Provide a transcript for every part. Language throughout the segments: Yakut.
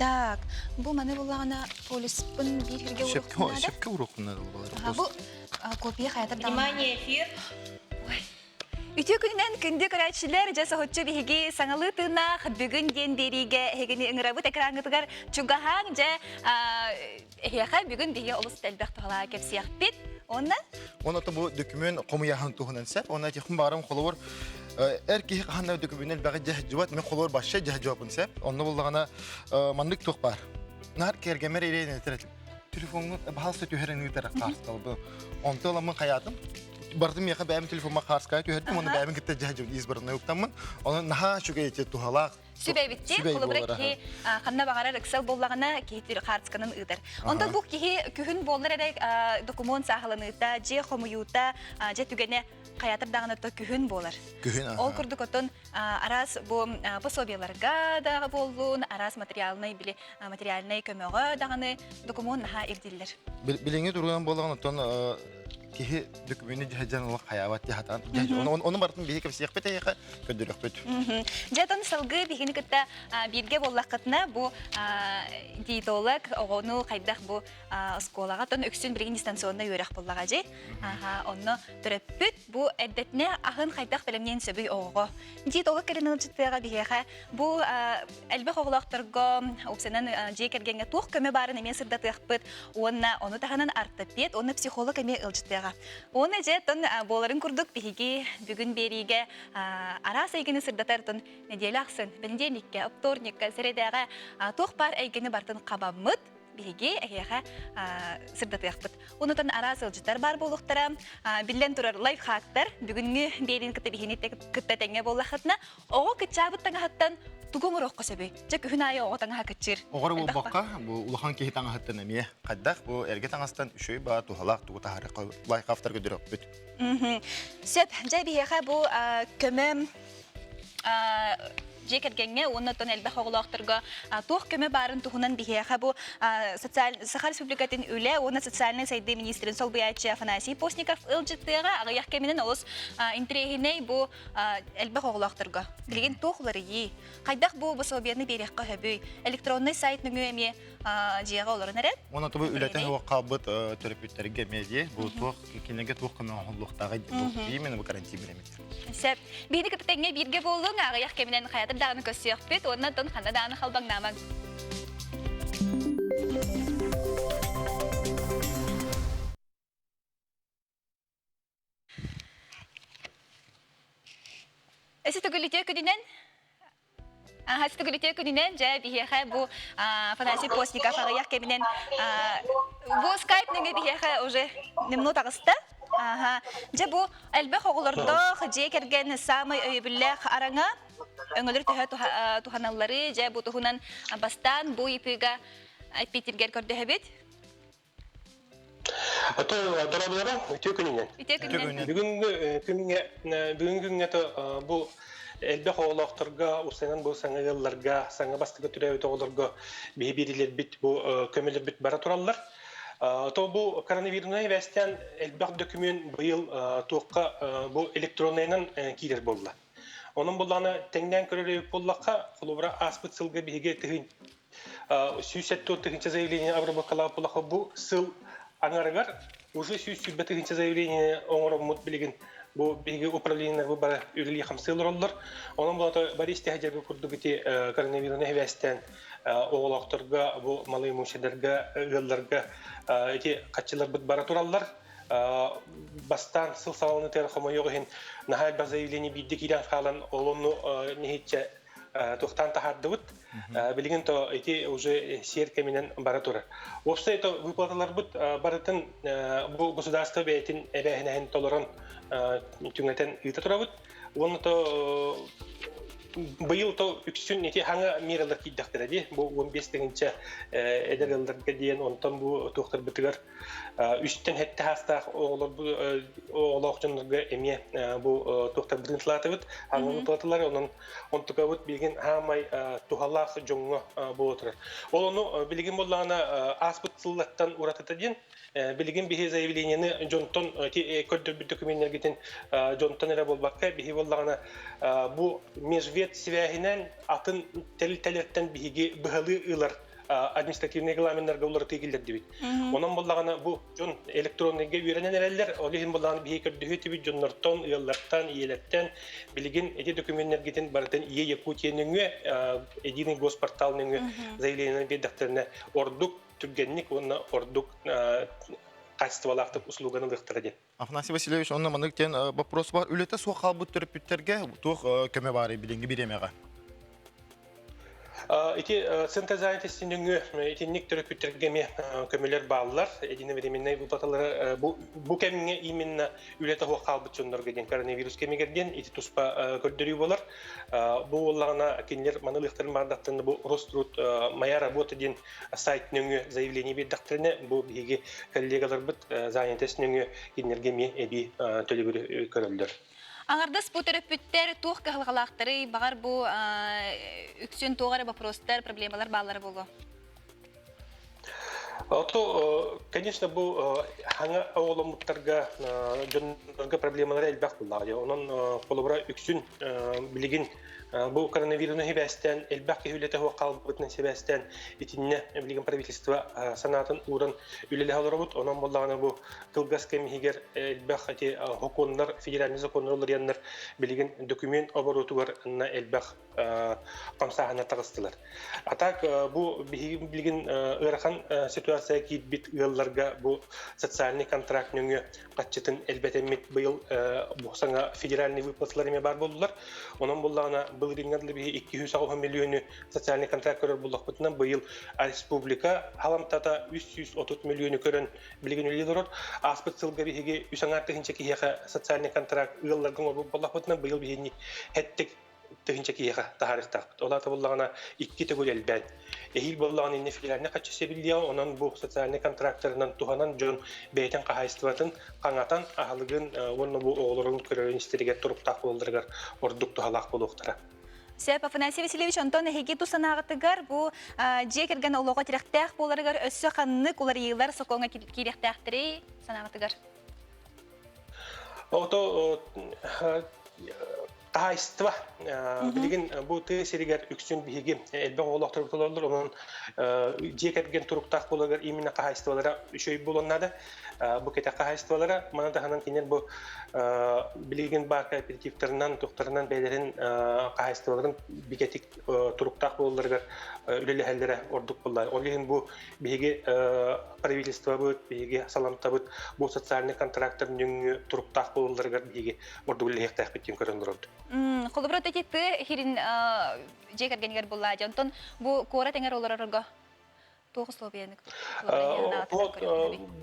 Так, бу маны буллаҕына полиспын биир сиргэ Сөпкө уруохпун наада. сөпкө уруохпун наада буолар. Бу копия хайатар даҕаны. Внимание, эфир! Үтүө күнүнэн күндү көрөөччүлэр, дьэ соһуччу биһиги саҥалыы тыыннаах бүгүн диэн биэриигэ эһигини ыҥырабыт экраҥҥытыгар чугаһааҥ, дьэ эһиэхэ бүгүн биһиги олус элбэх туһалаах кэпсиэхпит. Уонна Онно бу дөкүмүөн хомуйаһын туһунан сеп. Онно этихпин баарым холобур эр киһи хаһан да дөкүмүөн элбэҕи дьаһдьыбат, мен холобур башша дьаһдьыбаппын сеп. Онно буллаҕына маннык туох баар. Наар кэргэммэр ирэйин этэр этим. Телефоҥҥун баһаалыста түһэрэн ыытар хаарысталбы. Онто ыламмын хайаатым. Бардым миэхэ бэйэм телефоммар хаарская түһэрдим, уонна бэйэбин кытта дьаһдьыбын избранный уктаммын. Онон наһаа үчүгэй ити туһалаах Сүбэбитти, сүбэй холобура буолара. киһи ханна баҕарар ыксал буоллаҕына киһи хаартысканан ыытар. Онтон бу киһи күһүн буоллар эрэ докумуон сааһыланыыта, дьиэ хомуйуута, дьэ түгэнэ хайатар даҕаны то күһүн буолар. Күһүн Ол курдук отон араас бу пособиеларга даҕа буоллун, араас материальнай били материальнай көмөҕө даҕаны докумуон наһаа ирдиллэр. Билиҥҥи туругунан буоллаҕына оттон киһи документы дьаһайдьан олох хайаабат дьаһатан ону барытын биһи кэпсиэхпит эйиэхэ көрдөрүөхпүт. Дьэ отон салгыы биһигини кытта бииргэ буоллаххытына бу диетолог оҕону хайдах бу оскуолаҕа тон үксүн билигин дистанционнай үөрэх буоллаҕа дьи. Аха онно төрөппүт бу эрдэтинэ аһын хайдах бэлэмниэн сөбүй оҕоҕо. Диетолог кэлин ыалдьыттыаҕа биһиэхэ бу элбэх оҕолоохторго уопсайынан дьиэ кэргэҥҥэ туох көмө баарын эмиэ сырдатыахпыт уонна ону таһынан ортопед уонна психолог эмиэ ыалдьытыаҕа. Уонна дьэ тон буоларын курдук биһиги бүгүн биэриигэ араас эйгэни сырдатар тон нэдиэлэ ахсын бэнидиэнньиккэ, вторникка, сэрэдээҕэ туох баар эйгэни барытын хабаммыт биһиги эһиэхэ сырдатыахпыт. Онутан араас ыалдьыттар баар буолуохтара. Биллэн турар лайфхактар бүгүҥҥү биэриин кытта биһини кытта тэҥҥэ буоллаххытына оҕо кыччаабыт таҥаһыттан тугу оҥоруохха сөбүй? Дьэ күһүн аайы оҕо таҥаһа кыччыыр. Оҕоро буолбакка, бу улахан киһи таҥаһыттан эмиэ хайдах бу эргэ таҥастан үчүгэй баа туһалаах тугу таһаарыахха лайфхактар көрдөрүөхпүт. Сөп. Дьэ биһиэхэ бу көмө дьиэ кэргэҥҥэ уонна оттон элбэх оҕолоохторго туох көмө баарын туһунан биһиэхэ бу Саха Республикатын үлэ уонна социальнай сайдыы министрин солбуйааччы Афанасий Постников ыалдьыттыаҕа аҕыйах кэминэн олус интэриэһинэй бу элбэх оҕолоохторго билигин туох уларыйыы хайдах бу пособиены биэриэххэ сөбүй электроннай сайт нөҥүө эмиэ дьиэҕэ олорон эрэ Уонна тобу үлэтэ суох хаалбыт төрөппүттэргэ эмиэ дии бу туох кинилэргэ туох көмө оҥоһуллуохтааҕый бу именно бу карантин бириэмэтигэр. Сөп. Биһиги кытта тэҥҥэ бииргэ буоллуҥ, аҕыйах кэминэн хайатар даҕаны көрсүөхпүт уонна оттон ханна даҕаны халбаҥнаамаҥ. Эси төгүлүтүө күнүнэн Аһас төгүлүтүө күнүнэн дьэ биһиэхэ бу Афанасий Постников аҕыйах кэминэн бу скайп нөҥүө биһиэхэ уже немного таҕыста. Аха. Дьэ бу элбэх оҕолордоох дьиэ кэргэн саамай өйөбүллээх араҥа өҥөлөр төһө туһаналлары дьэ бу туһунан бастаан бу ыйытыыга эппиэтиргэр көрдөһөбүт. Ото дорооболоро үтүө күнүнэн. Үтүө күнүнэн. Бүгүҥҥү күҥҥэ бүгүҥҥү күҥҥэ бу элбэх оҕолоохторго, устайынан бу саҥа ыалларга, саҥа бастакы төрөөбүт оҕолорго биһи биэриилэрбит бу көмөлөрбүт бара тураллар. То бу коронавирунай эбээстээн элбэх дөкүмүөн быйыл туохха бу электроннайынан киирэр буолла. Онон буллаҕына тэҥнээн көрөр эбит буоллахха, холобура ааспыт сылга биһиги тыһын 170 тыһыынча заявление обработкалаабыт буоллахха, бу сыл аҥарыгар уже 120 тыһыынча заявление оҥороммут билигин бу биһиги управлениелар бары үлэлии хамсыы олороллор. Онон булата бары истэһэ курдук ити коронавируһу эбээстээн оҕолоохторго, бу малоимущедарга, ыалларга ити хаччыларбыт бара тураллар. Бастаан сыл саҕаланыытыгар хомойуох иһин наһаа элбэх заявление биирдэ киирэн хаалан ол онну нэһииччэ туохтаан таһаардыбыт. Билигин то ити уже сиэр кэминэн бара турар. Уопсай то выплаталарбыт барытын бу государство бэйэтин эбээһинэһин толорон түҥэтэн ыыта турабыт. Уонна то быйыл то үксүн ити хаҥа мералар киирдэхтэрэ дии. Бу 15 тыһыынча эдэр ыалларга диэн онтон бу туохтарбытыгар үстэн сэттэ саастаах оҕолоох дьоннорго эмиэ бу туохтарбытын тылаатыбыт аҥылы тылатылар онон онтукабыт билигин хаамай туһалаах дьоҥҥо буола турар ол ону билигин буоллаҕына ааспыт сыллартан уратыта диэн билигин биһи заявлениены дьонтон көрдөрбүт документнэргитин дьонтон эрэ буолбакка биһи буоллаҕына бу межвед свяһинэн атын тэрилтэлэртэн биһиги быһалыы ылар. административный регламеннарга уларытыы киллэрдибит. Онон буллаҕына бу дьон электронныйга үөрэнэн эрэллэр, ол иһин буллаҕына биһи көрдөһүү тибит дьоннортон, ыаллартан, ийэлэртэн билигин ити документнэргитин барытын Е Якутия нөҥүө, единый госпортал нөҥүө заявлениенан биэрдэхтэринэ ордук түргэнник уонна ордук качестволаахтык услуганы ылыахтара диэн. Афанасий Васильевич, онно маннык диэн вопрос бар. Үлэтэ суох хаалбыт төрөппүттэргэ туох көмө баарый билиҥҥи бириэмэҕэ? Ити центр занятости нөҥүө итинник төрөппүттэргэ эмиэ көмөлөр бааллар. Единовременный выплаталары бу, бу кэмҥэ именно үлэтэ суох хаалбыт дьоннорго диэн коронавирус кэмигэр диэн ити туспа көрдөрүү буолар. Бу буоллаҕына кинилэр маны ылыахтарын баардахтарына бу Роструд моя работа диэн сайт нөҥүө заявление биэрдэхтэринэ бу биһиги коллегаларбыт занятость нөҥүө кинилэргэ эмиэ эбии төлөбүрү көрөллөр. Аҥардас бу төрөппүттэр туох кыһалҕалаахтарый, баҕар бу үксүн туох эрэ вопростар, проблемалар бааллара буолуо? Ото, конечно, бу хаҥа оҕоломмуттарга дьоннорго проблемалара элбэх буллаҕа. Онон холобура үксүн билигин бу коронавируну сибээстээн элбэх киһи үлэтэ суох хаалбытынан сибээстээн итиннэ билигин правительство санаатын ууран үлэлэһэ олоробут. Онон буоллаҕына бу кылгас кэм иһигэр элбэх эти сокуоннар, федеральный законнар уларыйаннар билигин документ оборотугар элбэх хамсааһына таҕыстылар. А так бу биһиги билигин ыарахан ситуация киирбит ыалларга бу социальный контракт нөҥүө хаччытын элбэтэммит быйыл бу саҥа федеральный выплаталар эмиэ баар буоллулар. Онон буллаҕына былырыыҥҥа дылы биһи 280 миллиону социальный контракт көрөр буллахпытынан быйыл республика халамтата 330 миллиону көрөн билигин үлэлии олорор. Ааспыт сылга биһиги үс аҥаар тыһыынча киһиэхэ социальный контракт ыалларга оҥорбут буоллахпытына быйыл биһини хэттик тыһыынча киһиэхэ таһаарыахтаахпыт. Ол аата буоллаҕына икки төгүл элбээн. Эһиил буоллаҕына иннэ федеральнай хаччы сэбиллиэҕэ, онон бу социальнай контрактарынан туһанан дьон бэйэтин хаһаайыстыбатын хаҥатан аһылыгын уонна бу оҕолорун көрөрүн истэригэр туруктаах буолалларыгар ордук туһалаах буолуохтара. Сөп, Афанасий Васильевич, онтон эһиги тус санааҕытыгар бу дьиэ кэргэн олоҕо тирэхтээх буоларыгар өссө ханнык уларыйыылар сокуоҥҥа киириэхтээхтэрий санааҕытыгар? Ото хаһаайыстыба билигин бу тыа сиригэр үксүн биһиги элбэх оҕолоохторбут олороллор, онон дьиэ кэргэн туруктаах буоларыгар именно хаһаайыстыбалара үчүгэй буолуон наада. Бу кэтэх хаһаайыстыбалара маны таһынан кинилэр бу билигин баар кооперативтарынан, туохтарынан бэйэлэрин хаһаайыстыбаларын бигэтик туруктаах буолалларыгар үлэлэһэллэрэ ордук буолла. Ол иһин бу биһиги правительствобыт, биһиги саламтабыт бу социальный контрактар нөҥүө туруктаах буолалларыгар биһиги ордук үлэлэһиэхтээхпит диэн көрөн олоробут. Холобура, эти тыа хирин дьиэ кэргэнигэр буллаа дьонтон бу куорат эҥэр олорорго туох условияны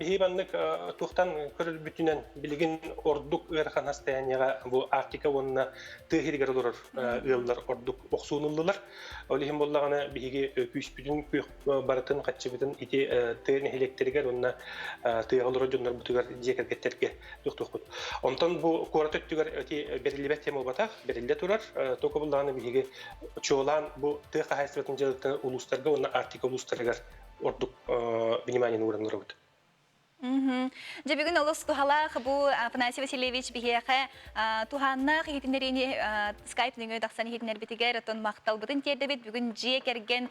Биһи маннык туохтан көрөлбүтүнэн билигин ордук ыарахан состояниеҕа бу Арктика уонна тыа сиригэр олорор ыаллар ордук охсуун ыллылар. Ол иһин буоллаҕына биһиги күүспүтүн күөх барытын хаччыбытын ити тыа нэһилиэктэригэр уонна тыаҕа олорор дьоннорбутугар дьиэ кэргэттэргэ туохтуохпут. Онтон бу куорат өттүгэр ити бэриллибэт тема буолбатах, бэриллэ турар. Токо буллаҕына биһиги чуолаан бу тыа хаһаайыстыбатын дьыалатын улуустарга уонна Арктика улуустарыгар ордук внимание ууран олоробут. Дьэ бүгүн олус туһалаах бу Афанасий Васильевич биһиэхэ туһааннаах иһитиннэриини скайп нөҥүө тахсан иһитиннэрбитигэр оттон махталбытын тиэрдэбит. Бүгүн дьиэ кэргэн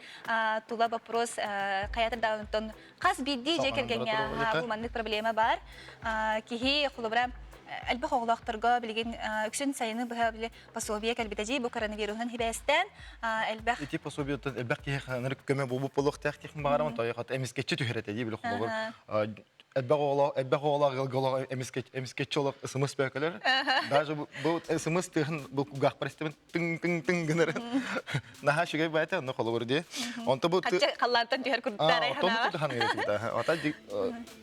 тула вопрос хайатыр да онтон хас биирдии дьиэ кэргэҥҥэ бу маннык проблема баар. Киһи холобура элбэх оҕолоохторго билигин үксүн сайыны быһа били пособие кэлбитэ дии бу коронавируһунан хибээстээн элбэх ити пособиеттан элбэх киһи ханарык көмө буолбут буолуохтаах диэхпин баҕарабын тойохот эмискэччи түһэр этэ дии били холобур элбэх оҕолоох элбэх оҕолоох ыалга олох эмискэччи олох ысымыс бөөкөлөр даже бу ысымыс тыаһын бу кугаахпар истэбин тыҥ тыҥ тыҥ гынарын наһаа үчүгэй баайта онно холобур дии онто бу халлаантан түһэр курдуктаарай ханаава ота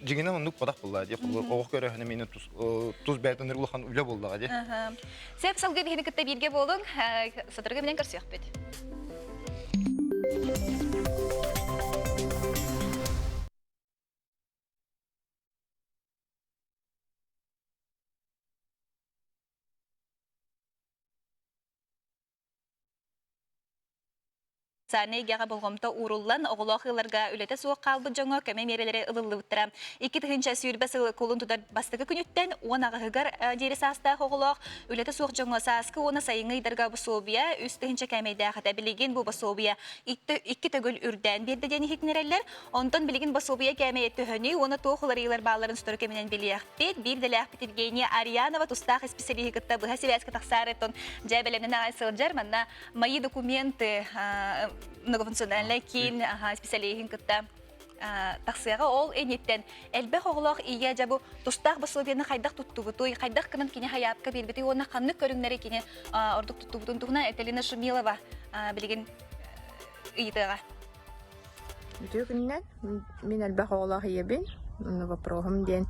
Дьиҥинэн оннук бадах буолла дии. Оҕо көрөөһүнэ миэнэ тус бэйэтин улахан үлэ буоллаҕа дии. Сөп салгыы биһини кытта бииргэ буолуҥ. Сотору кэминэн көрсүөхпүт. Социальнай эйгэҕэ болҕомто ууруллан, оҕолоох ыалларга үлэтэ суох хаалбыт дьоҥҥо көмө миэрэлэрэ ылыллыбыттара. 2020 сыл кулун тутар бастакы күнүттэн 18-гар диэри саастаах оҕолоох үлэтэ суох дьоҥҥо сааскы уонна сайыҥҥы ыйдарга босуобуйа 3000 кээмэйдээх этэ. Билигин бу босуобуйа икки төгүл үрдээн биэрдэ диэн иһитиннэрэллэр. Онтон билигин босуобуйа кээмэйэ төһөнүй уонна туох уларыйыылар баалларын сотору кэминэн билиэхпит. Биир идэлээхпит Евгения Арьянова тустаах исписэлииһи кытта быһа сибээскэ тахсаары оттон дьэ бэлэмнэн аҕай сылдьар. Манна Мои документы многофункциональнай киин специалиһин кытта тахсыаҕа ол инниттэн элбэх оҕолоох ийэ дьэ бу тустаах босуобуйаны хайдах туттубутуй, хайдах гынан кини хайаапка биэрбитий уонна ханнык көрүҥнэри кини ордук туттубутун туһунан Этелина Шумилова билигин ыйытыаҕа. Үтүө күнүнэн. Мин элбэх оҕолоох ийэбин. Вопроһум диэн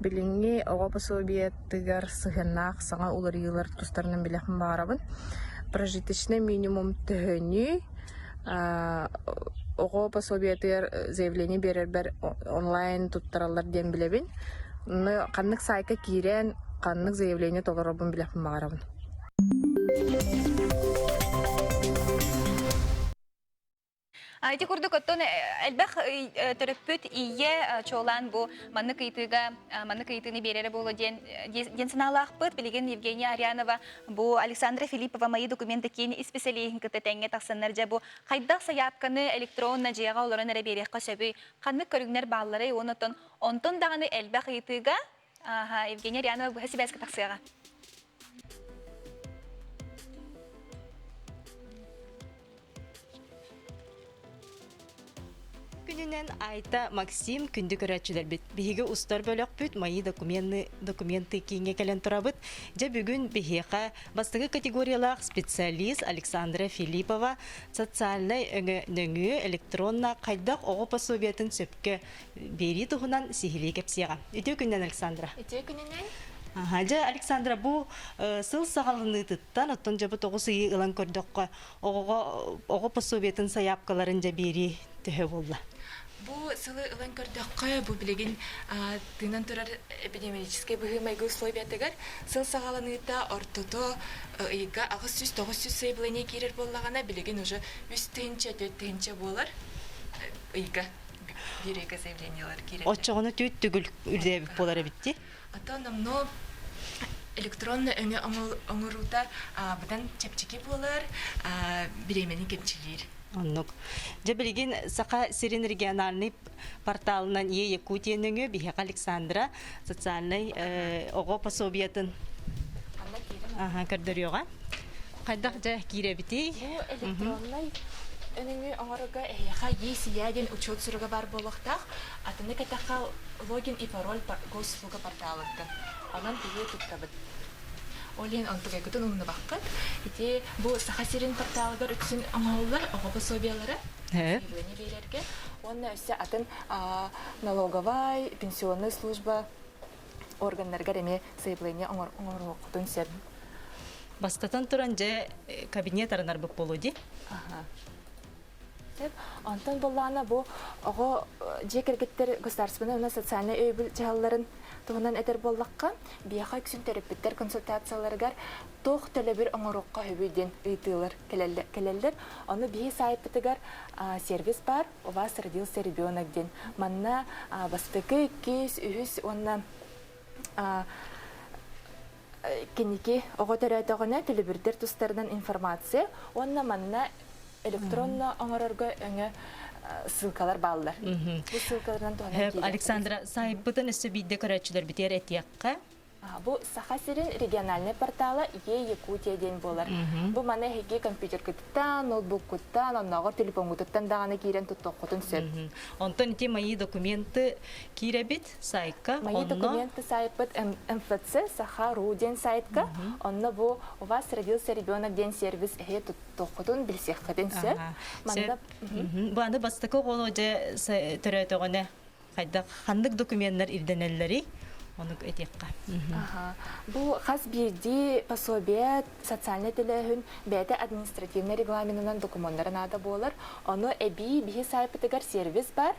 билиҥҥи оҕо пособиетыгар сыһыаннаах саҥа уларыйыылар тустарынан билиэхпин баҕарабын. Прожиточный минимум төһөнүй? Оҕо пособиетыгар заявление биэрэрбэр онлайн туттараллар диэн билэбин. Ханнык саайка киирэн, ханнык заявление толорорбун билиэхпин баҕарабын. Ити курдук оттон элбэх төрөппүт ийэ чуолаан бу маннык ыйытыыга маннык ыйытыыны биэрэрэ буолуо диэн диэн санаалаахпыт. Билигин Евгения Арьянова бу Александра Филиппова мои документы киин исписэлииһин кытта тэҥҥэ тахсаннар дьэ бу хайдах сайаапканы электронно дьиэҕэ олорон эрэ биэриэххэ сөбүй, ханнык көрүҥнэр баалларый уонна оттон онтон даҕаны элбэх ыйытыыга Евгения Арьянова быһа сибээскэ тахсыаҕа. Күнүнэн Айта Максим күндү көрөөччүлэрбит. Биһиги устар бөлөхпүт Мои документы, документы кииҥҥэ кэлэн турабыт. Дьэ бүгүн биһиэхэ бастакы категориялаах специалист Александра Филиппова социальнай өҥө нөҥүө электронно хайдах оҕо пособиетын сөпкө биэрии туһунан сиһилии кэпсиэҕэ. Үтүө күнүнэн, Александра. Үтүө күнүнэн. Аха, дьэ, Александра, бу сыл саҕаланыытыттан, оттон дьэ бу тоҕус ыйы ылан көрдөххө, оҕоҕо оҕо пособиетын сайаапкаларын дьэ биэрии төһө буолла? Бу сылы ылан көрдөххө, бу билигин тыынан турар эпидемиологическай быһыы-майгы условиятыгар сыл саҕаланыыта ортото ыйга 800-900 заявление киирэр буоллаҕына, билигин уже 3 тыһыынча, 4 тыһыынча буолар ыйга биир ыйга заявлениелар киирэллэр. Оччоҕуна түөрт төгүл үрдээбит буолар эбит дии. Ото номнуо электронно өҥө оҥоруута быдан чэпчэки буолар, бириэмэни кэмчилиир. Оннук. Дьэ билигин Саха сирин региональный порталынан Е Якутия нөҥүө биһиэхэ Александра социальнай оҕо пособиетын көрдөрүөҕэ. Хайдах дьэ киирэбитий? Бу электроннай өҥөнү оҥорорго эһиэхэ ЕСИЯ диэн учуот суруга баар буолуохтаах. Атыны кэтэххэ логин и пароль госуслуга порталыттан. Онон биһиги туттабыт. Ол иһин онтукайгытын умнубаккыт. Ити бу Саха сирин порталыгар үксүн оҥоһуллар оҕо пособиелара заявление биэрэргэ уонна өссө атын налоговай, пенсионный служба органнарыгар эмиэ заявление оҥоруоххутун сөп. Бастатан туран, дьэ, кабинет арынарбыт буолуо дии. Сөп. Онтон буоллаҕына бу оҕо дьиэ кэргэттэр государственнай уонна социальнай өйөбүл дьаһалларын туһунан этэр буоллахха, биһиэхэ үксүн төрөппүттэр консультацияларыгар туох төлөбүр оҥоруохха сөбүй диэн ыйытыылар кэлэллэр. Ону биһи саайпытыгар сервис баар, у вас родился ребенок диэн. Манна бастакы, иккис, үһүс уонна Кэнники оҕо төрөөтөҕүнэ төлөбүрдэр тустарынан информация уонна манна электронно оҥорорго өҥө ссылкалар бааллар. Бу ссылкаларынан туһанан киирэр. Александра, сайпытын өссө биирдэ көрөөччүлэрбитигэр этиэххэ. Бу Саха сирин региональнай портала Е Якутия диэн буолар. Бу маны эһиги компьютергытыттан, ноутбуккуттан, оннооҕор телефоҥҥутуттан даҕаны киирэн туттуоххутун сөп. Онтон ити мои документы киирэбит сайтка. Мои документы сайтпыт МФЦ Саха.ру диэн сайтка. Онно бу у вас родился ребенок диэн сервис эһи туттуоххутун билсиэххитин сөп. Манна Бу аны бастакы оҕону дьэ төрөөтөҕүнэ хайдах ханнык докуменнар ирдэнэллэрий? Ону этиэххэ. Бу хас биирдии пособие социальнай төлөөһүн бэйэтэ административнай регламенынан докумуоннара наада буолар. Ону эбии биһи сайтпытыгар сервис бар.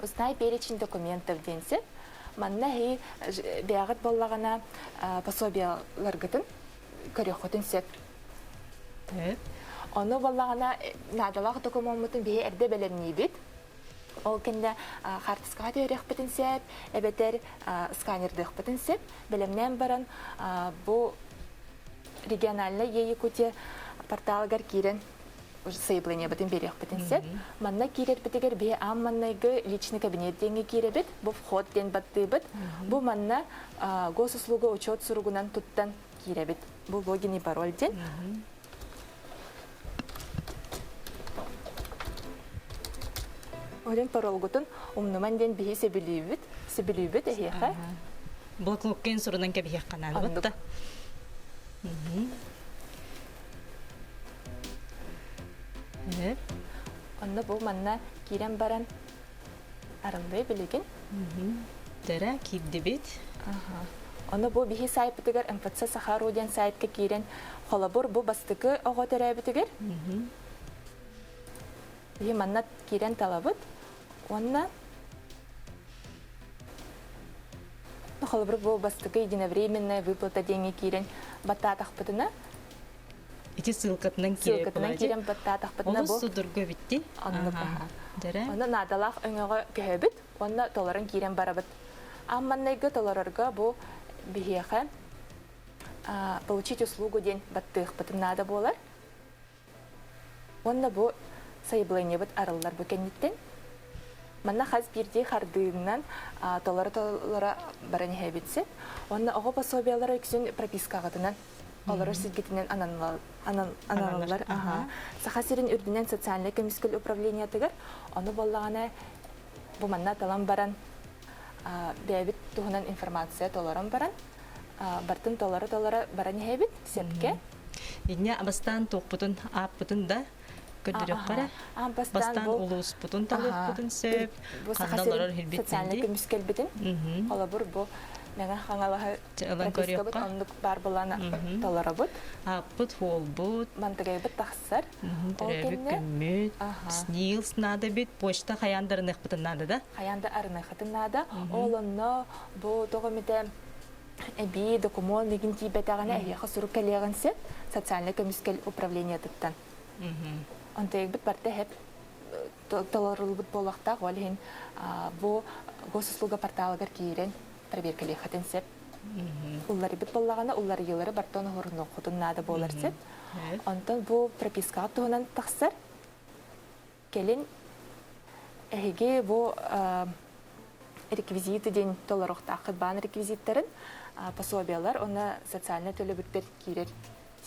Узнай перечень документов диэн сөп. Манна эһи бэйэҕит буоллаҕына пособиеларгытын көрүөххүтүн сөп. Ону буоллаҕына наадалаах докумуоммутун биһи эрдэ бэлэмниибит. Ол кэннэ хаартыскаҕа түһэриэхпитин сөп, эбэтэр сканердыахпытын сөп. Бэлэмнээн баран бу региональнай Е-Якутия порталыгар киирэн заявлениебытын биэриэхпитин сөп. Манна киирэрбитигэр биһи аан маннайгы личный кабинет диэҥҥэ киирэбит. Бу вход диэн баттыыбыт. Бу манна госуслуга учет суругунан туттан киирэбит. Бу логин и пароль диэн. Олен паролгутун умнуман диэн биһи сөбүлүүбүт, сөбүлүүбүт эһиэхэ. Блокнокка сурунан кэбиһиэххэ наада батта. Онно бу манна киирэн баран арыллыы билигин. Дэрэ киирдибит. Ону бу биһи сайтпытыгар МФЦ Сахару диэн сайтка киирэн холобур бу бастакы оҕо төрөөбүтүгэр биһи манна киирэн талабыт уонна холобур бу бастакы единовременная выплата диэҥҥэ киирэн баттаатахпытына Ити ссылкатынан ссылкатынан киирэн баттаатахпытына бу Олус судургу эбитти. Оннук Онно наадалаах өҥөҕө көһөбүт уонна толорон киирэн барабыт. Аан маннайгы толорорго бу биһиэхэ получить услугу диэн баттыахпытын наада буолар. Уонна бу сайабылыанньабыт арыллар бу кэнниттэн. Манна хас биирдии хардыынан толоро-толоро баран иһэбит син. Уонна оҕо пособиялара үксүн пропискаҕытынан олорор сиргитинэн аналлар. Саха сирин үрдүнэн социальнай көмүскэл управлениетыгар ону буоллаҕына бу манна талан баран бэйэбит туһунан информация толорон баран бартын толоро-толоро баран иһэбит сепке. Инньэ бастаан туохпутун ааппытын да көрдөрүөххэ эрэ. Бастаан улууспутун талыахпытын сөп, ханна олорор иһирбит социальнай көмүскэлбитин. Холобур, бу Мэҥэ Хаҥалаһы пропискабыт оннук баар буолан толоробут. Ааппыт, хуолбут. Мантыгайбыт тахсар. Төрөөбүт күммүт. СНИЛС наада бит, почта хайаан да арыныахпытын наада да? Хайаан да арыныаххытын наада. Ол онно бу тоҕо эмитэ эбии докумуон мигин тиийбэтэҕинэ эһиэхэ сурук кэлиэҕин сөп социальнай көмүскэл управлениетыттан. Онтуйбут барыта эһэп толоруллубут буолуохтаах, ол иһин бу госуслуга порталыгар киирэн проверкалиэххитин сөп. Улларыйбыт буоллаҕына, улларыйыылары бартон оһорунуоххутун наада буолар сөп. Онтон бу пропискаҕа туһунан тахсар. Кэлин эһиги бу реквизиты диэн толоруохтааххыт баан реквизиттарын, пособиялар уонна социальнай төлөбүрдэр киирэр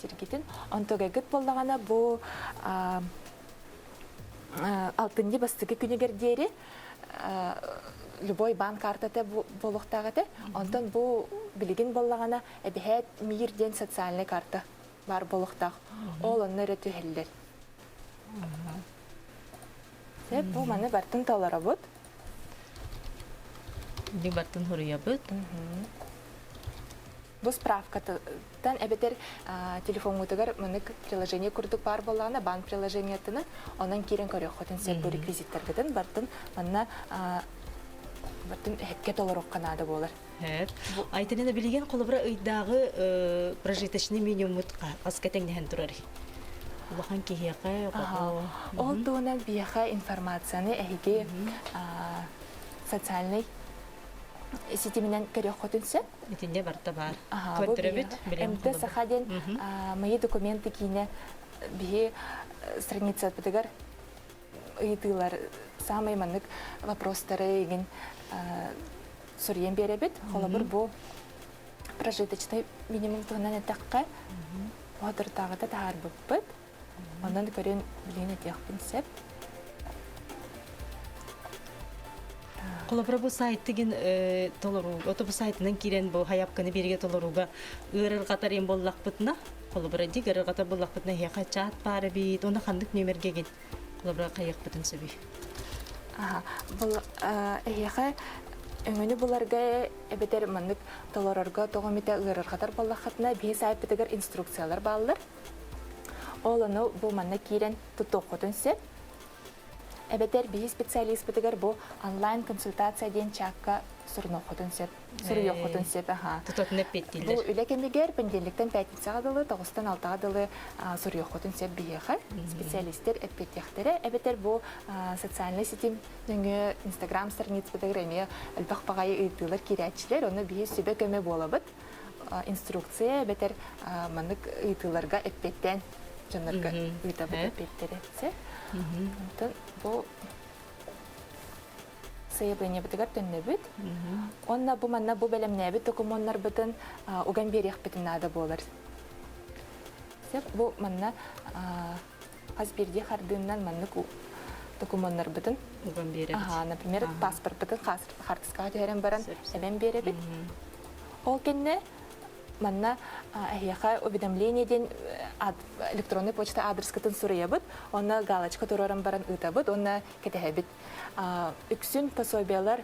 сиргитин. Онтугайгыт буоллаҕына бу алтынньы бастакы күнүгэр диэри любой баан картата буолуохтаах этэ. Онтон бу билигин буоллаҕына эбэһээт Мир диэн социальнай карта баар буолуохтаах. Ол онно эрэ түһэллэр. Сөп, бу маны бартын толоробут. Ди бартын хуруйабыт. Бу справкаттан эбэтэр телефоҥҥутугар маннык приложение курдук баар буоллаҕына, банк приложениетынан онон киирэн көрүөххүтүн сөп бу реквизиттаргытын бартын манна бартын эһэккэ толоруохха наада буолар. Айтанина билигин холобура ыйдааҕы прожиточный минимуммут хаска тэҥнэһэн турар? Улахан киһиэхэ, оҕоҕо. Ол туһунан биһиэхэ информацияны эһиги социальнай ситиминэн көрүөххүтүн сөп. Итиннэ барыта баар. Көрдөрөбүт. МТ Саха диэн мои документы киинэ биһи страницабытыгар ыйытыылар саамай маннык вопростары игин суруйан биэрэбит. Холобур, бу прожиточный минимум туһунан эттэххэ, соторутааҕыта таһаарбыппыт. Онон көрөн билигин этиэхпин сөп. Холобура бу сайтыгын толоруу, ото бу сайтынан киирэн бу хайапканы биэригэ толорууга ыарырҕатар им буоллахпытына, холобура дик ыарырҕатар буоллахпытына эһиэхэ чат баар эбит, уонна ханнык нүөмэргэгин Холобура хайыахпытын сөбүй? Бұл эһиэхэ өҥөнү буларга эбэтэр маннык толорорго тоҕо эмитэ ыарырҕатар буоллаххытына биһи сайтпытыгар инструкциялар бааллар. Ол ону бу манна киирэн тутуоххутун сөп. Эбэтэр биһи специалиспытыгар бу онлайн-консультация диэн чакка сурунуоххутун сөп. Суруйуоххутун сөп. Аха. Тутатына эппиэттииллэр. Бу үлэ кэмигэр понедельниктан пятницаҕа дылы, тоҕустан алтаҕа дылы суруйуоххутун сөп биһиэхэ. Специалистер эппиэттиэхтэрэ. Эбэтэр бу социальнай ситим нөҥүө Инстаграм страницабытыгар эмиэ элбэх баҕайы ыйытыылар киирээччилэр. Ону биһи сүбэ-көмө буолабыт. Инструкция эбэтэр маннык ыйытыыларга эппиэттээн дьоннорго ыытабыт эппиэттэри. Онтон бу сайабылыанньабытыгар төннөбүт. Уонна бу манна бу бэлэмнээбит докумуоннарбытын уган биэриэхпитин наада буолар. Сөп, бу манна хас биирдии хардыыннан маннык докумуоннарбытын уган биэрэбит. Аха, например, паспорпытын хаартыскаҕа түһэрэн баран эбэн биэрэбит. Ол кэннэ манна эһиэхэ уведомление диэн электронный почта адрескытын суруйабыт, онно галочка туруоран баран ыытабыт уонна кэтэһэбит. Үксүн пособиелар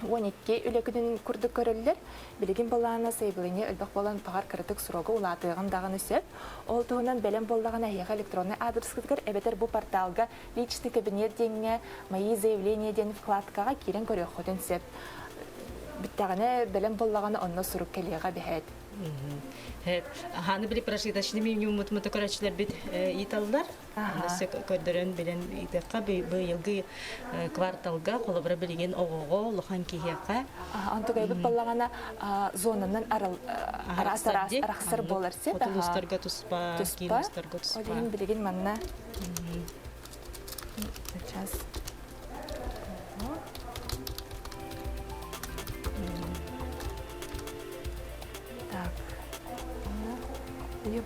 12 үлэ күнүн курдук көрөллөр. Билигин былаана сайабылыанньа элбэх буолан баҕар кыратык срога улаатыаҕын даҕаны сөп. Ол туһунан бэлэм буоллаҕына эһиэхэ электронный адрескытыгар эбэтэр бу порталга личный кабинет диэҥҥэ мои заявления диэн вкладкаҕа киирэн көрүөххүтүн сөп. Бүттэҕинэ бэлэм буоллаҕына онно сурук кэлиэҕэ эбэһээт. Хааны били прожиточный минимуммут көрөөччүлэрбит ыыталлар. Өссө көрдөрөн билэн ыытыахха быйылгы кварталга холобура билигин оҕоҕо улахан киһиэхэ Онтугайбыт баллаҕана зонанан араас араас арахсар буолар сеп. Хотулустарга туспа, киин туспа. Ол иһин билигин манна Сейчас. Так.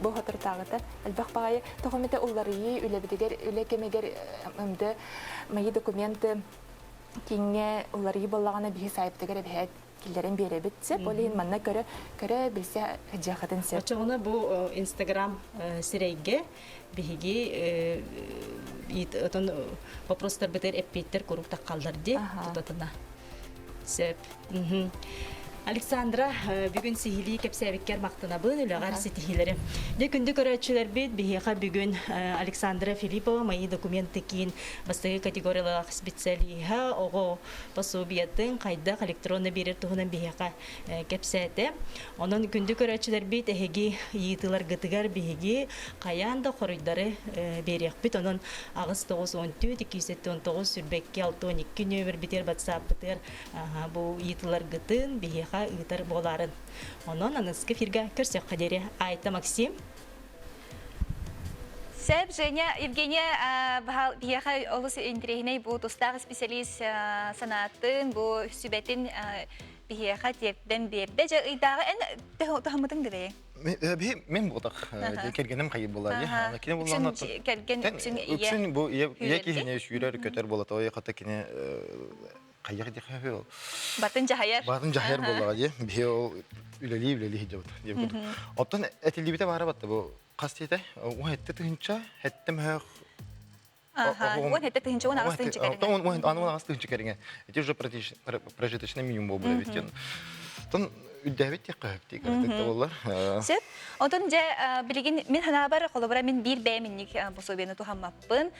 Бу хотуртааҕыта элбэх баҕайы тоҕо уларыйыы үлэбитигэр үлэ кэмигэр МД мои документы киҥҥэ уларыйыы буоллаҕына биһи сайтыгар эбэһээт киллэрэн биэрэбит сөп ол иһин манна көрө көрө билсэ сылдьыаххытын сөп Оччоҕуна бу Инстаграм сирэйгэ биһиги отон вопростарбытыгар эппиэттэр куруук таххаллар дии тутатына. Сөп. Александра, бүгүн сиһилии кэпсээбиккэр махтанабын, үлэҕэр ситиһиилэри. Дьэ, күндү көрөөччүлэрбит, биһиэхэ бүгүн Александра Филиппова «Мои документы» киин бастакы категориялаах специалиһа, оҕо пособиетын хайдах электронно биэрэр туһунан биһиэхэ кэпсээтэ. Онон күндү көрөөччүлэрбит, эһиги ыйытыыларгытыгар биһиги хайаан да хоруйдары биэриэхпит. Онон 8 9 14 279 22 62 нөмербитигэр батсааппытыгар бу ыйытыыларгытын биһиэхэ ыытар буолаарын. Онон аныгыскы эфиргэ көрсөххө диэри. Айта Максим. Сөп, Женя, Евгения биһиэхэ олус интэриэһинэй бу тустаах специалист санаатын, бу сүбэтин биһиэхэ тиэрдэн биэрдэ. Дьэ, ыйдааҕы эн таһыммытыҥ да бэйэҥ? Биһи мен буотах кэргэним хайы буолар. Кини буллаҕына кэргэн үксүн ийэ үксүн бу ийэ киһини сүүрэр көтөр буола той хата кини хайах диэхэ ол. Батын жаһайар. Батын жаһайар буоллаҕа дии. Биһи ол үлэлии үлэлии сылдьабыт диэн курдук. Оттон этиллибитэ баара батта бу хас диэтэ? Уһэтте тыһынча, хэтте мөһөх 17 тыһыынча 18 тыһыынча кэриҥэ. 18 тыһыынча кэриҥэ. Ити уже прожиточный минимум буолбут эбит диэн. Тон үрдээбит диэххэ сөп дии кыратык да буоллар. Сөп. Онтон дьэ билигин мин ханаабар холобура мин биир бэйэм инник пособиены туһаммаппын.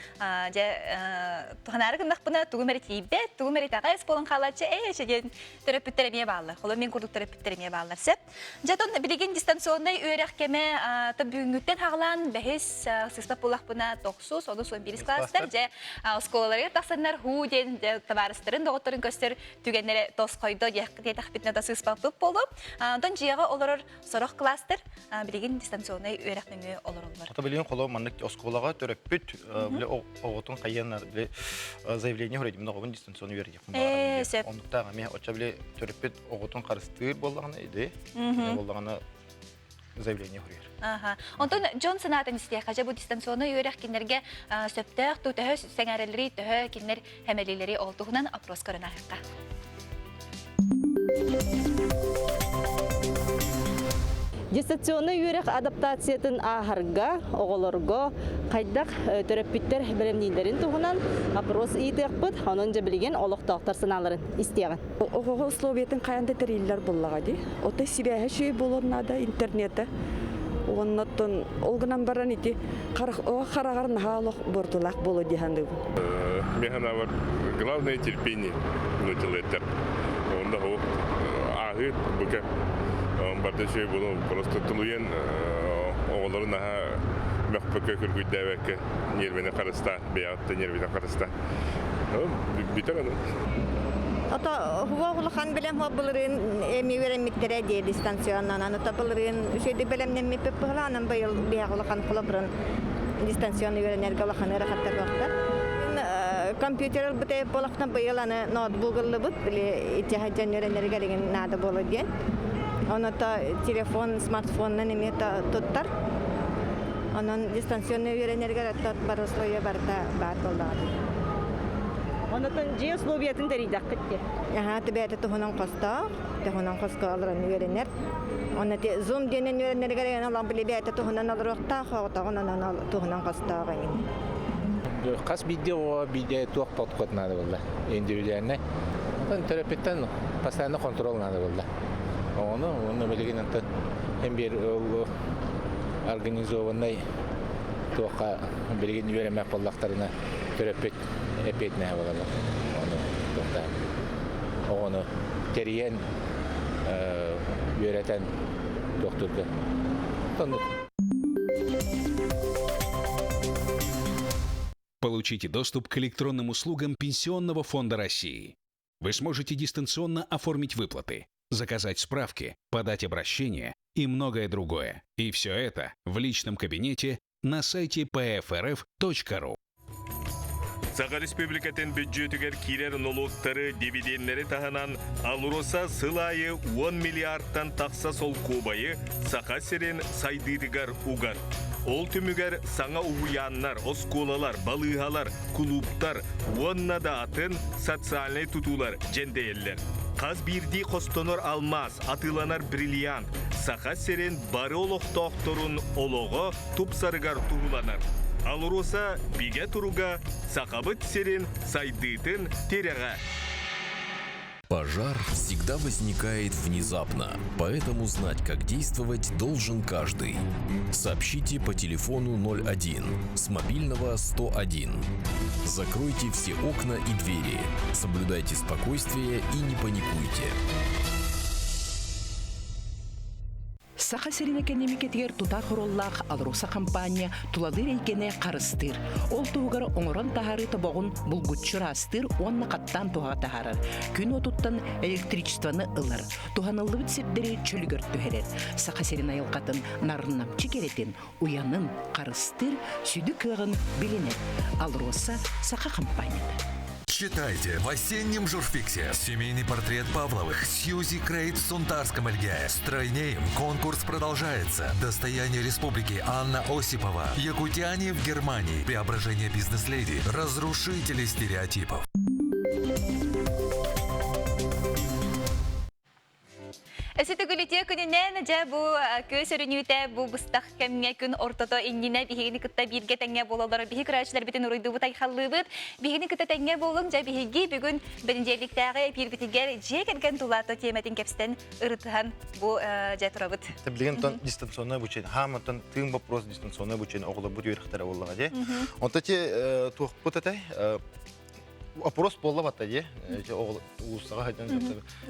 Дьэ туһанаары гыннахпына тугум эрэ тиийбэт, тугум эрэ итэҕэс буолан хаалааччы ээ диэн төрөппүттэр эмиэ бааллар. Холобур мин курдук төрөппүттэр эмиэ бааллар. Сөп. Дьэ, оттон билигин дистанционнай үөрэх кэмэ бүгүҥҥүттэн хаҕалаан бэһис сыыспат буоллахпына тохсус, онус уон биирис класстар дьэ оскуолаларыгар тахсаннар һуу диэн табаарыстарын, доҕотторун көстөр түгэннэрэ тосхойдо диэтэхпитинэ да сыыспаппыт буолуо. Онтон дьиэҕэ олорор сорох класстар билигин дистанционнай үөрэх нөҥүө олороллор. Ото билигин холоо маннык оскуолаҕа төрөппүт били оҕотун хайыаннар били заявление хөрөйдүм оҕобун дистанционный үөрэтиэхпин баҕарабын. Оннуктаах эмиэ оччо били төрөппүт оҕотун харыстыыр буоллаҕына иди, кини буоллаҕына заявление суруйар. Аха. Онтон дьон санаатын истиэххэ, дьэ бу дистанционнай үөрэх кинилэргэ сөптөөх туу төһө сэҥээрэллэрий, төһө кинилэр хэмэлиилэрий ол туһунан опрос көрөн ааһыахха. Дистанционнай үөрэх адаптациятын ааһарга, оҕолорго хайдах төрөппүттэр бэлэмнииллэрин туһунан опрос ыытыахпыт. Онон дьэ билигин олохтоохтор санааларын истиэҕин. Оҕоҕо условиятын хайаан да тэриллэр буоллаҕа дии. Отой сибээһэ үчүгэй буолуон наада, интернета. Уоннаттан ол гынан баран ити хараҕар наһаа олох буортулаах буолуо дии саныыбын. Механавар главное терпение нуччалыттар. Онда ол ааһыы бука барда үчүгэй буолуо просто тулуйан оҕолору наһаа мөхпөккө күргүйдээбэккэ нервини харыстаа бэйэҕиттэн нервини харыстаа бүтэр аны Ото хуба улахан бэлэм хуа былырыын эми үөрэммиттэрэ дии дистанционнан. Ото былырыын үчүгэйдик бэлэмнэммиппит быһылаанан быйыл биһиэхэ улахан холобурун дистанционно үөрэнэргэ улахан ыарахаттар буолта. Компьютер ылбыт буолахтан быйыл аны ноутбук ыллыбыт, били итиһадьан үөрэнэригэр игин наада буолар диэн. Ону телефон, смартфоннан эмиэ туттар. Онон дистанционно үөрэнэригэр оттон бары условия барыта баар буоллаҕа дии. Онотон дьиэ условиятын тэрийдэххит дии. Аһаа, түбээтэ туһунан хостоох, туһунан хоско олорон үөрэнэр. Онно ти Zoom диэнэн үөрэнэригэр эн олох били бэйэтэ туһунан олоруохтаах, оҕотоҕун онон туһунан хостоох эҥин. Хас биирдии оҕо биирдэ туох подход наада буолла индивидуальный. Онтон төрөппүттэн постоянно контроль наада буолла. Оҕону уонна билигин онтон эн биир организованнай туохха билигин үөрэммэт буоллахтарына төрөппүт эппиэтинэһэ буолаллар. Ону туохтаан оҕону тэрийэн үөрэтэн туохтуурга. Оннук. Получите доступ к электронным услугам Пенсионного фонда России. Вы сможете дистанционно оформить выплаты, заказать справки, подать обращение и многое другое. И все это в личном кабинете на сайте pfrf.ru. Саха Республикатын бүддьүөтүгэр киирэр нолуоктары, дивиденнэри таһынан АЛРОСА сыл аайы 10 миллиардтан тахса солкуобайы Саха сирин сайдыытыгар угар. Ол түмүгэр саҥа уһуйааннар, оскуолалар, балыыһалар, кулууптар уонна да атын социальнай тутуулар дьэндэйэллэр. Хас биирдии хостонор алмаас, атыыланар бриллиант Саха сирин бары олохтоохторун олоҕо тупсарыгар туһуланар. АЛРОСА бигэ туруга Сахабыт сирин сайдыытын тирэҕэ. Пожар всегда возникает внезапно, поэтому знать, как действовать, должен каждый. Сообщите по телефону 01 с мобильного 101. Закройте все окна и двери. Соблюдайте спокойствие и не паникуйте. Саха сирин экэниэмикэтигэр тутаах оруоллаах АЛРОСА хампаанньа тулалыыр эйгэни харыстыыр. Ол туһугар оҥорон таһаарыы тобоҕун булгуччу ыраастыыр уонна хаттаан туһаҕа таһаарар. Күн уотуттан электричествоны ылар, туһаныллыбыт сирдэри чөлүгэр түһэрэр. Саха сирин айылҕатын нарыннамчы кэрэтин, уйанын харыстыыр сүдү кыаҕын билинэр. АЛРОСА саха хампаанньата. Читайте в осеннем журфиксе «Семейный портрет Павловых», «Сьюзи Крейт в Сунтарском ЛГ», «Стройнеем», конкурс продолжается, «Достояние республики» Анна Осипова, «Якутяне в Германии», «Преображение бизнес-леди», «Разрушители стереотипов». Өссө төгүлүтүө күнүнэн дьэ бу көс өрүнүүтэ бу быстах кэмҥэ күн ортото иннинэ биһигини кытта бииргэ тэҥҥэ буолаллар биһи көрөөччүлэрбитин уруйдуубут айхаллыыбыт биһигини кытта тэҥҥэ буолуҥ дьэ биһиги бүгүн бэнидиэликтээҕи эпиирбитигэр дьиэ кэргэн тулаата тиэмэтин кэпсэтэн ырытыһан бу дьэ турабыт. Билигин тон дистанционное обучение. Хаам оттон тыын вопрос дистанционное обучение оҕолорбут үөрэхтэрэ буоллаҕа дии. Онто ти туохпут этэй опрос буолла батта дии уулуссаҕа сылдьан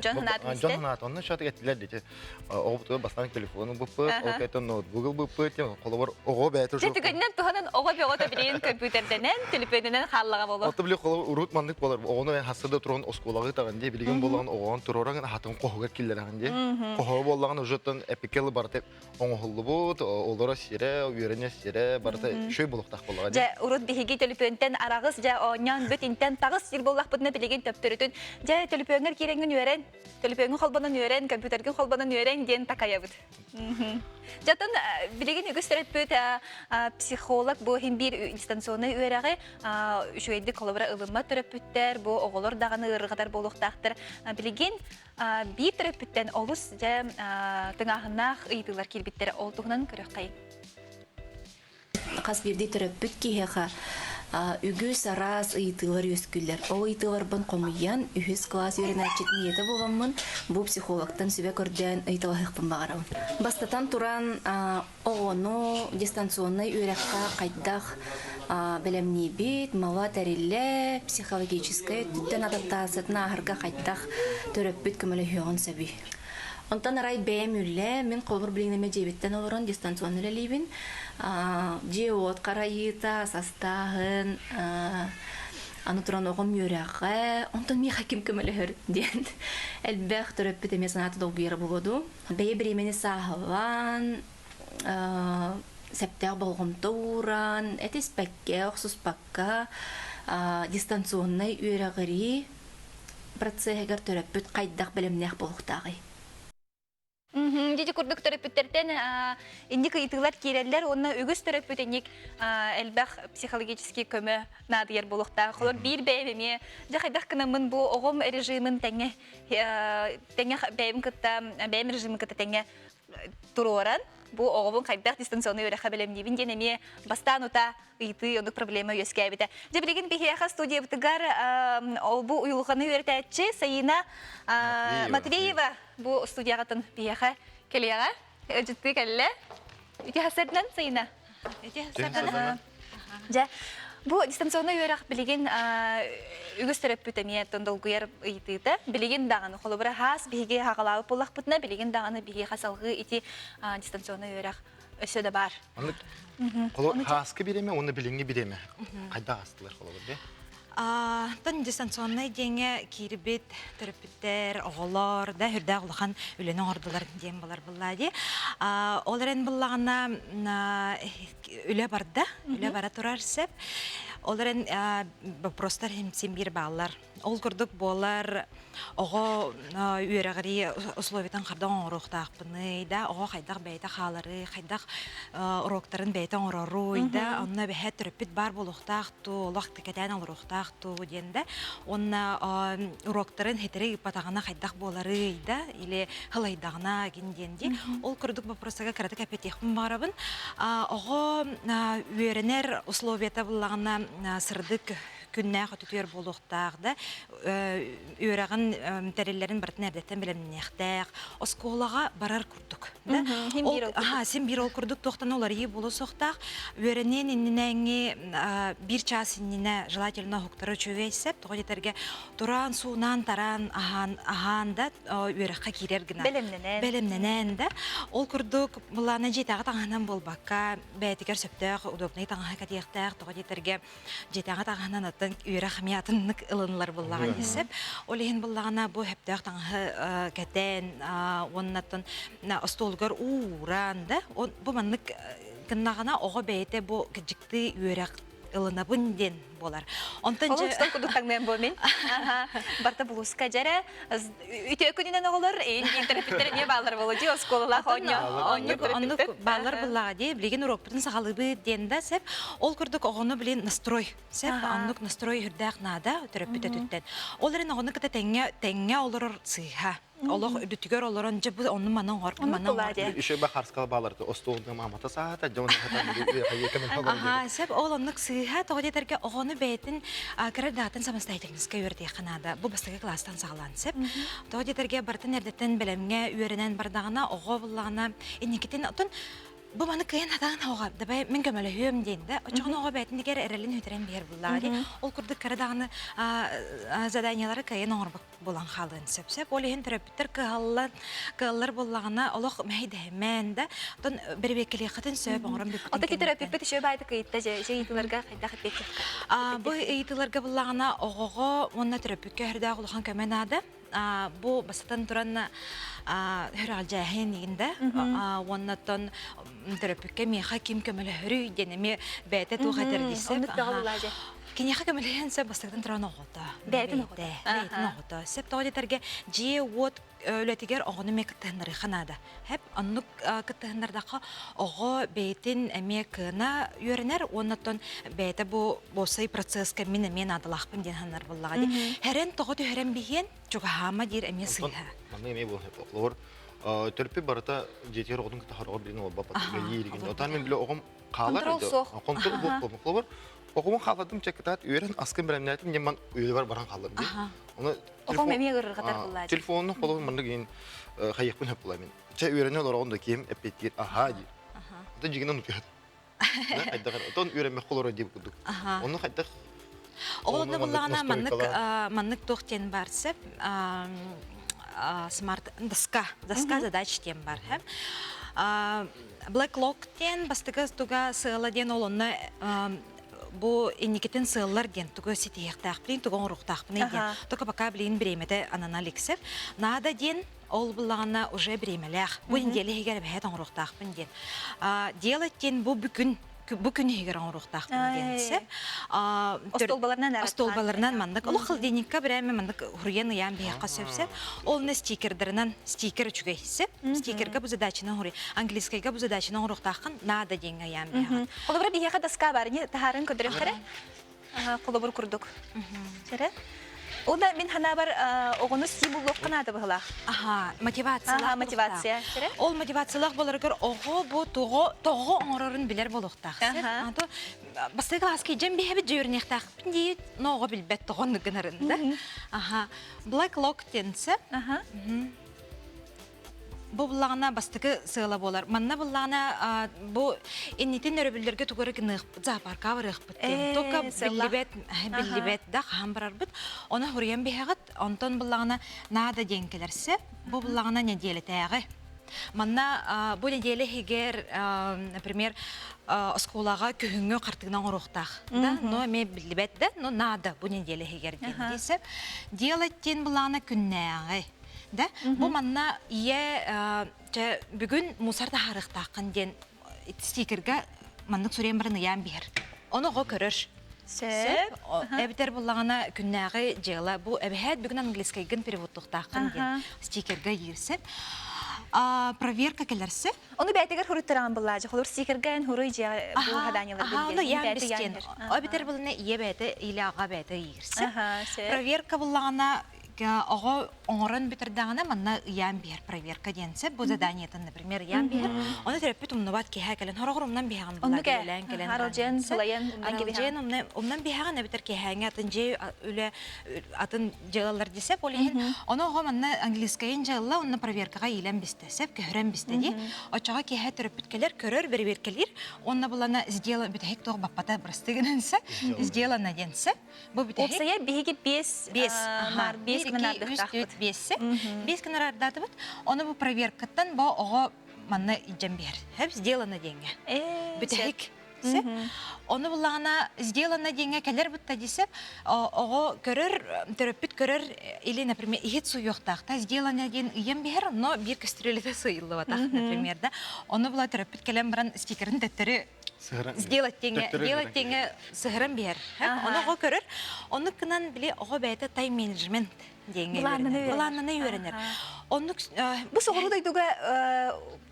дьон санаатын дьон санаата онно шатык этилэр дии оҕобутугар бастаан телефону быппыт ол кэнниттэн ноутбугу быппыт холобур оҕо бэйэтэ уже түгэнинэн туһанан оҕо бөҕөтө билигин көмпүүтэрдэнэн төлөпүөнүнэн хааллаҕа буолуо Отто били холобур урут маннык буолар оҕону эн хассыда туран оскуолаҕа ыытаҕын дии билигин буоллаҕын оҕоҕун туруораҕын аһатын хоһугар киллэрэҕин дии хоһо буоллаҕын уже эпикел барыта оҥоһуллубут, олоро сирэ, үөрэнэ сирэ, барыта үчүгэй буолуохтаах буоллаҕа дии. Дьэ, урут биһиги төлөпүөнтэн араҕыс, дьэ, оонньоон бүт интэн таҕыс сир буоллахпытына билигин төптөрүтүн, дьэ, төлөпүөҥҥэр киирэҥҥин үөрэн, төлөпүөҥҥүн холбонон үөрэн, компьютергин холбонон үөрэн диэн такайабыт. Дьатын билигин үгүс төрөппүт психолог бу иһин биир дистанционнай үөрэҕи үчүгэйдик холобура ылыммат төрөппүттэр, бу оҕолор даҕаны ыарырҕатар буолуохтаахтар. Билигин Биир төрөппүттэн олус дьэ тыҥааһыннаах ыйытыылар киирбиттэрэ ол туһунан көрүөххэйиҥ. Хас биирдии төрөппүт киһиэхэ. Үгүс араас ыйытыылар үөскүүллэр. Ол ыйытыыларбын хомуйан, үһүс кылаас үөрэнээччитин ийэтэ буоламмын, бу психологтан сүбэ көрдөөн ыйыталаһыахпын баҕарабын. Бастатан туран, оҕону дистанционнай үөрэххэ хайдах бэлэмниибит, мала тэриллэ, психологическай өттүттэн адаптациятын ааһарга хайдах төрөппүт көмөлөһүөҕүн сөбүй? Онтон арай бэйэм үлэ, мин холобур билигин эмэ дьиэбиттэн олорон дистанционно үлэлиибин. Дьиэ-уот харайыыта, састааһын, аны туран оҕом үөрэҕэ, онтон миэхэ ким көмөлөһөр диэн элбэх төрөппүт эмиэ санаата долгуйара буолуо дуу. Бэйэ бириэмэни сааһылаан, сөптөөх болҕомто ууран, этиспэккэ, охсуспакка дистанционнай үөрэҕирии процеһыгар төрөппүт хайдах бэлэмнээх буолуохтааҕый? Дьити курдук төрөппүттэртэн инник ыйытыылар киирэллэр уонна үгүс төрөппүт инник элбэх психологический көмө наадыйар буолуохтаах. Олор биир бэйэм эмиэ дьэ хайдах гынаммын бу оҕом режимин тэҥҥэ тэҥҥэ бэйэм кытта бэйэм режимин кытта тэҥҥэ туруоран бу оҕобун хайдах дистанционнай үөрэххэ бэлэмниибин диэн эмиэ бастаан утаа ыйытыы оннук проблема үөскээбитэ. Дьэ билигин биһиэхэ студиябытыгар ол бу уйулҕаны үөрэтээччи Саина Матвеева бу студияҕытын биһиэхэ кэлиэҕэ. Ыалдьыттыы кэллэ. Ити хасырынан Саина. Ити хасырынан. Дьэ, бу дистанционнай үөрэх билигин үгүс төрөппүт эмиэ долгуйар ыйытыыта. Билигин даҕаны холобура хаас биһиги хаҕалаабыт буоллахпытына, билигин даҕаны биһиэхэ салгыы ити дистанционнай үөрэх өссө да баар. Оннук холобур хааскы бириэмэ уонна билиҥҥи бириэмэ хайдах астылар холобур дии? Тон дистанционнай диэҥҥэ киирбит төрөппүттэр, оҕолор да үрдээх улахан үлэни оҥордулар диэн булар буллаа дии. Ол эрэн буллаҕына үлэ барда, үлэ бара турар сөп. Ол эрэн вопростар син биир бааллар. Ол курдук буолар оҕо үөрэҕирии условиятын хайдах оҥоруохтаахпыный да, оҕо хайдах бэйэтэ хааларый, хайдах уроктарын бэйэтэ оҥороруй да, онно эбэһээт төрөппүт баар буолуохтаах дуу, олох кэтээн олоруохтаах дуу диэн да, уонна уроктарын хитэри ыыппатаҕына хайдах буоларый да, или һылайдаҕына гин диэн дии. Ол курдук вопросага кыратык эппэтиэхпин баҕарабын. Оҕо үөрэнэр условията буллаҕына сырдык күннээх өтүтүөр буолуохтаах да үөрэҕин тэриллэрин барытын эрдэттэн бэлэмниэхтээх оскуолаҕа барар курдук да ол син биир ол курдук туохтан уларыйыы буолуо суохтаах үөрэниэн иннинээҥҥи биир чаас иннинэ желательно уһуктара үчүгэй сөп тоҕо диэтэргэ тураан суунаан тараан аһаан аһаан да үөрэххэ киирэр гына бэлэмнэнэн бэлэмнэнэн да ол курдук былаана дьиэтээҕи таҥаһынан буолбакка бэйэтигэр сөптөөх удобнай таҥаһы кэтиэхтээх тоҕо диэтэргэ дьиэтээҕи таҥаһынан оттон үөрэх эмиэ атыннык ылынылар буллаҕа дии Ол иһин буллаҕына бу сөптөөх таҥаһы кэтэн уонна оттон остуолугар ууран да бу маннык гыннаҕына оҕо бэйэтэ бу кырдьыктыы үөрэх ылынабын диэн буолар. Онтон дьэ Олус курдук таҥныам бу мин. Барта булууска дьэрэ үтүө күнүнэн оҕолор эйин диэн төрөппүттэр эмиэ бааллар буолуо дии оскуолалаах оонньуу оннук оннук бааллар буллаҕа дии билигин уруокпутун саҕалыыбыт диэн да сеп ол курдук оҕону билин настрой сеп оннук настрой үрдээх наада төрөппүт өтүттэн ол эрэн оҕону кытта тэҥҥэ тэҥҥэ олорор сыыһа олох үрдүтүгэр олорон дьэ бу онну маны оҥор маны оҥор еще ба харскал бааларты остуолга маамата саата дьон Аха, сеп ол оннук сыыһа тоҕо диэтэргэ оҕону бэйэтин кыра даатын самостоятельностька үөрэтиэххэ наада. Бу бастакы класстан саҕалаан сеп. Тоҕо диэтэргэ барытын эрдэттэн бэлэмҥэ үөрэнэн бардаҕына оҕо буллаҕына инникитин отон бу маны кыайан хатаан оҕо дабай мин көмөлөһүөм диэн да оччоҕуна оҕо бэйэтинигэр эрэлин сүтэрэн биэр буллаҕа дии. Ол курдук кыра даҕаны заданиялары кыайан оҥорбот булан хаалыан сөп сөп. Ол иһин төрөппүттэр кыһаллан кыаллар буоллаҕына олох мэһэйдэһимээн да оттон бэрэбиэркэлиэххитин сөп оҥорон бүппүтүн Ото төрөппүппүт үчүгэй баайдык ыйытта дьэ дьэ ыйытыыларга хайдах эппиэттиэххэ? Бу ыйытыыларга буллаҕына оҕоҕо уонна төрөппүккэ өрдөөх улахан көмө наада. Бу бастатан туран хөрөҕөлдьээһин игин да уонна оттон төрөппүккэ миэхэ ким көмөлөһөрүй диэн эмиэ бэйэтэ туох этэр диэсэп. Киниэхэ көмөлөһөн сөп бастакытын туран оҕото. Бэйэтин оҕото. Бэйэтин оҕото. Сөп тоҕо диэтэргэ дьиэ-уот үлэтигэр оҕону эмиэ кыттыһыннарыахха наада. Хэп оннук кыттыһыннардахха оҕо бэйэтин эмиэ кыана үөрэнэр уонна оттон бэйэтэ бу босай процесска мин эмиэ наадалаахпын диэн сананар буоллаҕа дии. Хэрэн тоҕо түһэрэн биһиэн чугаһаама диир эмиэ сыыһа. Манна эмиэ буолар. Төрөппүт барыта дьиэтигэр оҕотун кытта хороҕор билин олорбот. Отан мен биле оҕом хаалар. Контрол суох. Контрол буолуох. Оҕобун хаалладым чэ кытаат үөрэн аскын бэлэмнээтим диэн ман үйэлэр баран хааллым дии. Оны Оҕом эмиэ ырырҕатар буллаа. Телефонун холобун маннык иин хайыахпын хөп була мин. Чэ үөрэнэ олороҕун да киһим эппиэттиир аһаа диир. Ата дьигинэн утуйат. Хайдах отон үөрэммэх холоро диир курдук. Ону хайдах Ол онно буллаҕына маннык маннык туох диэн бар сеп смарт доска доска задач диэн бар Black Lock диэн бастакы туга сыала диэн ол онно бу инникитин сыаллар диэн тугу ситиһиэхтээхпин тугу оҥоруохтаахпыный диэн только пока билигин бириэмэтэ анана иликсэр наада диэн ол буллаҕына уже бириэмэлээх бу неделя иһигэр эбэһээт оҥоруохтаахпын диэн делать диэн бу бүгүн бу күн иһигэр оҥоруохтаахпын диэн сөп. Остуолбаларынан Остуолбаларынан маннык олох холодильникка бирээмэ маннык хуруйан ыйаан биһиэхэ сөп сөп. Ол не стикердарынан стикер үчүгэй сөп. Стикерга бу задачаны оҥоруй. Английскайга бу задачаны оҥоруохтааххын наада диэҥҥэ ыйаан биһиэхэ. Холобура биһиэхэ доска бар, не таһарын көрдөрүөххэ Холобур курдук. Чэрэ. Уна мин ханаабар оҕону стимуллуохха наада быһылаах. Аха, мотивациялаах. Аха, мотивация. Чэрэ. Ол мотивациялаах боларыгар оҕо бу тоҕо тоҕо оҥорорун билэр буолуохтаах. Ато бастакы класска дьэн биһэбит дьүөрүнүөхтээхпин диит, но оҕо билбэт тоҕо гынарын да. Аха, Black Lock тенсе. Аха. Бу буллаҕына бастакы сыала буолар. Манна буллаҕына бу иннитин өрөбүллэргэ тугу эрэ гыныахпыт, зоопарка барыахпыт диэн. Только биллибэт, биллибэт да хаһан барарбыт. Ону хуруйан биһэҕит, онтон буллаҕына наада диэн кэлэрсэ. Бу буллаҕына нэдиэлэтээҕи. Манна бу нэдиэлэ иһигэр, например, оскуолаҕа күһүҥҥү хартыына оҥоруохтаах да, но эмиэ биллибэт да, но наада бу нэдиэлэ иһигэр диэн диэсэ. Делать диэн былаана күннээҕи. Да? Бу манна ийэ чэ бүгүн мусор таһаарыахтааххын диэн стикергэ маннык суруйан баран ыйаан биһэр. Ону оҕо көрөр. Сөп. Эбэтэр буллаҕына күннээҕи дьыала бу эбэһээт бүгүн английскайгын переводтуохтааххын диэн стикергэ иирсеп. Проверка кэлэрсе. Ону бэйтигэр хуруттараан буллаажы. Холур стикергэ эн хуруй дьиэ бу хадааньалар Аха, ону ыйаан бистен. Эбэтэр булына ийэ бэйэтэ или аҕа бэйэтэ иирсе. Проверка буллаҕына оҕо оҥорон бүтэрдэҕинэ манна ыйаан биһэр проверка диэн сөп бу заданиетын например ыйаан биһэр ону төрөппүт умнубат киһэ кэлэн хороҕор умнан биһэҕин Оннук ээ. үлэлээн кэлэн Аралдьыйан сылайан умнан аралдьыйан умнан биһэҕин эбэтэр киэһээҥҥэ атын дьиэ үлэ атын дьыалалар десеп ол иһин ону оҕо манна английскайын дьыалла онно проверкаҕа иилэн бистэ сөп көһөрөн бистэ дии оччоҕо киэһэ төрөппүт кэлэр көрөр бэрэбиэркэлиир уонна булана сдела бүтэһик туох баппата бырастыы гынан сөп сделано диэн сөп Бу бүтэһик. Уопсайа биһиги биэс биэс маар биэс гына наардыахтаахпыт. Биэссе. Биэс гына наардатыбыт. Ону бу проверкаттан бу оҕо манна илдьэн биэр. Хэп сделано диэҥҥэ. Бүтэһик. Ону буллаҕына сделано диэҥҥэ кэлэр бытта дисеп оҕо көрөр, төрөппүт көрөр или, например, иһит суйуохтаах та сделано диэн ыйан биһэр, но биир кастрюлята сыйыллыбатах, например, да. Ону була төрөппүт кэлэн баран стикерин төттөрү сделать тиҥэ делать тиҥэ сыһыран биһэр ону оҕо көрөр оннук гынан били оҕо бэйэтэ тайм менеджмент диэҥҥэ былааннана үөрэнэр оннук бу соҕуруу дойдуга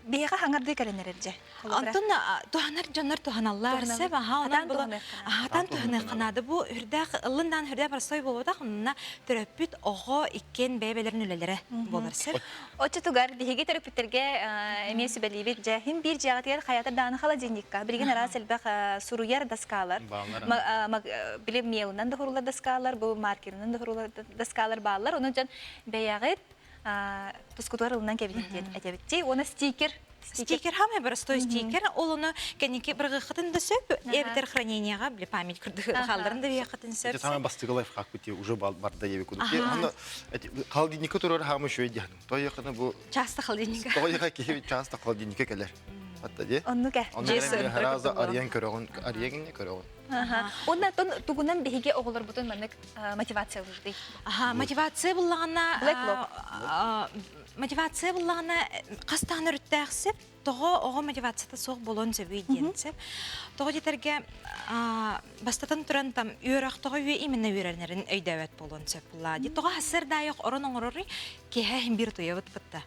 биһиэхэ хаҥардыы кэлэн эрэр дьэ онтон туһанар дьоннор туһаналлар сөп аха онон булу аһатан туһаныахха наада бу үрдээх ыллын даан үрдээх простой буолбатах онно төрөппүт оҕо иккиэн бэйэ-бэйэлэрин үлэлэрэ буолар сөп Оччотугар биһиги төрөппүттэргэ эмиэ сүбэлиибит. Дьэ, иһин биир дьиэҕитигэр хайатар даҕаны холодильникка. Билигин араас элбэх суруйар доскалар, били мелынан да хурулар доскалар, бу маркерынан да хурулар доскалар бааллар. Ону дьон бэйэҕит тускутугар ылынан кэбиһин диэн этэбит. Уонна стикер Стикер хамай простой стикер. Ол ону кэнники бырҕыаххытын да сөп, эбэтэр хранениеҕа били память курдук хаалларын да биэххитин сөп. Это самое бастыгы лайфхак бути уже барда еби кудук. Аны холодильникка турар хаамы шөй диһан. Тойохына бу Часто холодильника. Тойоха киһи часто холодильникка кэлэр. Атта ди. Оннук э. Онну хараза арыйан көрөҕүн, арыйан көрөҕүн. Онна тон тугунан биһиги оҕолорбутун маннык мотивациялыырдый? Аха, мотивация буллаҕына мотивация буллаҕына хас даҕаны өрүттээх сөп тоҕо оҕо мотивацията суох буолуон сөбүй диэн сөп тоҕо диэтэргэ бастатан туран там үөрэх тоҕо үө именно үөрэнэрин өйдөөбөт буолуон сөп буллаа ди тоҕо сардаайах орон оҥороруй киэһэ иһин биир утуйабыт бытта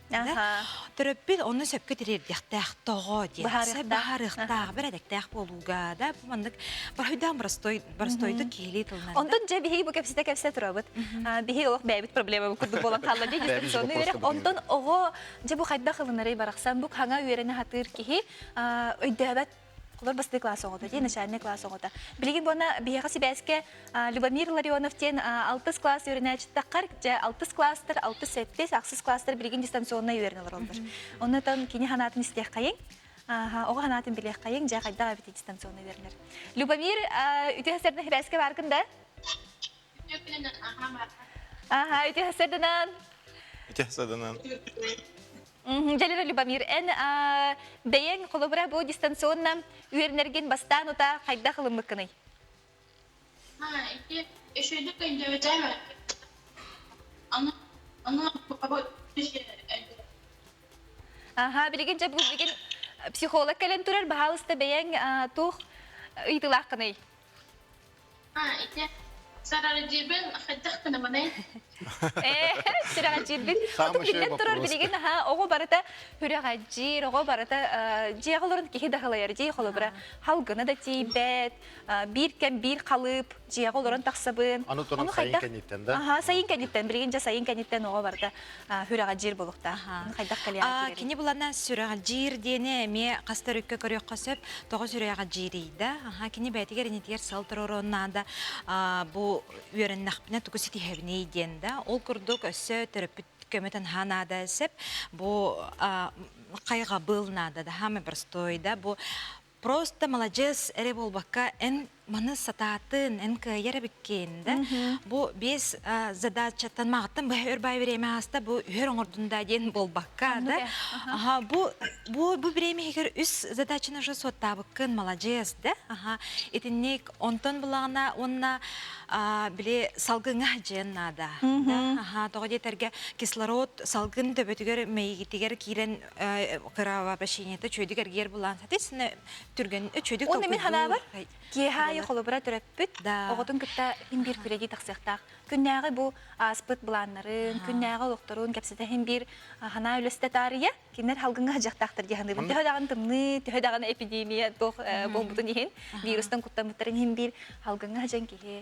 төрөппүт ону сөпкө тириэрдиэхтээх тоҕо диэн баһаарыахтаах бэрэдэктээх буолууга да бу маннык барыйдаан простой простойдук киһилии тылынан Онтон дьэ биһиги бу кэпсэтэ кэпсэ турабыт. Биһи олох бэйэбит проблемабыт курдук буолан хаалла дии дистанционный үөрэх. Онтон оҕо дьэ бу хайдах ылынарый барахсан бу хаҥа үөрэнэ сатыыр киһи өйдөөбөт. Холор бастыы класс оҕото дии, начальный класс оҕото. Билигин буона биһиэхэ сибээскэ Любомир Ларионов диэн алтыс класс үөрэнээччитэххэр, дьэ алтыс класстар, алтыс сэттис, ахсыс класстар билигин дистанционно үөрэнэ олороллор. Оннотон кини ханаатын истиэххэйиҥ. Оҕо ханаатын билиэххэйиҥ, дьэ хайдах эбит дистанционно үөрэнэр. Любомир, үтүө сэрдэн сибээскэ бааргын да? Аха, үтүө сэрдэнэн. Үтүө сэрдэнэн. Дьэлэрэ Любомир, эн бэйэҥ холобура бу дистанционно үөрэнэргин бастаан ута хайдах ылыммыккыный? Ити үчүгэйдик өйдөөбүтэ. Аны аны Аха, билигин дьэ бу билигин психолог кэлэн турар, баһаалыста бэйэҥ туох ыйытыылааххыный? Ити сарарыдьыыбын хайдах гынабыный? Ээ, сүрэҕэлдьиирбин. Отут биллэн турар билигин аһа оҕо барыта сүрэҕэлдьиир, оҕо барыта дьиэҕэ олорон киһи да халайар дии холобура халгына да тиийбэт, биир кэм биир халыып дьиэҕэ олорон тахсабын. Аны туран сайын кэнниттэн да? Аха, сайын кэнниттэн, билигин дьэ сайын кэнниттэн оҕо барыта сүрэҕэлдьиир буолуохтаах. Хайдах кэлиэҕэ Кини булана сүрэҕэлдьиир диэни эмиэ хас да өрүккэ көрүөххэ сөп. Тоҕо сүрэҕэлдьиирий да? Аха, кини бэйэтигэр инитигэр сыл туруоруон наада. Бу үөрэннэхпинэ тугу ситиһэбиний диэн да. Ол курдук өссө төрөппүт көмөтөн наһаа наада сөп. Бу хайҕабыл наада да, самый простой да. Бу просто маладьыас эрэ буолбакка эн маны сатаатын, эн кыайар эбиккин да. Бу биэс задачаттан маҕаттан быһа өр бай время ааста бу үһөр оҥордун да диэн буолбакка да. Аха бу бу бу время иһигэр үс задачаны уже суоттаабыккын маладьыас да. Аха итинник онтон булаҕына уонна били салгыҥа дьиэн наада. Да? Аха тоҕо диэтэргэ кислород салгын төбөтүгэр мэйигитигэр киирэн кровообращениета үчүгэйдик эргийэр булаан соответственно түргэн үчүгэйдик Уонна мин ханаабар киэһэ аайы холобура төрөппүт оҕотун кытта иһин биир күрэдии тахсыахтаах. Күннээҕи бу ааспыт былааннарын, күннээҕи олохторун кэпсэтэ иһин биир ханаа үлэстэ таарыйа кинилэр халгыҥҥа садьахтаахтар дии саныыбын. Төһө даҕаны тымныы, төһө даҕаны эпидемия туох буолбутун иһин, вирустан куттаммыттарын иһин биир халгыҥҥа садьан киһи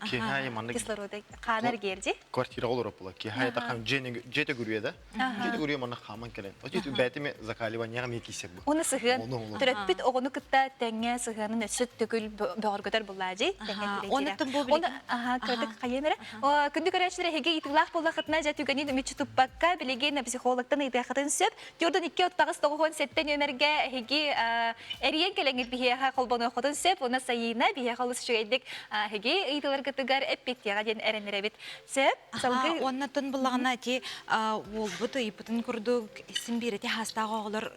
кислорода хаанар герди. Квартираҕа олорор була. Киэһэ аайы дьиэ төгүрүө да. Дьиэ төгүрүө манна хааман кэлэн. Отит бээтими закаливанияҕа эмиэ киирсэр бу. Оны сыһыан төрөппүт оҕону кытта тэҥҥэ сыһыанын өссө төгүл бөҕөргөтөр буллаажы. Оны Оны аха кырдык хайын эрэ. Күндү көрөөччүлэр эһиги ыйытыылаах буоллахытына дьэ түгэни мүччү туппакка билигин психологтан ыйытыаххытын сөп. Түөртөн икки оттаҕыс тоҕуһун сэттэ нүөмэргэ эһиги эрийэн кэлэҥҥит биһиэхэ холбонуоххутун сөп. Уна Сайыына биһиэхэ олус үчүгэйдик эһиги ыйытыыларгытыгар эппиэттиэҕэ диэн эрэнэрэбит. Сөп. Салгыы Уонна тон буллаҕына ити уолбут ыйыппытын курдук син биир ити хаастаах оҕолор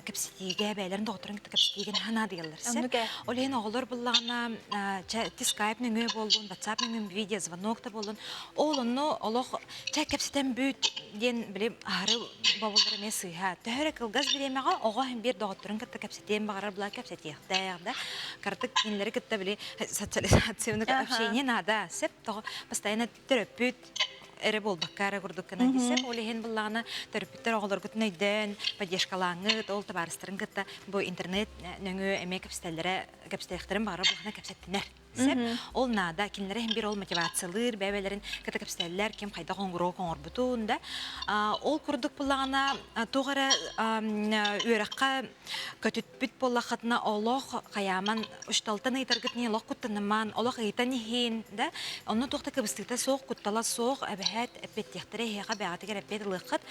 кэпсэтиигэ бэйэлэрин доҕотторун кытта кэпсэтиигэ наһаа наадыйаллар сөп. Ол иһин оҕолор буллаҕына чэ ити скайп нөҥүө буоллун, ватсап нөҥүө видеозвонок да буоллун ол онно олох чэ кэпсэтэн бүт диэн били аһары бобуллар эмиэ сыыһа. Төһө эрэ кылгас бириэмэҕэ оҕо иһин биир доҕотторун кытта кэпсэтиэн баҕарар була кэпсэтиэхтээх да. Кыратык кинилэри кытта били социализацияны общение наада сөп тоҕо постоянно төрөппүт эрэ буолбакка эрэ курдук гына десем ол иһин буллаҕына төрөппүттэр оҕолоргутун өйдөөн поддержкалааҥҥыт ол табаарыстарын кытта бу интернет нөҥүө эмиэ кэпсэтэллэрэ кэпсэтиэхтэрин баҕарар буоллаҕына кэпсэттинэр сөп ол наада кинилэрэ иһин биир ол мотивациялыыр бэйэлэрин кытта кэпсэтэллэр ким хайдах оҥоруок оҥорбутун да ол курдук буллаҕына туох эрэ үөрэххэ көтүппүт буоллаххытына олох хайааман учталтан ыйытаргыт не олох куттанымаан олох ыйытан иһин да онно туох да кыбыстыыта суох куттала суох эбэһээт эппиэттиэхтэрэ эһиэхэ бэҕэтигэр эппиэт ылыаххыт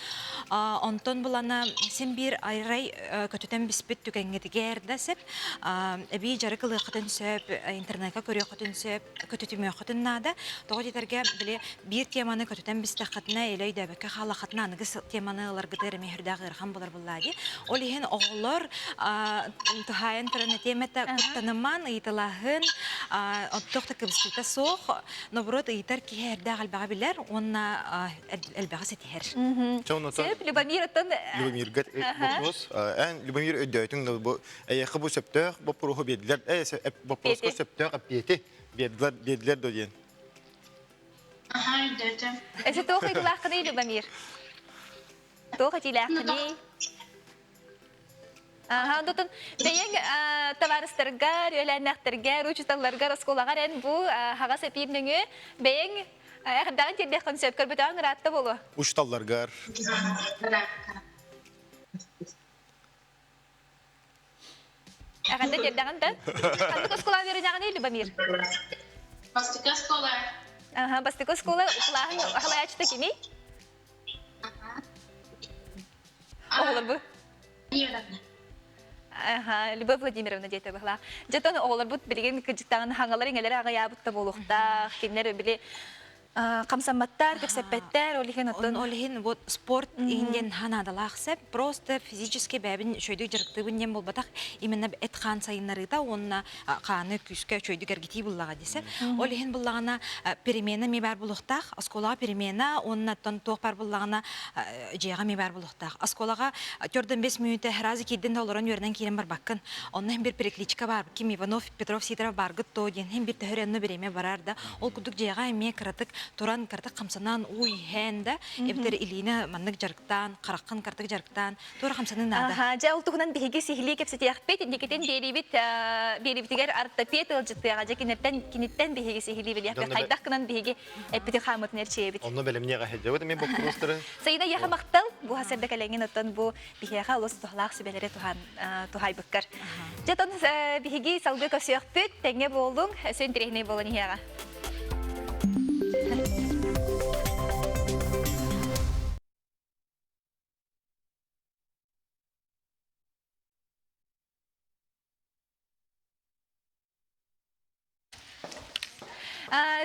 онтон булана син биир айрай көтүтэн биспит түгэҥҥитигэр да сөп эбии дьарык ылыаххытын сөп интернекка көрүөххүтүн сөп көтүтүмүөххүтүн наада тоҕо диэтэргэ били биир теманы көтүтэн бистэххитинэ или өйдөөбөккө хааллаххытына аныгы теманы ыларгытыгар эмиэ сүрдээх ыарахан буолар буоллаа дии. Ол иһин оҕолор туһаайан туран этиэм этэ куттаныман, ыйыталаһын, оттох да кыбыстыыта суох, наоборот ыйытар киһи эрдээх элбэҕи билэр уонна элбэҕи ситиһэр. Сөп, Любомир оттон Любомирга вопрос. Эн Любомир өйдөөтүҥ бу эйиэхэ бу сөптөөх боппуруоһу биэрдилэр. Э боппуруоска сөптөөх эппиэти биэрдилэр биэрдилэр до диэн. Аха, өйдөөтүм. Эсэ туох ыйытылааххыный Любомир? Туох этиилээххиний? Аха, онтон бэйэҥ табаарыстаргар, үөлээннээхтэргэр, учууталларгар, оскуолаҕар эн бу хаҕас эпиир нөҥүө бэйэҥ эҕэрдэҕин тиэрдиэххин сөп көрбөтөҕүҥ ыраатта буолуо. Учууталларгар. Эҕэрдэ тиэрдэҕин да? Ханнык оскуола үөрэнэҕиний, Любомир? Бастакы оскуола. Аха, бастакы оскуола кылааһын халайааччыта кимий? Оҕолор бу. Аха, Любовь Владимировна диэтэ быһылаах. Дьэ, оҕолорбут билигин кыдьыктаҕын хаҥалар иҥэлэр аҕыйаабыт да буолуохтаах. Кинилэр били хамсамматтар, кэпсэппэттэр, ол иһин оттон... Ол иһин вот спорт иһин ханаадалаах сеп, просто физически бэйэбин үчүгэйдик дьарыктыыбын диэн буолбатах, именно эт-хаан сайыннарыыта уонна хааны күүскэ үчүгэйдик эргитии буллаҕа десе. Ол иһин буллаҕына перемена эмиэ баар буолуохтаах, оскуолаҕа перемена уонна оттон туох баар буллаҕына дьиэҕэ эмиэ баар буолуохтаах. Оскуолаҕа төрдөн бес мүнүүтэ сразу киирдин да олорон үөрэнэн киирэн барбаккын. Онно иһин бир перекличка баар, Ким Иванов, Петров Сидоров бааргыт то диэн иһин бир төһөр онно бириэмэ барар да Ол курдук дьиэҕэ эмиэ кыратык туран, кыратык хамсанан, уу иһэн да, эбэтэр илиини маннык дьарыктаан, хараххын кыратык дьарыктаан, туора хамсаныы наада. Аха, дьэ ол туһунан биһиги сиһилии кэпсэтиэхпит. Инникитин биэриибит биэриибитигэр ортопед ыалдьыттыаҕа. Дьэ киниттэн киниттэн биһиги сиһилии билиэхпит. Хайдах гынан биһиги эппитин хааммытын эрчийэбит. Онно бэлэмниэҕэ сылдьабыт эмиэ боппуруостары. Саина эйиэхэ махтал. Бу хасырда кэлэҥҥин оттон бу биһиэхэ олус туһалаах сүбэлэри туһан туһайбыккар. Дьэ, тон биһиги салгыы көрсүөхпүт, тэҥҥэ буоллуҥ, өссө интэриэһинэй буолан иһиэҕэ.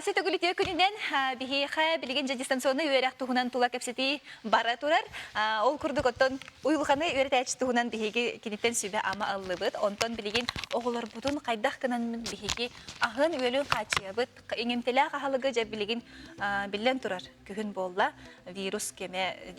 Сөтөгүлүтүө күнүнэн биһиэхэ билигин дьэ дистанционнай үөрэх туһунан тула кэпсэтии бара турар. Ол курдук оттон уйулҕаны үөрэтээччи туһунан биһиги киниттэн сүбэ-ама ыллыбыт. Онтон билигин оҕолорбутун хайдах гынан биһиги аһын-үөлүн хааччыйабыт. Иҥэмтэлээх аһылыгы дьэ билигин биллэн турар күһүн буолла. Вирус кэмэ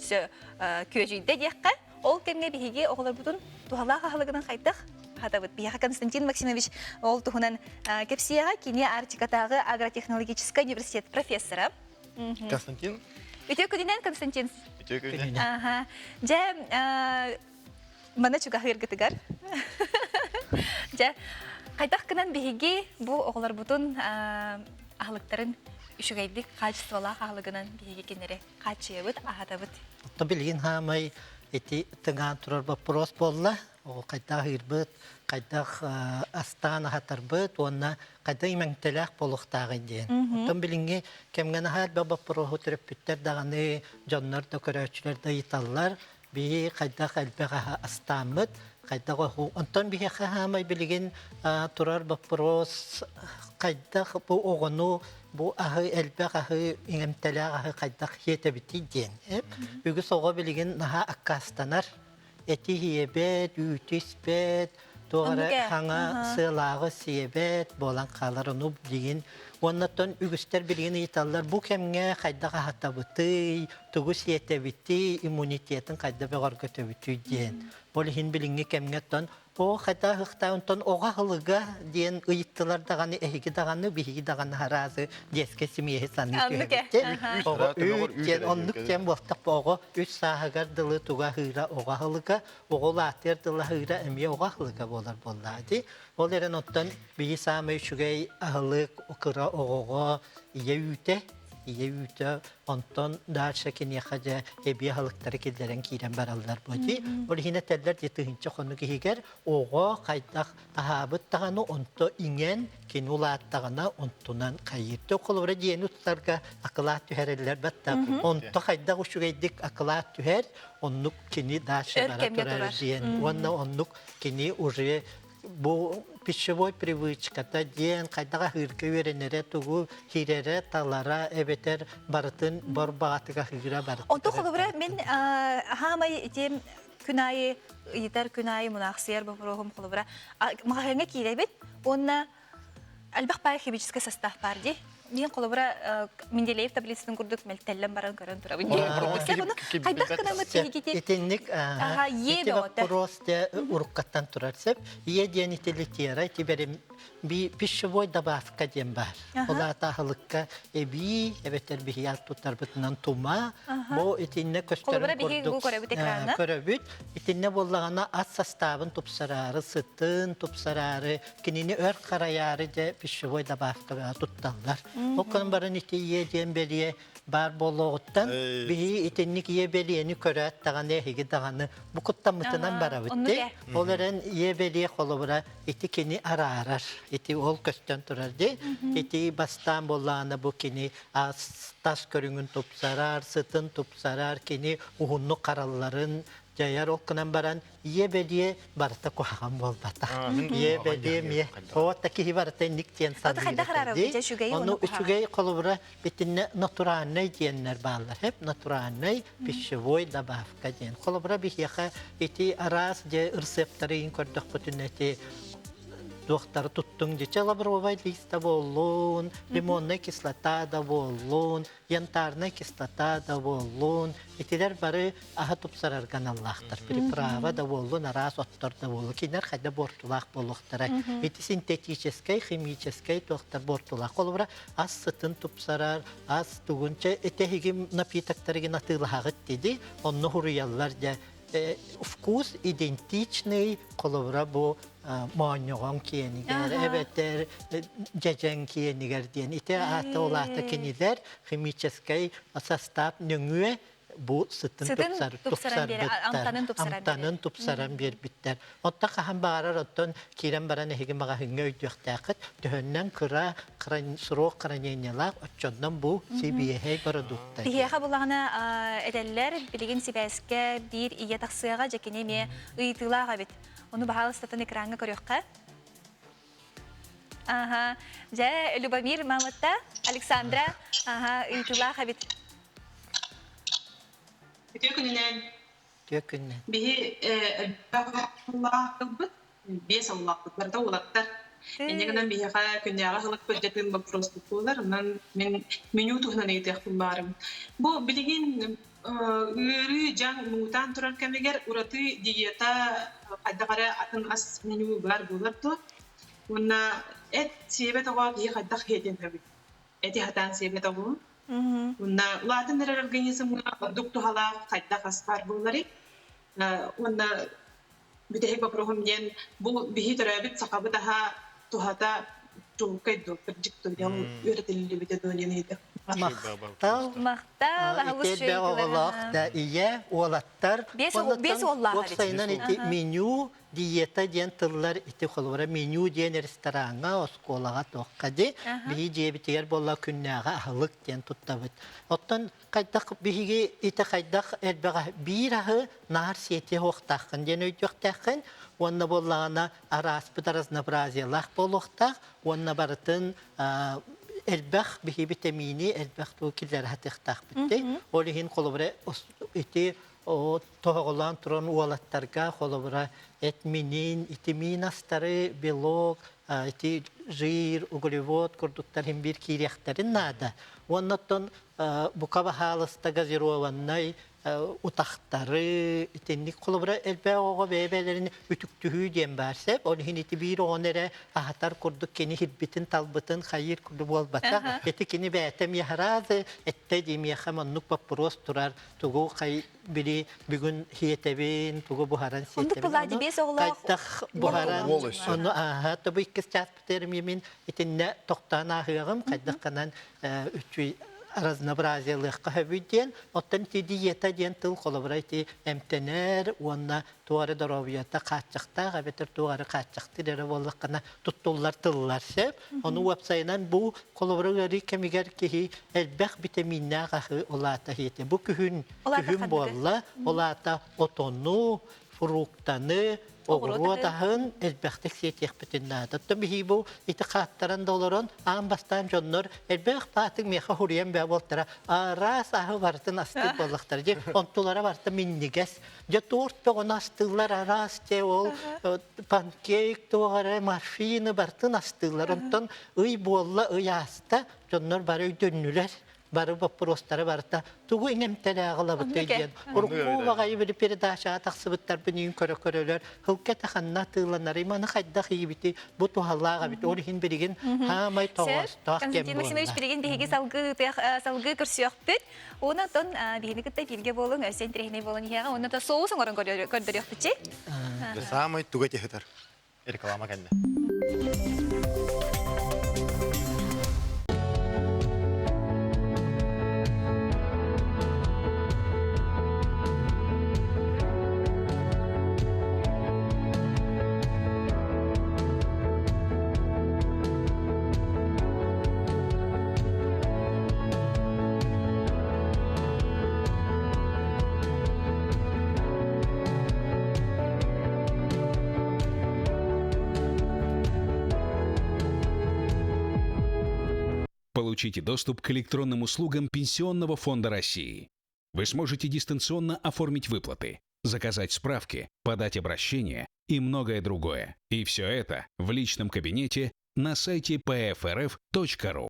күөдьүйдэ диэххэ. Ол кэмҥэ биһиги оҕолорбутун туһалаах аһылыгынан хайдах аһатабыт? Биһиэхэ Константин Максимович ол туһунан кэпсиэҕэ. Кини Арктикатааҕы агротехнологическай университет профессора. Константин? Үтүө күнүнэн, Константин. Үтүө күнүнэн. Аха. Дьэ, мана чугаһыыргытыгар. Дьэ, хайдах гынан биһиги бу оҕолорбутун аһылыктарын үчүгэйдик хаачыстыбалаах аһылыгынан биһиги кинилэри хааччыйабыт, аһатабыт. Оттон билигин хаамай ити тыҥаан турар боппуруос буолла. Ол хайдах ыырбыт, хайдах астаан аһатарбыт уонна хайдах имэҥтэлээх буолуохтааҕый диэн. Оттон билиҥҥи кэмҥэ наһаа элбэх боппуруоһу төрөппүттэр даҕаны, дьоннор да көрөөччүлэр да ыйыталлар. Биһи хайдах элбэх аһа астааммыт, хайдах оһу. Онтон биһиэхэ хаамай билигин турар боппуруос хайдах бу оҕону бу аһы элбэх аһы иҥэмтэлээх аһы хайдах сиэтэбитий диэн. Үгүс оҕо билигин наһаа аккаастанар. Эти сиэбэт, үүтү испэт, туох эрэ хаҥа сыалааҕы сиэбэт буолан хаалар. Ону билигин уоннаттан үгүстэр билигин ыйыталлар бу кэмҥэ хайдах аһатабытый, тугу сиэтэбитий, иммунитетын хайдах бөҕөргөтөбүтүй диэн. Ол иһин билиҥҥи кэмҥэ оттон Оо, хайдах ыһыктаа, онтон оҕо аһылыга диэн ыйыттылар даҕаны, эһиги даҕаны, биһиги даҕаны араазы дьиэскэ симиэһи саныы түһэбит. Оҕо үүт диэн оннук диэн буолтах оҕо үс сааһыгар дылы туга аһыыра оҕо аһылыга, оҕо улаатыар дылы аһыыра эмиэ оҕо аһылыга буолар буоллаҕа дии. Ол эрэн оттон биһи саамай үчүгэй аһылык кыра оҕоҕо ийэ үүтэ, ийэ үүтэ онтон дальше киниэхэ дьэ эбии аһылыктары киллэрэн киирэн бараллар бу дии. Ол иһин этэллэр дии тыһыынча хонук иһигэр оҕо хайдах аһаабыт даҕаны онто иҥэн кини улааттаҕына онтунан хайыыр. Холобура дьиэни тутарга акылаат түһэрэллэр батта онто хайдах үчүгэйдик акылаат түһэр оннук кини дальше бара турар диэн уонна оннук кини уже бу пищевой привычката диэн хайдах аһыырга үөрэнэрэ тугу киирэрэ талара эбэтэр барытын бор баҕатыга аһыыра барытын Онто холобура мин хаамай ити күн аайы ыйытар күн аайы мунаахсыйар боппуруоһум холобура маҕаһыыҥҥа киирэбит уонна элбэх баай химическэй состав баар дии Мин холобура Менделеев таблицатын курдук мэлтэллэн баран көрөн турабын. Хайдах гынаммыт биһигити? Итинник ити вопрос уруккаттан турар сөп. Ийэ диэн ити литера ити берим би пищевой добавка диэн бар. Ол аата аһылыкка эбии эбэтэр биһият туттарбытынан тума. Бу итиннэ көстөрүн курдук көрөбүт. Итиннэ буоллаҕына ас составын тупсараары, сытын тупсараары, кинини өр харайаары дьэ пищевой добавка тутталлар. Ол баран ити ийэ диэн бэлиэ баар буолуоҕуттан биһи итинник ийэ бэлиэни көрөөт даҕаны эһиги даҕаны бу куттаммытынан барабыт дии. Ол эрэн ийэ бэлиэ холобура ити кини араарар. Ити ол көстөн турар дии. Ити бастаан буоллаҕына бу кини тас көрүҥүн тупсарар, сытын тупсарар, кини уһуннук харалларын дьайар ол гынан баран ийэ бэлиэ барыта куһаҕан буолбатах. Ийэ бэлиэ эмиэ оҕото киһи барыта инник диэн саныыр этэ. Ону үчүгэй холобура итиннэ натуральнай диэннэр бааллар. Хеп натуральный пищевой добавка диэн. Холобура биһиэхэ ити араас дьэ ырсыаптары көрдөхпүтүнэ ити туохтары туттуҥ дьэ лавровай лист да буоллун, лимонная кислота да буоллун, янтарная кислота да буоллун, итилэр бары аһы тупсарарга аналлаахтар. Приправа да буоллун, араас оттор да буоллун. Кинилэр хайда буортулаах буолуохтара. Ити синтетическэй, химическэй туохтар буортулаах. Холобура, ас сытын тупсарар, ас тугунча этэһиги напитоктарыгын атыылаһаҕыт диди, онно хуруйаллар дьэ вкус идентичный, холобура бу моонньоҕон киэнигэр эбэтэр дьэдьэн киэнигэр диэн ити аата ол аата кинилэр химическэй состав нөҥүө бу сытын тупсарбыттар амтанын тупсаран биэрбиттэр оттон хаһан баҕарар оттон киирэн баран эһиги маҕаһыыҥҥа өйдүөхтээххит төһөннөн кыра срок хранениялаах оччоннон бу сибиэһэй продукта Биһиэхэ булаҕына этэллэр билигин сибээскэ биир ийэ тахсыаҕа дьэ кини эмиэ ыйытыылаах эбит Ону баһаалыстатын экраҥҥа көрүөххэ. Аха. Дьэ, Любомир мааматта, Александра, аха, ыйытыылаах эбит. Үтүө күнүнэн. Үтүө күнүнэн. Биһи элбэх ылбыт, биэс аллаахпыт барыта уолаттар. Инньэ гынан биһиэхэ күннээҕи аһылык көрдөтүүн боппуруоспут буолар. Онон мин меню туһунан ыйытыахпын баарым. Бу билигин Ыарыы, дьаҥ муҥутаан турар кэмигэр ураты диета хайдах эрэ атын ас меню баар буолар дуо? Уонна эт сиэбэт оҕо киһи хайдах сиэтиэн сөбүй? Эти сатаан сиэбэт оҕо. Уонна улаатан эрэр организмҥа ордук туһалаах хайдах ас баар буоларый? Уонна бүтэһик боппуруоһум диэн бу биһи төрөөбүт сахабыт аһа туһата чуолкай дуо, кырдьык дуо, үөрэтиллибитэ дуо диэн ыйытык. Махтал. Махтал, аһылыс Ити элбэх оҕолоох да ийэ, уолаттар. Биэс уоллаах Уопсайынан ити меню, диета диэн тыллар ити холобура меню диэн рестораҥҥа, оскуолаҕа туохха ди биһи дьиэбитигэр буолла күннээҕи аһылык диэн туттабыт. Оттон хайдах биһиги ити хайдах элбэҕэ биир аһы наар сиэтиэ суохтааххын диэн өйдүөхтээххин уонна буоллаҕына арааспыт разнообразиялаах буолуохтаах уонна барытын элбэх биһи битэмиини элбэх туу киллэрэ сатыахтаахпыт дии. Ол иһин холобура ити тоһоҕолоон туран уолаттарга холобура эт минин, ити миин астары, белок, ити жир, углевод курдуктар иһин биир киириэхтэрин наада. Уонна оттон бука баһаалыста газированнай утахтары итинник холобура элбэх оҕо бэйэ-бэйэлэрин үтүктүһүү диэн баар сөп. Ол иһин ити биир оҕону эрэ аһатар курдук кини хирбитин талбытын хайыыр курдук буолбата. Ити кини бэйэтэ миэхэ эттэ дии миэхэ маннык боппуруос турар тугу хай били бүгүн хиэтэбин тугу буһаран сиэтэбин. Хайдах буһаран ону ааһа тобу иккис чааспытыгар мин итиннэ тохтоон ааһыаҕым хайдах гынан үчүй разнообразиялыахха сөбүй диэн оттон ити диета диэн тыл холобура ити эмтэнэр уонна туох эрэ доруобуйата хааччахтаах эбэтэр туох эрэ хааччахтыыр эрэ буоллаххына туттуллар тыллар сөп ону уопсайынан бу холобура ыарыы кэмигэр киһи элбэх битэмииннээх аһы улаата иһиэтэ бу күһүн күһүн буолла ол аата отону фруктаны, оҕуруот аһын элбэхтик сиэтиэхпитин наада. Оттон биһиги бу ити хааттаран да олорон, аан бастаан дьоннор элбэх баатык миэхэ хуруйан бээ буолтара, араас аһы барытын астыыр буоллахтара. Дьэ, онтулара барыта минньигэс. Дьэ, торт бөҕөнү астыыллар араас, дьэ, ол панкейк туох эрэ, морфины барытын астыыллар. Онтон ый буолла, ый ааста, дьоннор бары өйдөннүлэр. Бары боппуруостара барыта тугу иҥэмтэлээҕи ылабытый диэн урукку баҕайы били передачаҕа тахсыбыттарбын иин көрө-көрөлөр һылка ханна атыыланарый маны хайдах иибити бу туһалаах эбит ол иһин билигин хаамай тоҕоостоох кэм Константин Максимович билигин биһиги салгыы салгыы көрсүөхпүт уонна оттон биһини кытта бииргэ буолуҥ өссө интэриэһинэй буолан иһиэҕэ уонна то соус оҥорон көрдөрүөхпүт Самый туга тиһитэр реклама кэннэ. Получите доступ к электронным услугам Пенсионного фонда России. Вы сможете дистанционно оформить выплаты, заказать справки, подать обращение и многое другое. И все это в личном кабинете на сайте pfrf.ru.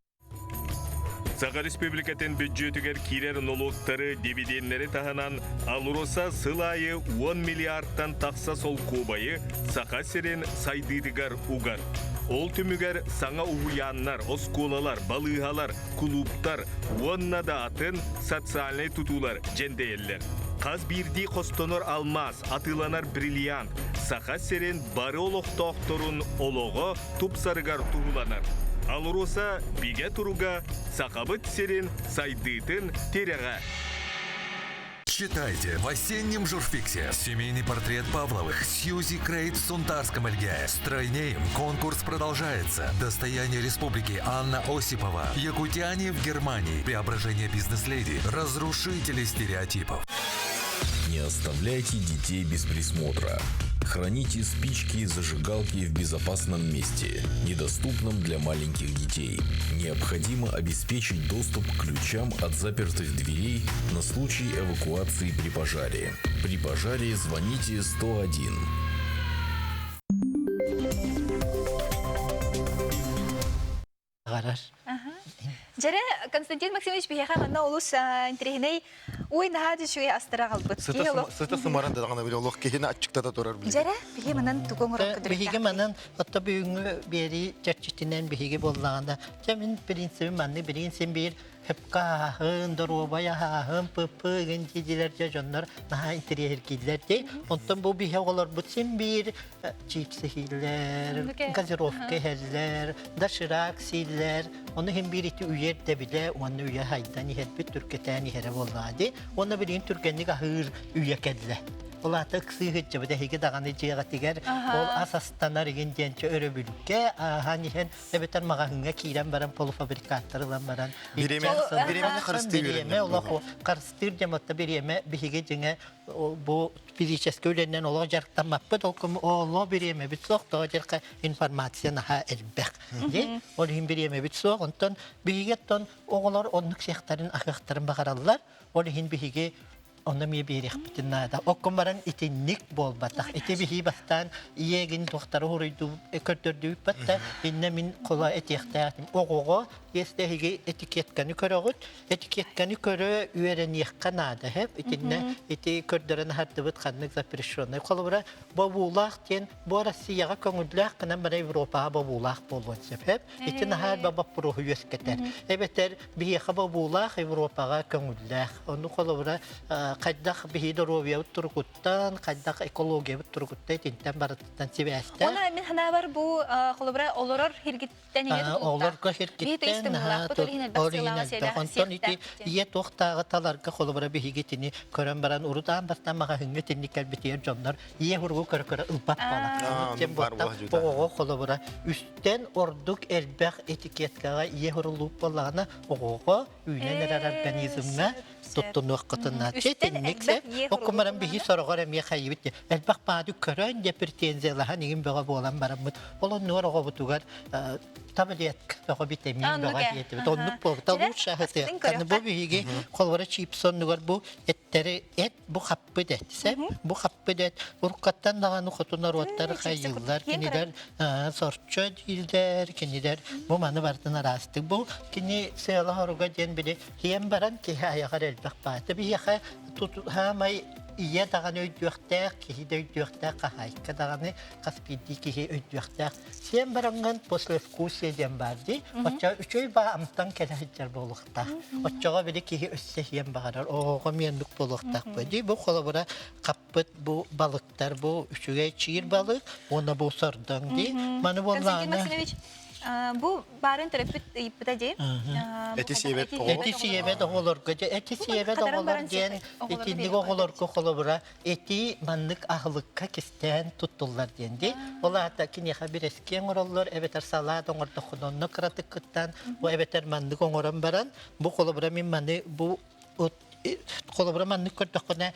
Саха Республикатын бүддьүөтүгэр киирэр нолуоктары, дивиденнэри таһынан АЛРОСА сыл аайы 10 миллиардтан тахса солкуобайы Саха сирин сайдыытыгар угар. Ол түмүгэр саҥа уһуйааннар, оскуолалар, балыыһалар, кулууптар уонна да атын социальнай тутуулар дьэндэйэллэр. Хас биирдии хостонор алмаас, атыыланар бриллиант Саха сирин бары олохтоохторун олоҕо тупсарыгар туһуланар. АЛРОСА бигэ туруга Сахабыт сирин сайдыытын тирэҕэ. Читайте в осеннем журфиксе «Семейный портрет Павловых», Сьюзи Крейт в Сунтарском Эльге. Стройнеем. Конкурс продолжается. Достояние республики Анна Осипова. Якутяне в Германии. Преображение бизнес-леди. Разрушители стереотипов. Не оставляйте детей без присмотра. Храните спички и зажигалки в безопасном месте, недоступном для маленьких детей. Необходимо обеспечить доступ к ключам от запертых дверей на случай эвакуации при пожаре. При пожаре звоните 101. Гарар. Дьэрэ, Константин Максимович биһиэхэ манна олус интэриэһинэй уй наһаа үчүгэй астара аҕалбыт. Сыта сымаран да даҕаны били олох киһини аччыктата турар билигин. Дьэрэ, биһи манан тугу оҥорон көдөрүөхтээх. Биһиги манан отто бүгүҥҥү биэрии чэрчитинэн биһиги буоллаҕына, дьэ мин принцибим маннык билигин син биир Хөпкө аһааһын, доруобай аһааһын, пыпы игин дьиэлэр дьэ дьоннор наһаа интэриэһиргииллэр дии. Онтон бу биһи оҕолорбут син биир чипсы иһииллэр, газировка иһэллэр, доширак сииллэр. Ону иһин биир ити үйэ ирдэбилэ уонна үйэ хайдан иһэрбит түркэтээн иһэрэ буоллаҕа дии. Уонна билигин түргэнник аһыыр үйэ кэллэ. Ол аата ыксыы сылдьабыт эһиги даҕаны дьиэҕитигэр ол ас астанар игин диэн өрөбүлгэ ааһан иһэн эбэтэр маҕаһыыҥҥа киирэн баран полуфабрикаттар ылан баран бириэмэни харыстыыр бириэмэ олох харыстыыр дьамотта бириэмэ биһиги дьиҥэ бу физическэй үлэнэн олох дьарыктаммаппыт ол олоо бириэмэбит суох тоҕо дьарка информация наһаа элбэх дии ол иһин бириэмэбит суох онтон биһиги оттон оҕолор оннук сиэхтэрин аһыахтарын баҕараллар ол иһин биһиги Онно эмиэ биэриэхпитин наада. Оккун баран итинник буолбатах. Ити биһии бастаан ийэгин туохтары уруйдуу көрдөрдүбүт батта иннэ мин хола этиэхтээхтим. Оҕоҕо иэстэһиги этикетканы көрөҕүт. Этикетканы көрө үөрэниэххэ наада. Хэп итиннэ ити көрдөрөн аһардыбыт ханнык запрещенный. Холобура бобуулаах диэн бу Россияҕа көҥүллээх гынан бара Европаҕа бобуулаах буолуон сөп. Хэп ити наһаа боппуруоһу үөскэтэр. Эбэтэр биһиэхэ бобуулаах Европаҕа көҥүллээх. Ону холобура хайдах биһи доруобуйабыт турукуттан, хайдах экологиябыт турукуттан итинтэн барытыттан сибээстээх. Оны мин ханаабар бу холобура олорор хиргиттэн иҥэ Олорго хиргиттэн Онтон ити ийэ туохтааҕы таларга холобура биһиги итини көрөн баран урутаан бастаан маҕаһыыҥҥа итинник кэлбитигэр дьоннор ийэ хуругу көрө-көрө ылбат буолар. Тем буоттан оҕоҕо холобура үстэн ордук элбэх этикеткаҕа ийэ хурулууп буоллаҕына оҕоҕо үүнэн эрэр организмҥа туттунуоххутун наада. Итинник сэ оккумаран биһи сороҕор эмиэ хайыбыт элбэх баады көрөн дьэ претензиялаһан игин бөҕө буолан бараммыт ол оннугар оҕобутугар таблетка бөҕө витамин бөҕө диэтибит оннук буолбута лучше аһытыахтаны бу биһиги холобура чипс оннугар бу эттэри эт бу хаппыт эт сэ бу хаппыт эт уруккаттан даҕаны хоту норуоттар хайыыллар кинилэр сорчо дииллэр кинилэр бу маны барытын араастык бу кини сыала хоруга диэн били хиэн баран киһи айаҕар элбэх баата биһиэхэ хаамай ийэ даҕаны өйдүөхтээх киһи да өйдүөхтээх хаһаайка даҕаны хас биирдии киһи өйдүөхтээх сиэн бараҥҥын послевкусие диэн баар дии оччо үчүгэй баа амтан кэлэ сылдьар буолуохтаах оччоҕо били киһи өссө сиэн баҕарар оҕоҕо миэннук буолуохтаах дии бу холобура хаппыт бу балыктар бу үчүгэй чиир балык уонна бу сордоҥ дии маны буоллаҕына Бу баарын төрөппүт ыйыппыта дии. Эти сиэбэт Эти сиэбэт оҕолорго эти сиэбэт оҕолор диэн итинник оҕолорго холобура эти маннык аһылыкка кистээн туттуллар диэн дии. Ол аата киниэхэ бирэски оҥороллор эбэтэр салаат оҥордоххуна онно кыратык кыттан бу эбэтэр маннык оҥорон баран бу холобура мин маны бу. Холобура маннык көрдөххүнэ,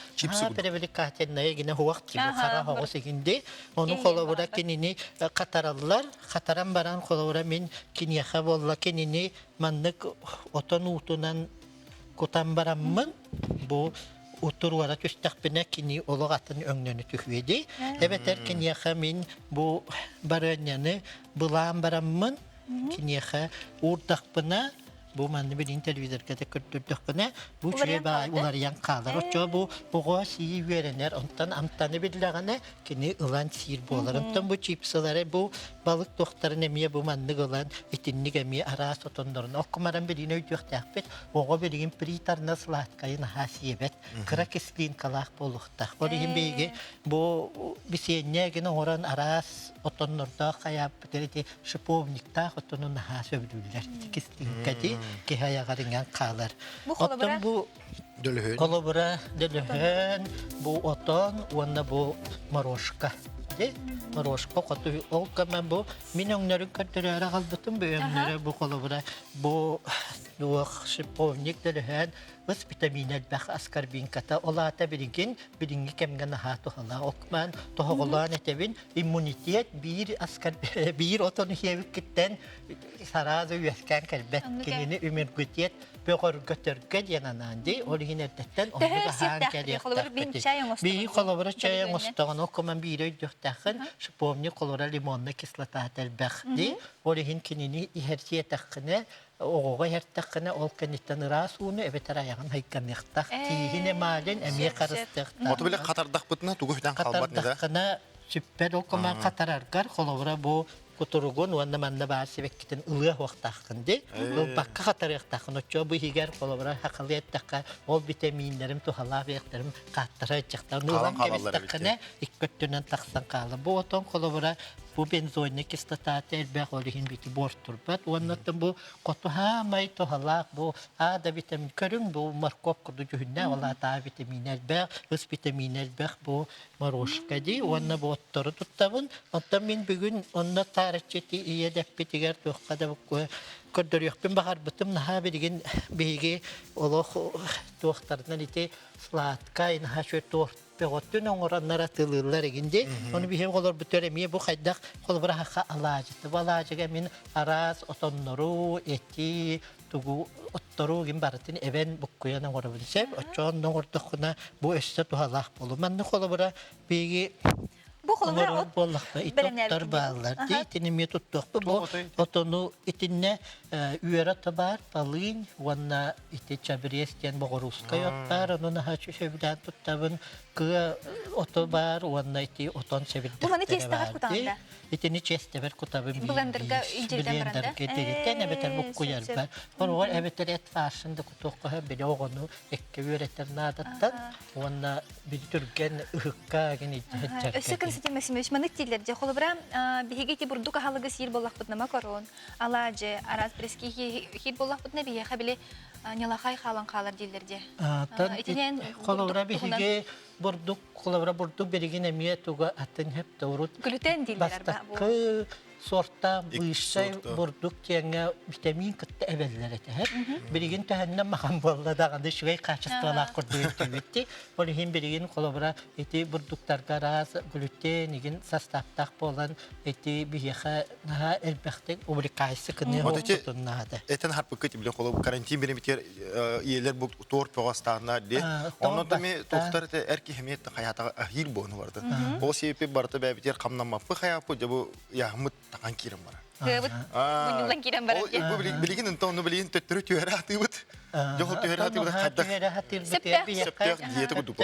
привлекательная гинэ хуах тибу хара хоҕус игинди. Ону холобура кинини хатараллар, хатаран баран холобура мин киниэхэ буолла кинини маннык отон уутунан кутан бараммын бу утуруора түстэхпинэ кини олох атын өҥнөнү түһүө дии. Эбэтэр киниэхэ мин бу барыанньаны былаан бараммын киниэхэ уурдахпына бу манны билин телевизорга да көрдөрдөхпүнэ бу үчүгэй баай уларыйан хаалар оччо бу оҕо сии үөрэнэр онтон амтаны биллэҕинэ кини ылан сиир буолар онтон бу чипсылары бу балык туохтарын эмиэ бу маннык ылан итинник эмиэ араас отоннорун оккумаран билигин өйдүөхтээхпит оҕо билигин приторно сладкайы наһаа сиэбэт кыра кислинкалаах буолуохтаах ол иһин биһиги бу бисиэнньэ гин оҥорон араас отоннордоох хайааппыт ити шиповниктаах отону наһаа сөбүлүүллэр кислинкати киһи айаҕар иҥэн хаалар оттон бу Холобура, дөлөһөн, бу отон уонна бу морошка. Морошка хоту ол кэмэн бу мин өҥнөрүн көрдөрөөрө аҕалбытым бу өҥнөрө бу холобура бу туох шиповник дөлөһөн ыс витамин элбэх аскорбинката ол аата билигин билиҥҥи кэмҥэ наһаа туһалаах окман тоһоҕолоон этэбин иммунитет биир аскор биир отон иһиэбиккиттэн сарааза үөскээн кэлбэт кинини иммунитет бөҕөргөтөргө диэн анаан дии ол иһин эрдэттэн оннук аһаан кэлиэхтээхпит биһи холобура чай оҥостоҕун ол куман биири өйдүөхтээххин шиповник холобура лимонная кислотата элбэх дии ол иһин кинини иһэрсиэтэххинэ оҕоҕо иһэртэххинэ ол кэнниттэн ыраас ууну эбэтэр айаҕын хайганыахтаах тииһин эмалин эмиэ харыстыахтаах Оту биле хатардахпытына тугу хүтэн халбат не да хатардаххына сүппэт ол куман хатараргар холобура бу кутуругун уонна манна баар сибэккитин ылыа уохтааххын дии. Ылбакка хатарыахтааххын. Оччо бу иһигэр холобура хахалыы эттэххэ ол битэмииннэрим туһалаах биэхтэрим хааттара ыччахтар. Ылан кэбистэххинэ икки өттүнэн тахсан хаалар. Бу отон холобура бу бензойнай кислотата элбэх ол иһин бити буортурбат. Уонна бу хоту хаамай туһалаах бу А да витамин көрүҥ бу морковь курдук дьүһүннээх ол аата А витамина элбэх, С витамина элбэх бу морошка дии уонна бу оттору туттабын. Оттон мин бүгүн онно таарыччы ити ийэ дэппитигэр туохха да көрдөрүөхпүн баҕарбытым наһаа билигин биһиги олох туохтарынан ити сладкай наһаа үчүгэй торт бөҕөттүн оҥороннор атыылыыллар игин дии. Ону биһиги оҕолорбутугар эмиэ бу хайдах холобура хахха алаадьыты бу алаадьыга мин араас отоннору, эти, тугу оттору гин барытын эбэн буккуйан оҥоробун сөп. Оччоон оҥордоххуна бу өссө туһалаах буолу. Манна холобура биһиги Бу холобура от буоллахпа ити оттор бааллар. Ди итини эмиэ туттуохпут. Бу отону итиннэ үөрэ ото баар, полынь уонна ити чабрез диэн боҕоруускай от баар. Ону наһаа сөбүлээн туттабын. Кыа ото баар уонна ити отон Бу маны сэбирдэхтэрэ тиэстэҕэр баар. кутаҕын Ди да? итини чиэстэбэр кутабын Блендерга илдьиритэн баран да? блендергэ тиритэн эбэтэр буккуйарбар. Хоругар эбэтэр эт фаршын да кутуохха били оҕону эккэ үөрэтэр наадаттан уонна били түргэн ыһыкка гин Өссө Константин Максимович маннык дииллэр дьэ холобура биһиги ити бурдук аһылыгы сиир буоллахпытына макарон, алаадьы, араас прески хиир буоллахпытына биһиэхэ били ньалахай хаалан хаалар дииллэр дьэ. Итинэн холобура биһиги бурдук холобура бурдук билигин эмиэ туга атын хэп урут глютен дииллэр бастакы сортаах высшай бурдук диэҥҥэ витамин кытта эбэллэр этэ билигин төһөннөн махан буолла даҕаны үчүгэй качестволаах курдук өттүбүт ол иһин билигин холобура ити бурдуктарга араас глютен игин составтаах буолан ити биһиэхэ наһаа элбэхтик увлекайсы кыныа наада этен харпыккыт биле холобу карантин биримитер ийэлэр бу торт бөҕө астааннар дии. Онно да ми туохтар этэ эр киһи эмиэ хайаатаҕа аһиир буону барды. Ол сиэпи барыта бэйэбитигэр хамнаммаппы хайааппы дьэ бу яһыммыт тахан киирэн барар. Кыабыт мунньуллан киирэн барар. Бу билигин онто онно билигин төттөрү түһэрэ атыыбыт. Дьэ ол түһэрэ атыыбыт хайдах сөптөөх диета курдук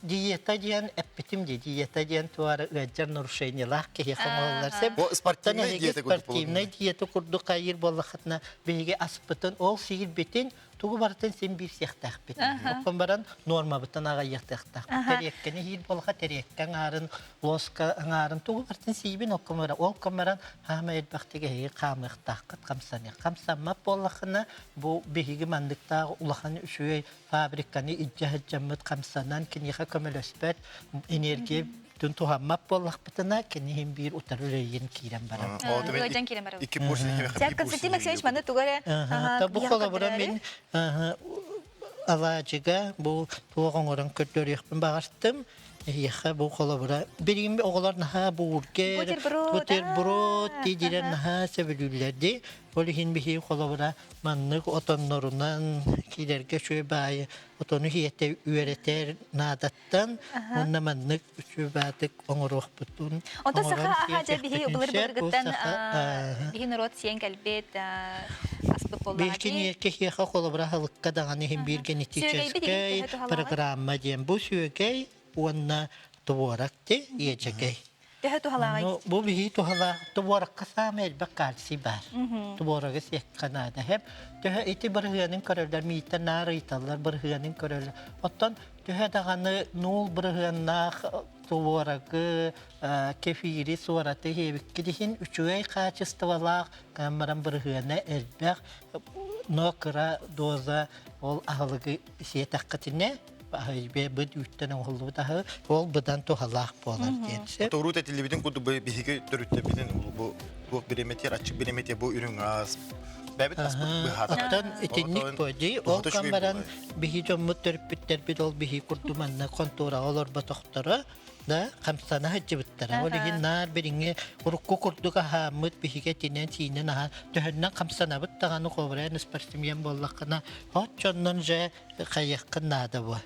Диета диэн эппитим дии. Диета диэн туара ыалдьар нарушениелаах киһиэхэ оҥоһуллар сөп. Спортивный диета курдук. Спортивный диета курдук хайыыр буоллаххытына биһиги аспытын ол сиирбитин тугу барытын син биир сиэхтээхпит. Оттон баран нуормабытын аҕайыахтаахпыт. Тэриэккэни иһиир буоллаха тэриэккэ аҥаарын, лоска аҥаарын тугу барытын сиибин оккон баран ол баран хаама элбэхтик эһиги хаамыахтааххыт хамсаныах. Хамсаммат буоллаххына бу биһиги манныктаах улахан үчүгэй фабриканы илдьэ сылдьаммыт хамсанан киниэхэ көмөлөспөт энергия түн туһаммат буоллахпытына кини иһин биир утары үлэйин киирэн барар. Ыалдьан киирэн барар. Константин Максимович маны тугу эрэ Бу холобура мин. алаадьыга бу туох оҥорон көрдөрүөхпүн баҕартым. Эһиэхэ бу холобура билигин оҕолор наһаа бургер, бутерброд диирэр наһаа сөбүлүүллэр дии. Ол иһин биһиги холобура маннык отоннорунан киирэргэ үчүгэй баайы отону иһиэтэ үөрэтэр наадаттан уонна маннык үчүгэй баатык оҥоруохпутун Онтон саха аха дьэ биһи былыр былыргыттан биһи норуот сиэн кэлбит аспыт буоллаҕа Биһикини киһиэхэ холобура аһылыкка даҕаны иһин биир генетическэй программа диэн бу сүөгэй уонна творог ти иэдьэгэй. Төһө туһалааҕый? Бу биһи туһалаах творогка саамай элбэх кальций баар. Творогы сиэххэ наада. Хэп төһө ити бырыһыанын көрөллөр, мииттэн наар ыйыталлар бырыһыанын көрөллөр. Оттон төһө даҕаны нуул бырыһыаннаах творогы, кефири, суораты иһиэбиккит иһин үчүгэй хаачыстыбалаах камеран бырыһыана элбэх, но кыра доза ол аһылыгы сиэтэххитинэ быт үүттэн оҥоһуллубут аһы ол быдан туһалаах буолар диэн сөп. Тоҕурут этиллибитин курдук биһиги төрүттэбитин бу туох бириэмэтигэр аччык бириэмэтигэр бу үрүҥ ас бэбит аспыт быһаата. Оттон итинник буо ол баран биһи дьоммут төрүппүттэрбит ол биһи курдук манна хонтуораҕа олорботохторо да хамсана сылдьыбыттара. Ол иһин наар бириҥҥи урукку курдук аһааммыт биһиги этинэн сиинэн аһаан төһөннөн хамсанабыт даҕаны хобурайан спортсмен буоллаххына оччоннон же хайыаххын наада бу.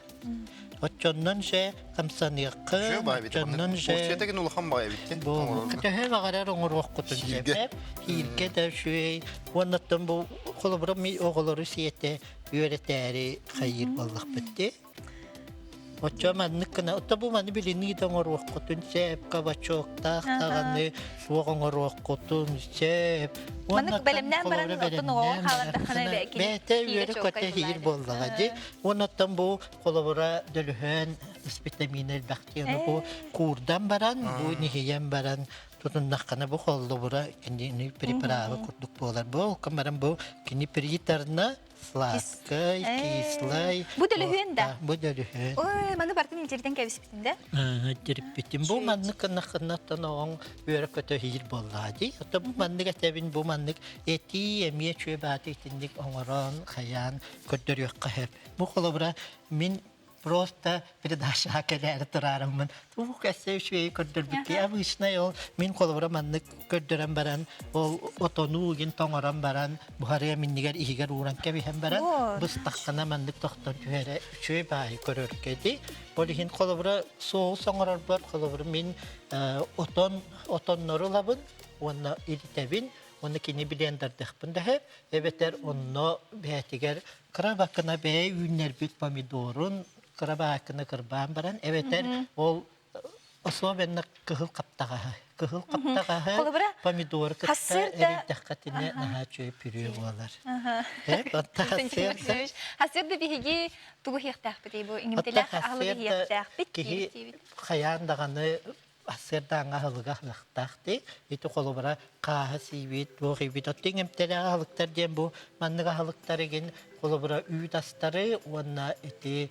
Оччоннон же хамсаныаххын, оччоннон же улахан баҕайы эбит. Бу төһө баҕарар оҥоруоххутун сөп. Хииргэ да үчүгэй. Уоннаттан бу холобура ми оҕолору сиэтэ үөрэтээри хайыыр буоллахпыт дии. Оччо маннык гына, отто бу маны билинии да оҥоруоххутун сөп, кабачоктаах даҕаны суох оҥоруоххутун сөп. Маннык бэлэмнээн баран оттон оҕоҕор хаалардаххына бэйэтэ үөрэ-көтө иһиир буоллаҕа дии. Уоннаттан бу холобура дөлүһөөн ис витамина элбэх диэн бу куурдан баран, бу ниһийэн баран тутуннаххына бу холобура кинини приправа курдук буолар. Бу баран бу кини приторно Сладкай, кислай. Бу дөлүһүөн да? Бу дөлүһүөн. Ой, маны бартын илдьиритэн кэбиспитин да? Дириппитин. Бу маннык кыннахыннаттан оҕоҥ үөрэ көтө иһиир буоллаа дии. Ото бу маннык этэбин, бу маннык этии эмиэ үчүгэй бааты итинник оҥорон, хайаан көрдөрүөххэ сөп. Бу холобура мин просто передачаҕа кэлээри тураарыммын туох эссе үчүгэйи көрдөрбүккэ обычный ол мин холобура маннык көрдөрөн баран ол отонуу игин тоҥорон баран буһарыа миннигэр иһигэр ууран кэбиһэн баран быстаххына маннык тохтон түһэрэ үчүгэй баайы көрөргө ди ол иһин холобура соус оҥорорбор холобура мин отон отоннору ылабын уонна илитэбин уонна кини блендердехпин даһы эбэтэр онно бээтигэр кыра бакына бэйэ үүннэрбит помидорун кыра баакына кырбаан баран эбэтэр ол особенно кыһыл хаптаҕаһы кыһыл хаптаҕаһы помидору кытта эрийдэххитинэ наһаа үчүгэй пюре буолар Хасыарда биһиги тугу иһиэхтээхпитий бу иҥэмтэлээх аһылыгы иһиэхтээхпит киһи хайаан даҕаны сыардааҥҥа аһылыга аһылыктаах дии. Ити холобура хааһы сиибит, туох иибит. Оттон эмтэлээх аһылыктар диэн бу маннык аһылыктар игин холобура үүт астары уонна ити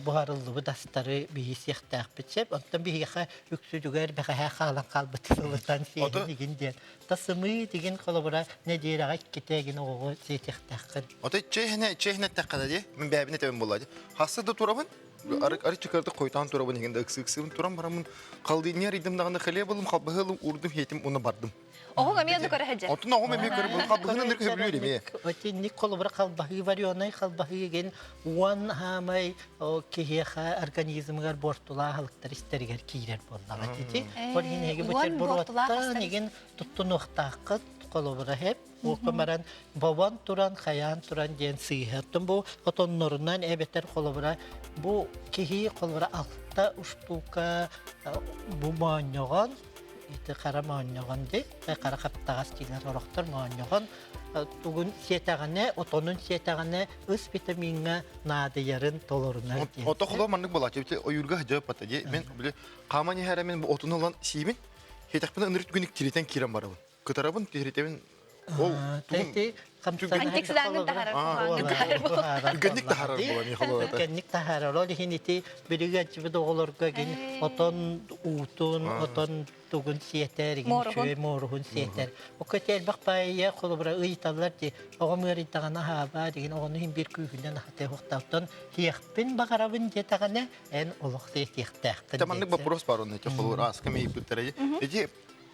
буһарыллыбыт астары биһи сиэхтээхпит сөп. Оттон биһиэхэ үксүтүгэр бэҕэһээ хаалан хаалбыт сылытан сиэһин игин диэн. Та сымыы дигин холобура нэдиэлэҕэ иккитэ игин оҕоҕо сиэтиэхтээххин. Ото чэһинэ чэһинэ эттэххэ дии. Мин бэйэбин этэбин буолла дии. Хасса да турабын Арык чыкырдык хойтоон турабын иһин да ыксы-ыксыбын туран бараммын халдыынньа арыйдым даҕаны хлеб ылым халбаһы ылым уурдум хиэтим уна бардым. Оҕоҥ эмиэ онну көрө сылдьар. Оттон оҕом эмиэ көрө халбаһыны ныр көбүлүүр эмиэ. Итинник холобура халбаһыы вареный халбаһыы ген уон хаамай киһиэхэ организмыгар буортулаах аһылыктар истэригэр киирэр буоллаҕа ити. Ол иһин эһиги бутербродтан игин туттунуохтааххыт холобура хеп Уоппа баран бобон туран, хайаан туран диэн сыыһа. Оттон бу отоннорунан эбэтэр холобура бу киһи холобура алта устуука бу моонньоҕон ити хара моонньоҕон ди хара хаптаҕас дииллэр орохтор моонньоҕон тугун сиэтэҕинэ отонун сиэтэҕинэ ыс витамиҥҥа наадыйарын толорунар диэн. Ото холо маннык буолааччы ойуурга сылдьыбыт дии мен били хааман иһэрэ мен бу отун ылан сиибин хитэхпинэ ынырык күнүк тиритэн киирэн барабын кытарабын тиритэбин. Ол Антиоксидаҥҥын таһаарар, куһаҕаҥҥын таһаарар буолуохтаах. Түргэнник таһаарар буолан Михайлова. Түргэнник таһаарар. Ол иһин ити билиги аччыбыт оҕолорго гин отон уутун, отон тугун сиэтэр, игин үчүгэй мооруһун сиэтэр. Окко элбэх баайа холобура ыйыталлар ди оҕом ыарыйдаҕына аһаабаа дигин оҕону иһин биир күүһүнэн аһатыа суохтаахтан сиэхпин баҕарабын диэтэҕинэ эн олох сиэтиэхтээххин. Маннык вопрос бар онно холобур ааска мейбыттара ити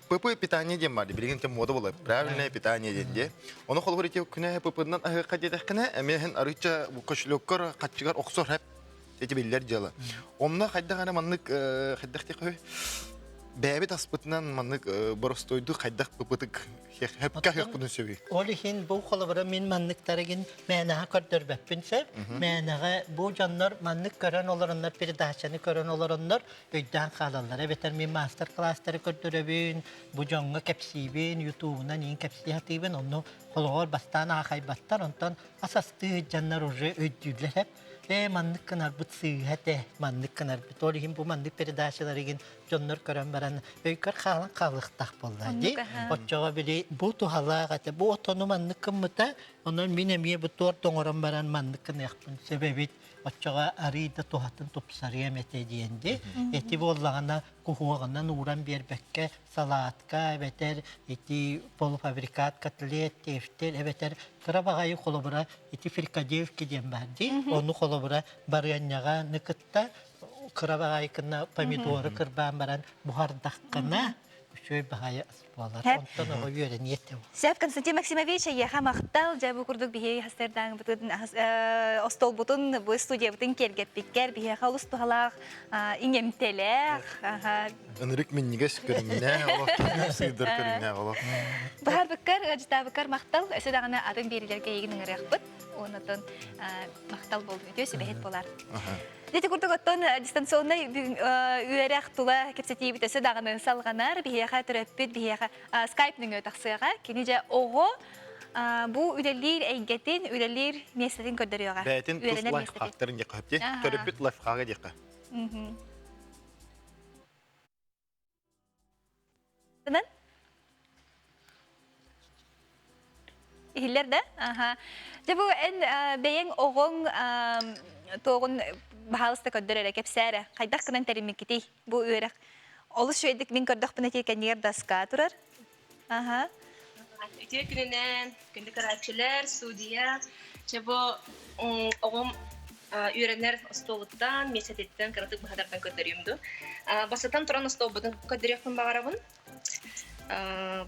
ПП питание диэн бар билигин те мода буолар правильное питание диэн дии ону холобур ити күнэ ПП-нан аһыахха диэтэххинэ эмиэ арыыча кошелеккар хаччыгар охсор хэп ити биллэр дьыала онно хайдах эрэ маннык хайдах диэххэ бэйэбит аспытынан маннык боростуойдук хайдах ПП-тык хэпкэ аһыахпытын сөбүй Ол иһин бу холобура мин манныктарыгын мээнэҕэ көрдөрбөппүн сөп. Мээнэҕэ бу дьоннор маннык көрөн олороннор, передачаны көрөн олороннор өйдөөн хаалаллар. Эбэтэр мин маастар-кылаастары көрдөрөбүн, бу дьоҥҥо кэпсиибин, ютубунан иин кэпсии сатыыбын, онну холоҕор бастаан аахайбаттар, онтон ас астыы дьоннор уже өйдүүллэр эп. Ээ, маннык гынарбыт сыыһа этэ, маннык гынарбыт. Ол иһин бу маннык передачаларыгын дьоннор көрөн баран өйгөр хаалан хаалыахтаах буолла дии. Оччоҕо били бу туһалаах этэ, бу отону маннык гыммыта, онон мин эмиэ бу торт оҥорон баран маннык гыныахпын сөп эбит. Оччоҕо арыый да туһатын тупсарыам этэ диэн дии. Эти буоллаҕына куһуоҕунан ууран биэрбэккэ салаатка эбэтэр ити полуфабрикат котлет, тефтель эбэтэр кыра баҕайы холобура ити фрикадельки диэн баар дии. Ону холобура барыанньаҕа кытта кыра баҕайы помидору кырбаан баран буһардаххына үчүгэй баҕайы ас буолар. Онтон оҕо үөрэниэ этэ. Сөп, Константин Максимович, эйиэхэ махтал. Дьэ, бу курдук биһиги хастардааңбытын остуолбутун, бу студиябытын киэргэппиккэр биһиэхэ олус туһалаах, иҥэмтэлээх. Ынырык минньигэс көрүҥнээх олох, сыйдар көрүҥнээх олох. Баһарбыккар, ыалдьытаабыккар махтал. Өссө даҕаны атын биэриилэргэ эйигин ыҥырыахпыт. Онотон махтал буолдун. Үтүө сүбэһит буолар. Ити курдук оттон дистанционнай үөрэх тула кэпсэтиибит өссө даҕаны салҕанар. Биһиэхэ төрөппүт, биһиэхэ скайп нөҥүө тахсыаҕа. Кини дьэ оҕо бу үлэлиир эйгэтин, үлэлиир миэстэтин көрдөрүөҕэ. Бэйэтин тус лайфхактарын диэххэ сөп дии. Төрөппүт лайфхага диэххэ. Иһиллэр да? Аха. Дьэ бу эн бэйэҥ оҕоҥ туоҕун баһаалыста көрдөр эрэ, кэпсээ эрэ. Хайдах гынан тэриммиккитий бу үөрэх? Олус үчүгэйдик мин көрдөхпүнэ ити кэннигэр доска турар. Аха. Үтүө күнүнэн, күндү көрөөччүлэр, судья. Чэ бу оҕом үөрэнэр остуолуттан, миэстэтиттэн кыратык быһадардан көрдөрүүм дуу. Бастатан туран остуолбутун көрдөрүөхпүн баҕарабын.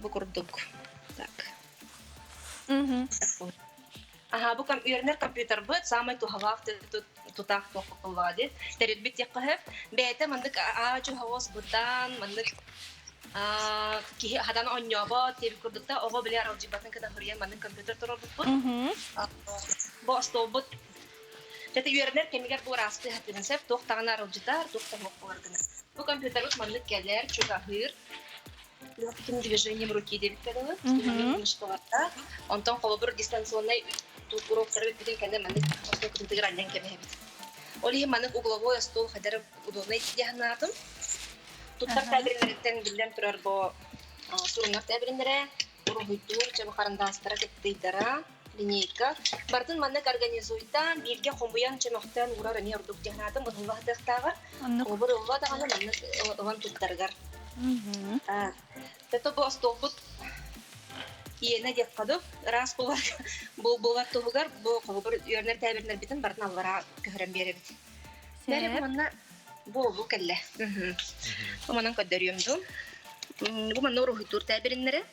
Бу курдук. Так. Аха, бу үөрэнэр компьютербыт саамай туһалаах тутаах туох дии. Тэрилбит диэххэ сөп. Бэйэтэ маннык аа-дьуо оҕус бытаан, маннык киһи хадан оонньообот диэбит курдук да оҕо били аралдьыйбатын кытта суруйан маннык компьютер туруорбуппут. Бу остуолбут Дьэ үөрэнэр кэмигэр бу ыраастыы сатыырын сөп, туох даҕаны аралдьытар, туох да суох буолар гына. Бу компьютербыт маннык кэлэр, чугаһыыр. Легким движением руки диэбиккэ дылы, мышцалардаах. Онтон холобур дистанционнай уроктары бүппүтүн кэннэ маннык остуол кытыытыгар анньан кэбиһэбит. Ол иһин маннык угловой остуол хайдары удобнай дии санаатым. Туттар тээбириннэриттэн биллэн турар бу сурунар тээбириннэрэ, уруһуйдуур чабы харандаастара, кыттыйдара, линейка. Барытын маннык организуйдаан, бииргэ хомуйан, чөмөхтөөн уурар эмиэ ордук дии санаатым. Ыһылла сытыахтааҕар. Холобур, ылла даҕаны маннык ылан туттарыгар. Зато бу остуолбут иэнэ диэххэ дуу, ыраас буолар буолар туһугар бу холобур үөрэнэр тээбириннэрбитин барытын аллараа көһөрөн биэрэбит. Бэрэ бу манна буолуу кэллэ. Бу манан көрдөрүөм дуу. Бу манна уруһуйдуур тээбириннэрэ.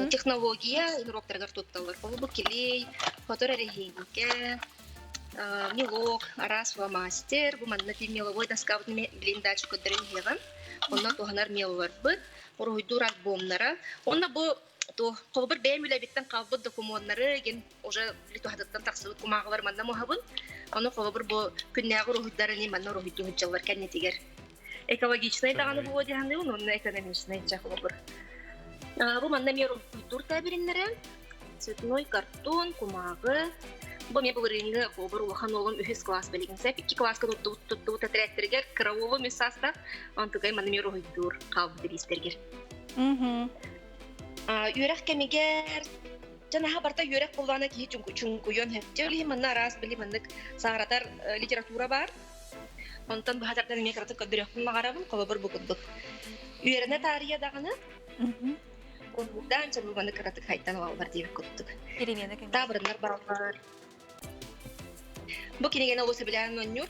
Технология уроктарыгар тутталлар. Ол бу клей, хотор эрэһиинкэ, мелок, араас фломастер, бу манна ти меловой доскабытын блиндаж көрдөрөн иһиэҕим. Онно туһанар мелларбыт, уруһуйдуур альбомнара. Онно бу холобур бэйэм үлэбиттэн хаалбыт докумуоннары ген уже туһатыттан тахсыбыт кумааҕылар манна муһабын. Ону холобур бу күннээҕи уруһуйдарын манна уруһуйдуу сылдьаллар кэннитигэр. Экологичнай даҕаны буолуо дии саныыбын уонна экономичнай дьэ холобур. Бу манна эмиэ уруһуйдуур тээбириннэрэ цветной картон, кумааҕы. Бу эмиэ былырыыҥҥы холобур улахан уолум үһүс класс билигин сөп. Икки класска туттубут туттубут тэтэрээттэригэр кыра уолум үс саастаах. Онтукай манна эмиэ уруһуйдуур хаалбыт илиистэригэр. Үөрэх кэмигэр дьэ наһаа барыта үөрэх буоллаҕына киһи чуҥкуйуон сөп. Дьэ ол иһин манна араас били маннык сааратар литература баар. Онтон быһа тардан эмиэ кыратык көрдөрүөхпүн баҕарабын. Холобур бу курдук. Үөрэнэ таарыйа даҕаны Уруһуйдаан чорбуганы кыратык хайтан ылаллар диэбит курдук. Перемена кэмигэр. Таабырыннар бараллар. Бу кинигэни олус сөбүлээн оонньуур.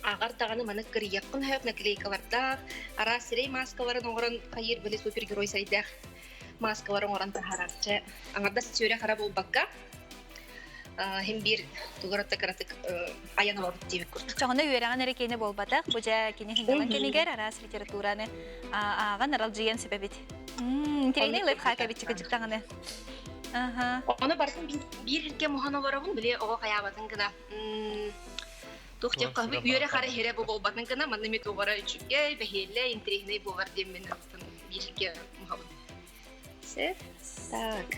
Ааҕар даҕаны маны кырыйыаххын сөп, наклейкалардаах, араас сирэй мааскаларын оҥорон хайыыр били супергерой сирдээх мааскалары оҥорон таһаарар. Чэ, аҥардас сүөрэ-хара буолбакка, хим биир тугуратта кыратык айан олорбут диэбит курдук. Чоҕуна үөрэҕин эрэ киэнэ буолбатах, бу дьэ кини хингалан кэмигэр араас литератураны ааҕан аралдьыйан сөбөбүт. Интириэһинэй лайфхак эбит чыкычыктаҕыны. Ону барытын биир иргэ муһан олоробун, били оҕо хайаабатын гына. Туох диэх хаһбы үөрэ хара иһэрэ бу буолбатын гына, манна ми тугара үчүгэй, бэһиэлэй, интириэһинэй буолар диэммин биир муһабын. Сөп. Так.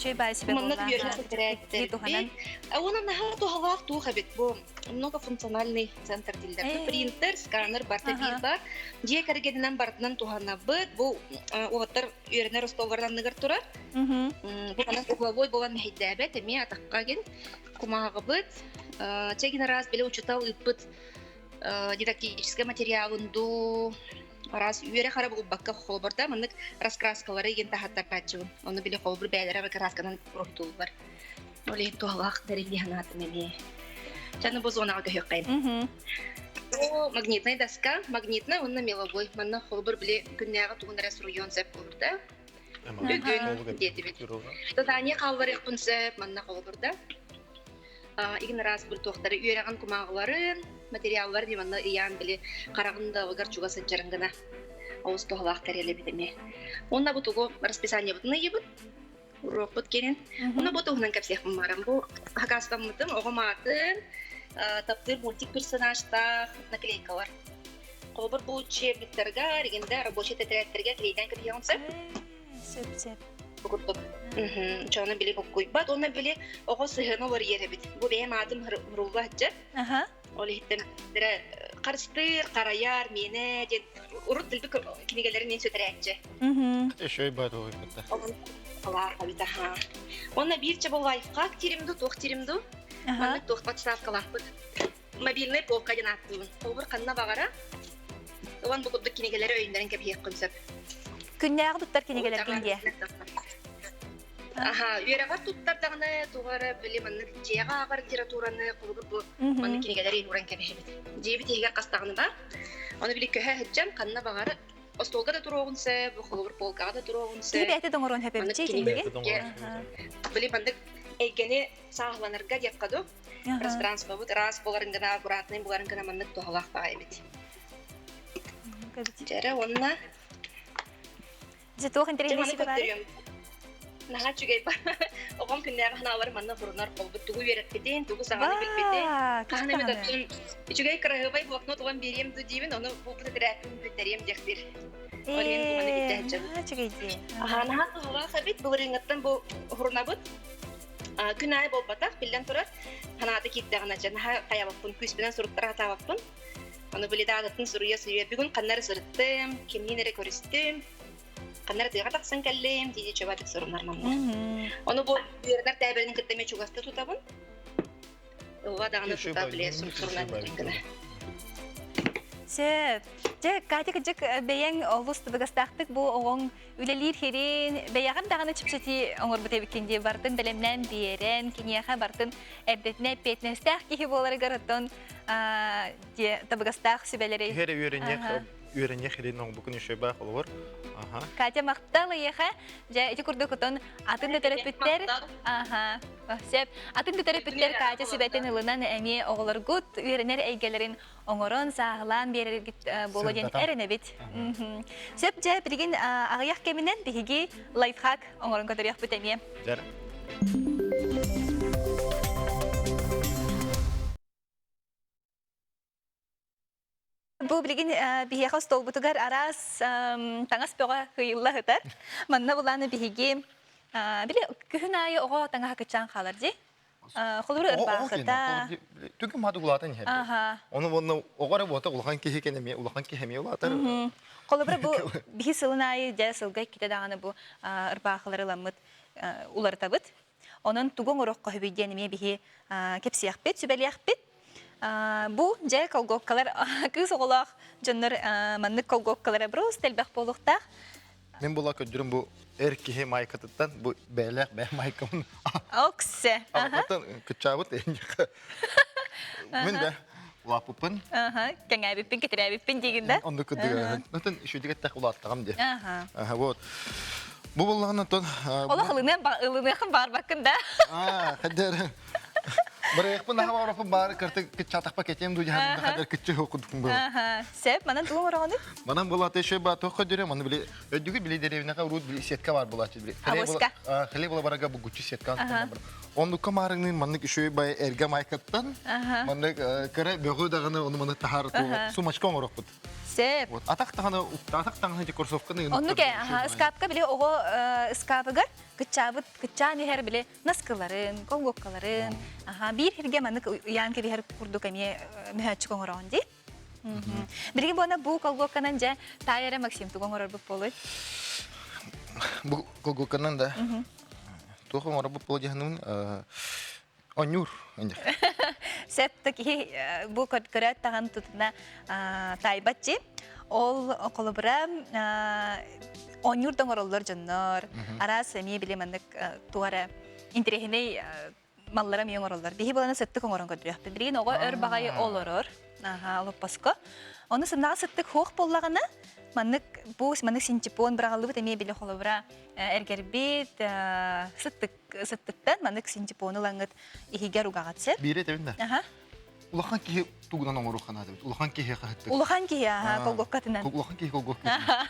Чүй баай сүбэ Манна үөрэх тэтэрээттэрбит. Уонна наһаа туһалаах туох эбит бу многофункциональный центр дииллэр. Принтер, сканер барыта биир бар. Дьиэ кэргэнинэн барытынан туһанабыт. Бу уолаттар үөрэнэр остуолларын анныгар турар. Бу манан угловой буолан мэһэйдээбэт эмиэ атахха гин кумааҕыбыт. Чэгин араас били учутал ыыппыт дидактическай материалын дуу араас үөрэх ара булбакка холобурда маннык раскраскалары игин таһаттардааччыбын. Ону били холобур бэйэлэрэ красканан уруһуйдууллар. Ол иһин туһалаах тэрилли санаатым эмиэ. Чаны бу зонаҕа көһүөххэйин. Бу магнитная доска, магнитная уонна меловой. Манна холобур били күннээҕи тугун эрэ суруйуон сөп буолбута. Бүгүн диэтибит. Задание хаалларыахпын сөп, манна холобурда. Игин араас бультуохтары үөрэҕин кумааҕыларын, материалларын манна ыйаан били хараҕын да ыгар чугас сылдьарын гына олус туһалаах тэрилэбит эмиэ. Уонна бу тугу расписаниебытын ыйыбыт, уруокпут кэлин. Уонна бу туһунан кэпсиэхпин баарым. Бу хакастаммытым оҕом аатын, таптыыр мультик персонажтаах наклейкалар. Холобур бу учебниктарга, регенде рабочий тэтэрээттэргэ клейдээн кэбиһиэҕин сөп. Сөп, сөп. Бу курдук. Чону били буккуйбат, уонна били оҕо сыһыана уларыйар эбит. Бу бэйэм аатым Хрулла сылдьар. Ол иһиттэн харыстыыр, харайар, миэнэ диэн урут билбит кинигэлэрин мин сүтэрээччи. Еще и байтовый кытта. Онна биир чабыл лайфхак тиримду, туох тиримду. Маннык туох подставкалаахпыт. Мобильный полка диэн ааттыыбын. Холобур ханна баҕара Ылан бу курдук кинигэлэри өйүннэрэн кэбиһиэххин сөп. Күннээҕи туттар кинигэлэргин диэ. Аха, үөрэҕэр туттардаҕына туох эрэ били маннык дьиэҕэ ааҕар литератураны холобур бу маннык кинигэлэри ууран кэбиһэбит. Дьиэбит иһигэр хастаҕына баар. Ону били көһө сылдьан ханна баҕар остуолга да туруоҕун сөп, холобур полкаҕа да туруоҕун сөп. Киһи бэйэтэ да оҥоруон сөп эбит кинигэ. Били маннык эйгэни сааһыланарга диэххэ дуу. Пространствобут ыраас буоларын гына, аккуратный буоларын гына маннык туһалаах баҕа эбит. Дьэрэ уонна Дьэ туох интэриэһинэй баар? Наһаа үчүгэй оҕом күннээҕи санаалары манна сурунар холбут тугу үөрэппитин, тугу саҥаны билбитин. Хаһан эмит оттон үчүгэй кыраһыабай блокнот ылан биэриэм дуу диибин, ону булбут этэрээппин бүттэриэм диэхтиир. Ол иһин бу маны илдьэ сылдьабын. Үчүгэй дии. Аһаа, наһаа туһалаах эбит. Былырыыҥҥыттан бу уһурунабыт. Күн аайы буолбатах, биллэн турар, санаата киирдэҕинэ дьэ наһаа хайабаппын, күүспүнэн суруттара сатаабаппын. Ону били даататын суруйа-суруйа бүгүн ханна эрэ сырыттым, кимниин эрэ көрүстүм, ханна эрэ тыаҕа тахсан кэллим дии чөбөтүк сурунар манна. Ону бу үөрэнэр тээбиринин кытта эмиэ чугаста тутабын. Ылла даҕаны тута били сурунан гына. Сөп. Дьэ, Катя кыдьык бэйэҥ олус табыгастаахтык бу оҕоҥ үлэлиир хирин, бэйэҕин даҕаны чэпчэтии оҥорбут эбиккин дии бартын бэлэмнээн биэрэн, киниэхэ бартын эрдэтинэ эппиэтинэстээх киһи буоларыгар оттон табыгастаах сүбэлэри. Киһи эрэ үөрэниэх үөрэниэх хирин оҥбукун еще баах олор. Аха. Катя махтал эйиэхэ. Дьэ, ити курдук отон атын да төрөппүттэр. Аха. Сөп. Атын да төрөппүттэр Катя сүбэтин ылынан эмиэ оҕолоргут үөрэнэр эйгэлэрин оҥорон, сааһылаан биэрэргит буолуо диэн эрэнэбит. Сөп дьэ, билигин аҕыйах кэминэн биһиги лайфхак оҥорон көрдөрүөхпүт эмиэ. Дьэр. Бу билигин биһиэхэ остуолбутугар араас таҥас бөҕө ыйылла сытар. Манна булааны биһиги били күһүн аайы оҕо таҥаһа кыччаан хаалар дии. Холобур ырбаахыта. Түгүм хады улаатан иһэр. Оны уонна оҕо эрэ буота улахан киһи кэнэмиэ улахан киһи эмиэ улаатар. Холобура бу биһи сылын аайы дьэ сылга иккитэ даҕаны бу ырбаахылары ыламмыт уларытабыт. Онон тугу оҥоруохха сөбүй диэн эмиэ биһи кэпсиэхпит, сүбэлиэхпит. Бу дьэ колгуоккалар кыыс оҕолоох дьоннор маннык колгуоккалара просто элбэх буолуохтаах. Мин була көрдөрүм бу эр киһи майкатыттан бу бээлээх бэйэ майкабын. Оксе. Атын кыччаабыт Мин да улааппыппын. Кэҥээбиппин, кэтирээбиппин диигин да? Оннук кырдыга. Нотон үчүгэй улааттаҕым диye. Вот. Бу боллаҕына тон Олох ылыныан ылыныахын баарбаккын да. Аа, хадер. Барыахпын аха бараппын баары кырты кыччатахпа кетем ду жаһан хадер кыччы хокудукун бу. Аха. Сеп, манан тугу оҥороҕунуй? Манан булаты еще ба тох хөдүрө маны били өдүгү били деревняга урут били сетка бар булачы били. Авоська. Хлеб була барага бу гуччи сетка. Оннукка маарыҥныын маннык үчүгэй бай эргэ майкаттан маннык кыра бөҕү даҕаны ону маны таһаар сумочка оҥорохпут. Сөп. Вот атах таһаны атах таҥаһы ити кроссовканы Оннук ээ, ыскаапка били оҕо ыскаабыгар кыччаабыт кыччаан иһэр били наскыларын, колгуоккаларын, аха биир сиргэ маннык ыйаан кэбиһэр курдук эмиэ мөһөөччүк оҥороҕун дии. Билигин буона бу колгуокканан дьэ таай эрэ Максим тугу оҥорорбут буолуй? Бу колгуокканан да туох оҥорорбут буолуо дьаһаныбын онньуур Сөп да киһи бу көрөөт таҕан тутуна таайбат дьи. Ол холобура оонньуур да оҥороллор дьоннор. Араас эмиэ били маннык туора интэриэһинэй маллара эмиэ оҥороллор. Биһи буланы сыттык оҥорон көрдөрүөхпүт. Билигин оҕо өр баҕайы олорор. Аха, олоппоско. Ону сымнаҕа сыттык хуох буоллаҕына, маннык бу маннык синтепон быраҕыллыбыт эмиэ били холобура эргэрбит сыттык сыттыктан маннык синтепону ылаҥҥыт иһигэр угаҕат сир. Биири этэбин да. Аха. Улахан киһи тугунан оҥоруохха наада эбит. Улахан киһи хаһыттык. Улахан киһи аха колгуоккатынан. Улахан киһи колгуоккатынан.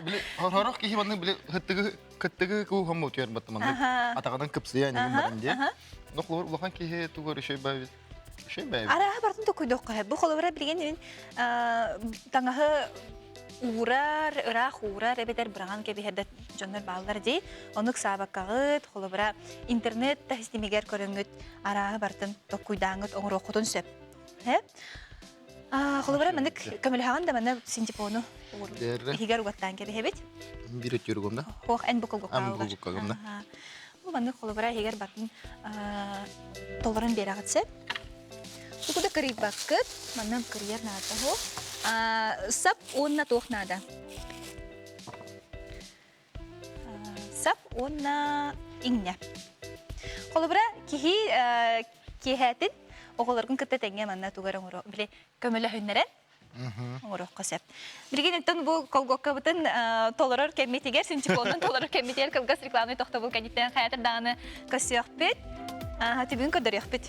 Били хорох киһи маннык били хыттыгы кыттыгы кууһам утуйар баттым маннык атаҕынан кыпсыйа нигин баран диye. Но холобур улахан киһи тугар үшөй баабит. Үшөй баабит. Арааһы бартын токуйдуохха бу холобура билигин мин таҥаһы уурар, ыраах уурар эбэтэр быраҕан кэбиһэр да дьоннор бааллар дии. Онук саабаккаҕыт, холобура интернет да системигэр көрөҥҥүт арааһы бартын токуйдааҥҥыт оҥоруоххутун сөп. Холобура маннык көмөлөһөҕүн да манна синтепону иһигэр угаттаан кэбиһэбит. Биир өттүргүм да? Хоох эн букулгукка Эн да. Бу маннык холобура иһигэр бартын толорон биэрэҕит сөп. Тугу да кырыйбаккыт, манна кырыйар наада хо. Сап уонна туох наада? Сап уонна иҥнэ. Холобура, киһи киэһээтин оҕолоргун кытта тэҥҥэ манна тугу эрэ оҥоро, били көмөлөһүннэрэн оҥоруохха сөп. Билигин оттон бу колгуоккабытын толорор кэммитигэр, синтепонун толорор кэммитигэр кылгас рекламный тохтобул кэнниттэн хайатыр даҕаны көрсүөхпүт, түбүн көрдөрүөхпүт.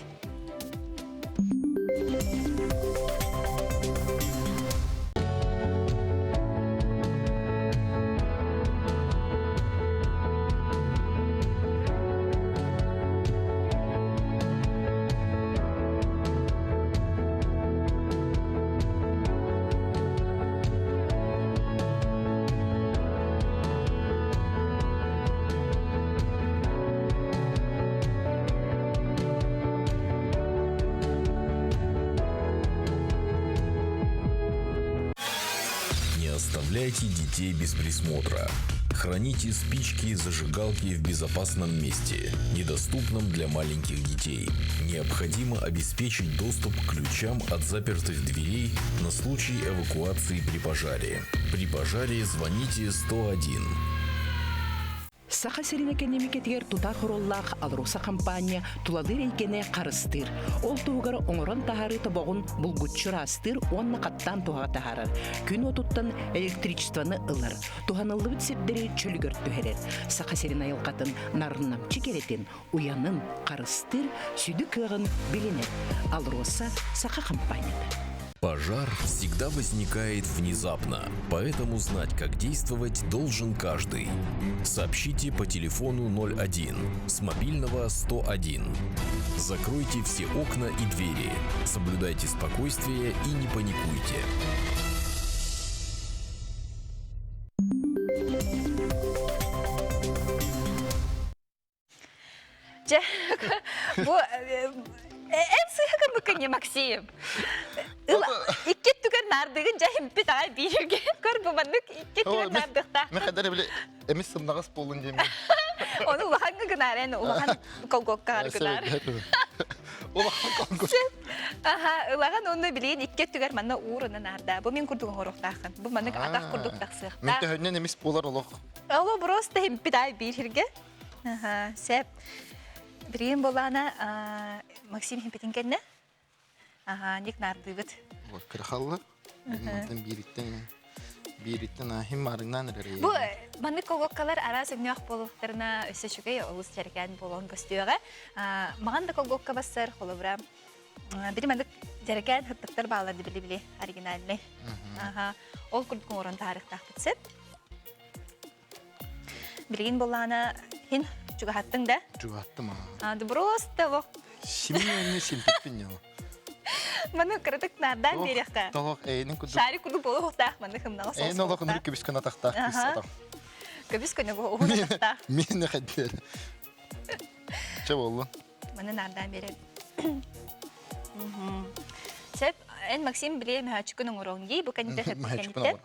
Не оставляйте детей без присмотра. Храните спички и зажигалки в безопасном месте, недоступном для маленьких детей. Необходимо обеспечить доступ к ключам от запертых дверей на случай эвакуации при пожаре. При пожаре звоните 101. Саха сирин экэниэмикэтигэр тутаах оруоллаах АЛРОСА хампаанньа тулалыыр эйгэни харыстыыр. Ол туһугар оҥорон таһаарыы тобоҕун булгуччу ыраастыыр уонна хаттаан туһаҕа таһаарар. Күн уотуттан электричествоны ылар. Туһаныллыбыт сирдэри чөлүгэр түһэрэр. Саха сирин айылҕатын нарыннамчы кэрэтин, уйанын харыстыыр сүдү кыаҕын билинэр. АЛРОСА Саха хампаанньата. Пожар всегда возникает внезапно, поэтому знать, как действовать, должен каждый. Сообщите по телефону 01 с мобильного 101. Закройте все окна и двери. Соблюдайте спокойствие и не паникуйте. Дьэ, бу Эн сыыһа гыммыккын не Максим. Икки түгэн наардыгын дьаһимпит аҕай бииргэ. Көр бу маннык икки түгэн наардыхтаах. Мен хадары биле эмис сымнаҕас буолун диэмин. Ону улахаҥҥа гынаар эн улахан колгокка гынаар. Улахан колгок. Аха, ылаҕын уонна билигин икки өттүгэр манна уурунан наарда. Бу мин курдук оҥоруохтааххын. Бу маннык атах курдук тахсыахтаах. Мен төһөннөн эмис буолар олох. Оло просто химпит ай биир хирге. Аха, сеп. Билигин буолаана Максим химпитин кэннэ. Аха, ник наардыыбыт. Кырахаллар. Мантан биириттэн биириттэн ахим марыҥнаан эрэр. Бу маннык колгоккалар араас өҥнөөх буолуохтарына өссө үчүгэй олус дьэргээн буолан көстүөҕэ. Маҕан да колгокка бассар холобура били маннык дьэргээн хыттыктар баалар били-били оригинальный. Аха, ол курдук оҥорон таарыктаахпыт сөп. Билигин буоллаҕына хин чугаһаттыҥ да? Чугаһаттым аа. Просто лох. Симин симпиппин я. Маны кыратык наардаан биэриэххэ. Толох эйинин курдук. Шарик курдук буолуохтаах маны хымнаҕа соус. Эйин олох ынырык көбүс көнө атахтаах кыыс атах. Көбүс көнө бу уһун атахтаах. Миэнэ хэддэр. Чэ боллун. Маны наардаан биэрэр. Сеп, эн Максим билиэ мөһөөччүкүн оҥороҥ дии, бу кэнниттэн Мөһөөччүкүн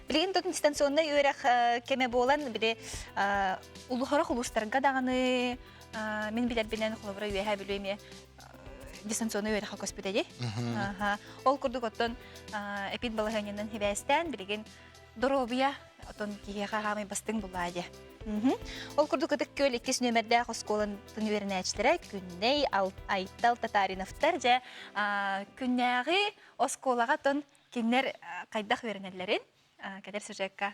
Билигин тут дистанционнай үөрэх кэмэ буолан, били улуһарах улуустарга даҕаны мин билэрбинэн холобура үөһээ Бүлүү эмиэ дистанционнай үөрэххэ көспүтэ дии. Ол курдук оттон эпид балаһыанньанан хибээстээн билигин доруобуйа отон киһиэхэ хаамай бастыҥ булаа дии. Ол курдук Ытык Күөл иккис нүөмэрдээх оскуолатын үөрэнээччилэрэ Күннэй, Айтал Татариновтар дьэ күннээҕи оскуолаҕа тон кинилэр хайдах үөрэнэллэрин кэлэр сюжекка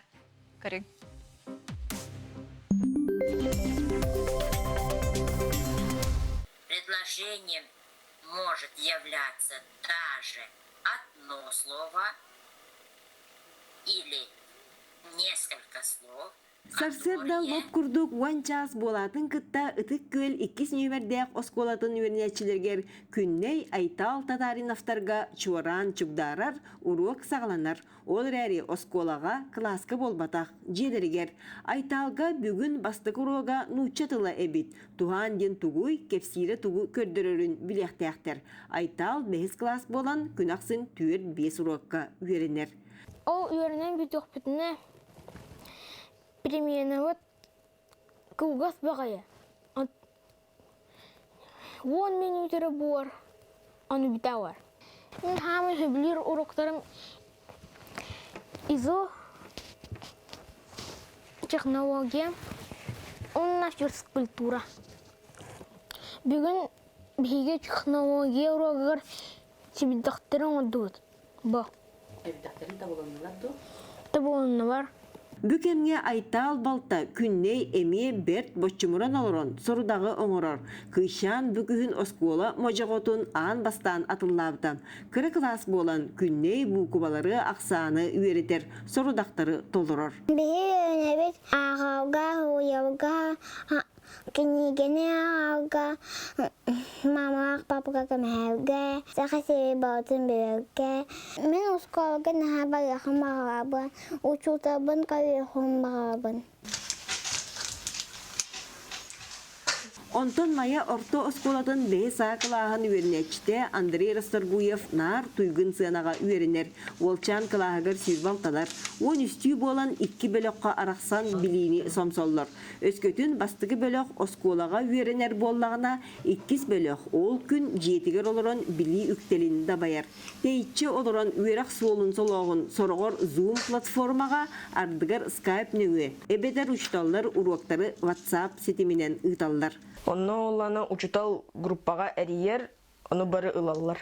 көрүҥ. Предложением может являться даже одно слово или несколько слов, Сарсыарда лоп курдук уон чаас буолаатын кытта Ытык Күөл иккис нүөмэрдээх оскуолатын үөрэнээччилэригэр Күннэй Айтаал Татариновтарга чуораан чугдаарар уруок саҕаланар. Ол эрээри оскуолаҕа, кылааска буолбатах, дьиэлэригэр. Айтаалга бүгүн бастакы уруога нуучча тыла эбит. Туһаан диэн тугуй, кэпсиирэ тугу көрдөрөрүн билиэхтээхтэр. Айтаал бэһис кылаас буолан күн ахсын түөрт-биэс уруокка үөрэнэр. Ол үөрэнэн бүтүөхпүтүнэ Переменабыт кылгас баҕайы, 10 мүнүүтэрэ буор, ону бүтэ бар. Мин хаамай сөбүлүүр уруоктарым ИЗО, технология уонна физкультура. Бүгүн биһиги технология уруогар сибиддэхтэри оҥордубут. Бу. Эбдэхтэрин табылыннылар дуо? Табылыннылар. Бу кэмҥэ Айтаал балта Күннэй эмиэ бэрт боччумуран олорон сорудаҕы оҥорор. Кыысчаан бу күһүн оскуола модьоҕотун аан бастаан атыллаабыта. Кыра кылаас буолан Күннэй буукубалары ахсааны үөрэтэр, сорудахтары толорор. Биһи үөрэнэбит ааҕарга, суруйарга, Кинигэни ааҕарга, маамалаах папака көмөһөргө, саха сири барытын билэргэ. Мин оскуолага наһаа барыахым баҕарабын, учууталбын көрүөхүм баҕарабын. Онтон Майа орто оскуолатын бэһис А кылааһын үөрэнээччитэ Андрей Расторгуев наар туйгун сыанаҕа үөрэнэр. Уолчаан кылааһыгар сүүрбэ алталар, уон үстүү буолан икки бөлөххө арахсан билиини сомсоллор. Өскөтүн бастакы бөлөх оскуолаҕа үөрэнэр буоллаҕына, иккис бөлөх ол күн дьиэтигэр олорон билии үктэлин дабайар. Тэйиччи олорон үөрэх суолун солооһун сороҕор Zoom платформаҕа, ардыгар Skype нөҥүө, эбэтэр учууталлар уруоктары WhatsApp ситиминэн ыыталлар. Онно улана учутал группаҕа эрийэр, ону бары ылаллар.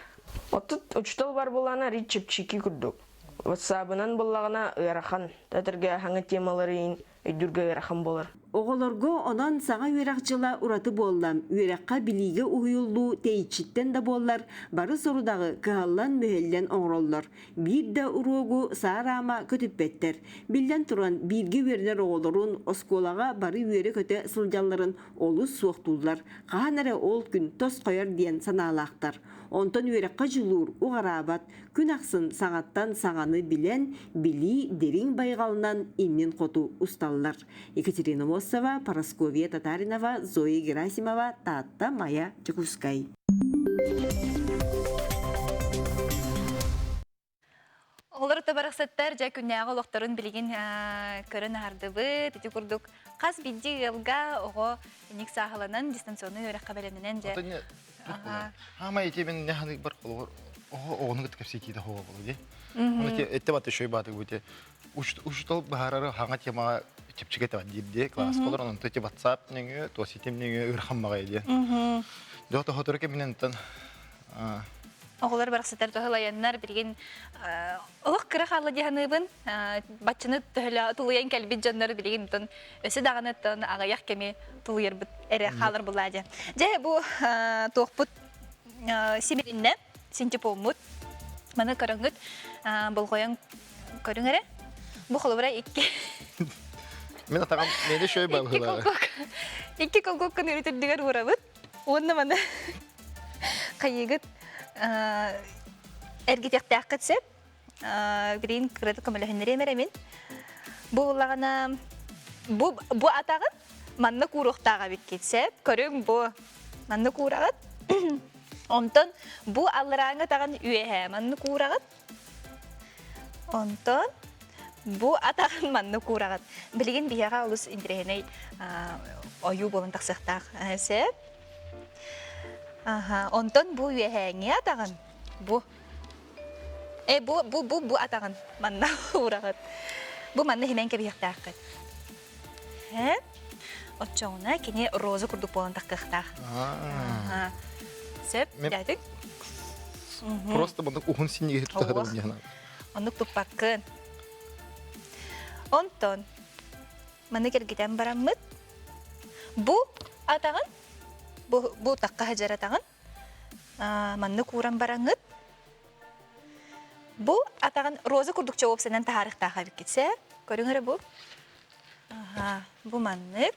Оттут учутал бар булана ри чэпчэки курдук. WhatsApp-ынан буллаҕына ыарахан, тэтэргэ хаҥа темалары өйдүүргэ ыарахан буолар. Оҕолорго онон саҥа үөрэх дьыла ураты буолла. Үөрэххэ билиигэ уһуйуллуу тэйиччиттэн да буоллар, бары сорудаҕы кыһаллан-мүһэллэн оҥороллор. Биир да уруогу саараама көтүппэттэр. Биллэн туран, бииргэ үөрэнэр оҕолорун оскуолаҕа бары үөрэ-көтө сылдьалларын олус суохтууллар. Хаһан эрэ ол күн тосхойор диэн санаалаахтар. Онтон үөрэххэ дьулуур уҕараабат. Күн ахсын саҥаттан саҥаны билэн, билии дириҥ байҕалынан иннин хоту усталлар. Екатерина Моссова, Парасковья Татаринова, Зоя Герасимова, Таатта, Майа, Дьокуускай. Олор табарахсаттар дьэ күннээҕи олохторун билигин көрөн аһардыбыт. Ити курдук хас биирдии ыалга оҕо инник сааһыланан дистанционнай үөрэххэ бэлэмнэнэн дьэ Хаама ити мен неханы бар холор оҕо оҕону кытта кэпсэтиитэ хоҕо болу ди. Оны те этте баты шөй баты бу те учутал баһарары хаҥа темаҕа чэпчэки этэ диир ди класс холор онон те WhatsApp нөҥүө то ситим нөҥүө ырхаммаҕа диэн. Дьо тохотору кэминэн тан Оҕолор барахсаттар туһалайаннар билигин олох кыра хаалла дии саныыбын. Баччаны төһөлөө тулуйан кэлбит дьоннор билигин тон өссө даҕаны тон аҕыйах кэми тулуйарбыт эрэ хаалар булаа дьэ. Дьэ бу туохпут симириннэ синтепоммут маны көрөҥҥүт болҕойон көрүҥ эрэ. Бу холобура икки Мин атаҕым мени шөй балыһылары. Икки колгоккун үрүтүрдүгэр уурабыт. Уонна маны хайыгыт эргитиэхтээххит сөп. Билигин кырата көмөлөһүннэриэм эрэ мин. Бу буллаҕына бу бу атаҕын манна кууруохтаах эбиккит сөп. Көрүҥ бу манна куураҕыт. Онтон бу алларааҥы атаҕын үөһээ манна куураҕыт. Онтон бу атаҕын манна куураҕыт. Билигин биһиэхэ олус интэриэһинэй ойуу буолан тахсыахтаах сөп. Аха, онтон бу үөһээҥҥи атаҕын бу э бу бу бу бу атаҕын манна уураҕыт. Бу манна химэн кэбиһиэхтээххит. Э? Оччоҕуна кини роза курдук буолан тахтыахтаах. Сөп, дядик. Просто маннык уһун синньигэһи тутаһарым диэн. Оннук туппаккын. Онтон маны кэргитэн бараммыт бу атаҕын бу бу тахха сылдьар атаҕын маннык ууран бараҥҥыт бу атаҕын роза курдук чоуопсанан таһаарыахтаах эбиккит сэ көрүҥ эрэ бу аха бу маннык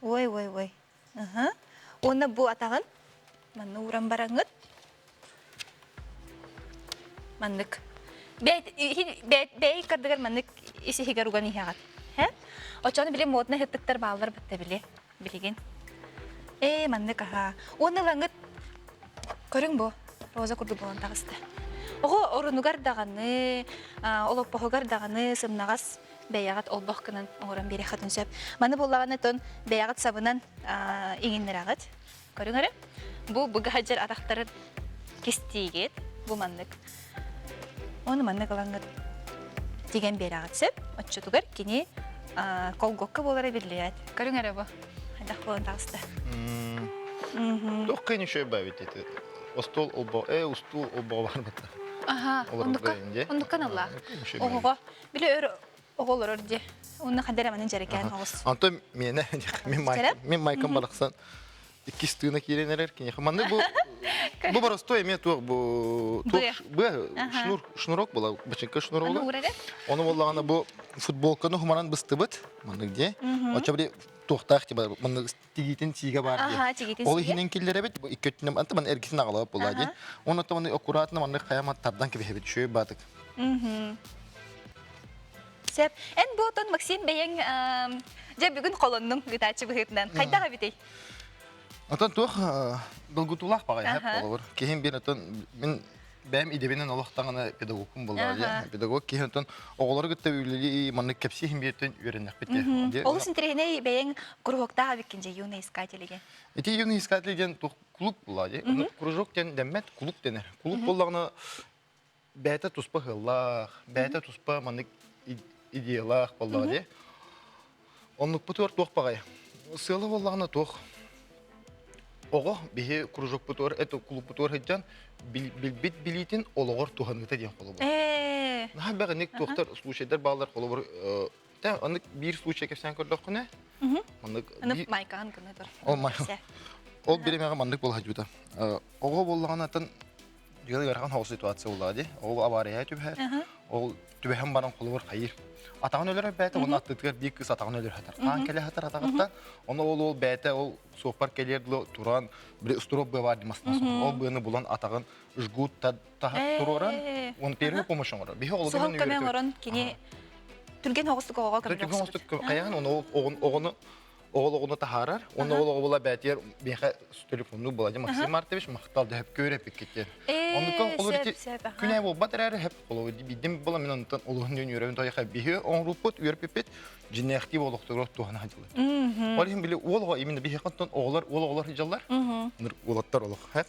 ой ой ой аха уонна бу атаҕын манна ууран бараҥҥыт маннык бэйи кардыгар маннык ис иһигэр уган иһэҕит һэ оччону били модно ыһыттыктар бааллар бытта били билигин ээ маннык аһаа уонна ылаҥҥыт көрүҥ бу роза курдук буолан таҕыста оҕо орунугар даҕаны олоппоһугар даҕаны сымнаҕас бэйэҕит олбох гынан оҥорон биэриэххитин сөп маны буоллаҕына тон бэйэҕит сабынан иҥиннэрэҕит көрүҥ эрэ бу быгаһадьар атахтарын кистиигит бу маннык ону маннык ылаҥҥыт тигэн биэрэҕит сөп оччотугар кини колгокка буолара биллибэт көрүҥ эрэ бу хайдах буолан таҕыста Туох кыйын үчүгэй баабит ити остуол олбо э устуул олбоҕо барбыта аха оннукка оннукка наллаах оҕоҕо били өр оҕолорор дии уонна хадара манан дьэрэкээн оҕус Онтон миэнэ мин майкам барахсан иккис тыына киирэн эрэр киниэхэ маннык бу бу боростуой эмиэ туох бу туох быа шнур шнурок була бачыҥка шнурога ону буоллаҕына бу футболканы хумаран быстыбыт маннык дии оччо били туохтаах тиба маннык тигиитин сиигэ баар дии ол иһинэн киллэрэбит бу икки өттүнэн анта ман эргитин аҕалабыт буолаа дии уонна то маннык аккуратно маннык хайа тардан кэбиһэбит үчүгэй баатык Сөп. Эн бу отон Максим бэйэҥ дьэ бүгүн холоннуҥ ыытааччы быһыытынан. Хайдах эбитий? Отон туох долгутуулаах баҕайы болобур. Киһим биир отон мин бэйэм идэбинэн олох даҕаны педагогпун буоллаҕа дии. Педагог киһи отон оҕолору кытта үлэлии маннык кэпсииһин бииртэн үөрэннэхпит дии. Олус интэриэһинэй бэйэҥ куруһуоктаах эбиккин дьэ юный искатель диэн. Ити юный искатель диэн туох клуб буоллаҕа дии. Кружок диэн дэммэт, клуб дэнэр. Клуб буоллаҕына бэйэтэ туспа ыһыллаах, бэйэтэ туспа маннык идеялаах буоллаҕа дии. Оннукпутугар туох баҕайы. Сыала буоллаҕына туох. Оҕо биһи кружокпутугар, это клубпутугар сылдьан билбит билиитин олоҕор туһаныыта диэн холобур. Наһаа бэҕиник туохтар случайдар бааллар холобур Тэ оннук биир случай кэпсээн көрдөххүнэ маннык Аны майкаҕын гына тур. Ол ол биремэҕэ маннык буола сылдьыбыта. Оҕо буоллаҕына атын дьыала ыарахан соҕус ситуация буоллаҕа дии. Ол аварияҕа түбэһэр. Ол түбэһэн баран холобур хайыр. Атаҕын өлөрөр бэйэтэ, оны аттытыгар биир кыыс атаҕын өлөр хатар. Хаан кэлэ хатар атаҕыттан, оны ол ол бэйэтэ ол суоппар кэлиэр дылы туран, били устуруоп быа баар димасына ол быаны булан атаҕын жгут туруоран, он первый помощь оҥорор. Биһи ол Суһал көмө оҥорон кини түргэн оҕустук оҕоҕо көмө Түргэн оҕустук хайаан оны оҕону оҕол оҕону таһаарар. Онно ол оҕо була бээтиэр биэхэ телефонну була Максим Мартович махтал дөһөп көөр эпиккитин. Оннука олор ити күнэ буолбат эрээри хөп олор бидим була мен онтон олуһун үөрөбүн тойха биһи оҥоруппут үөрпүппүт дьиннээхтии олохторо туһана хадьылар. Ол иһин били уол оҕо именно биһи онтон оҕолор уол оҕолор хадьаллар. Уолаттар олох хэп.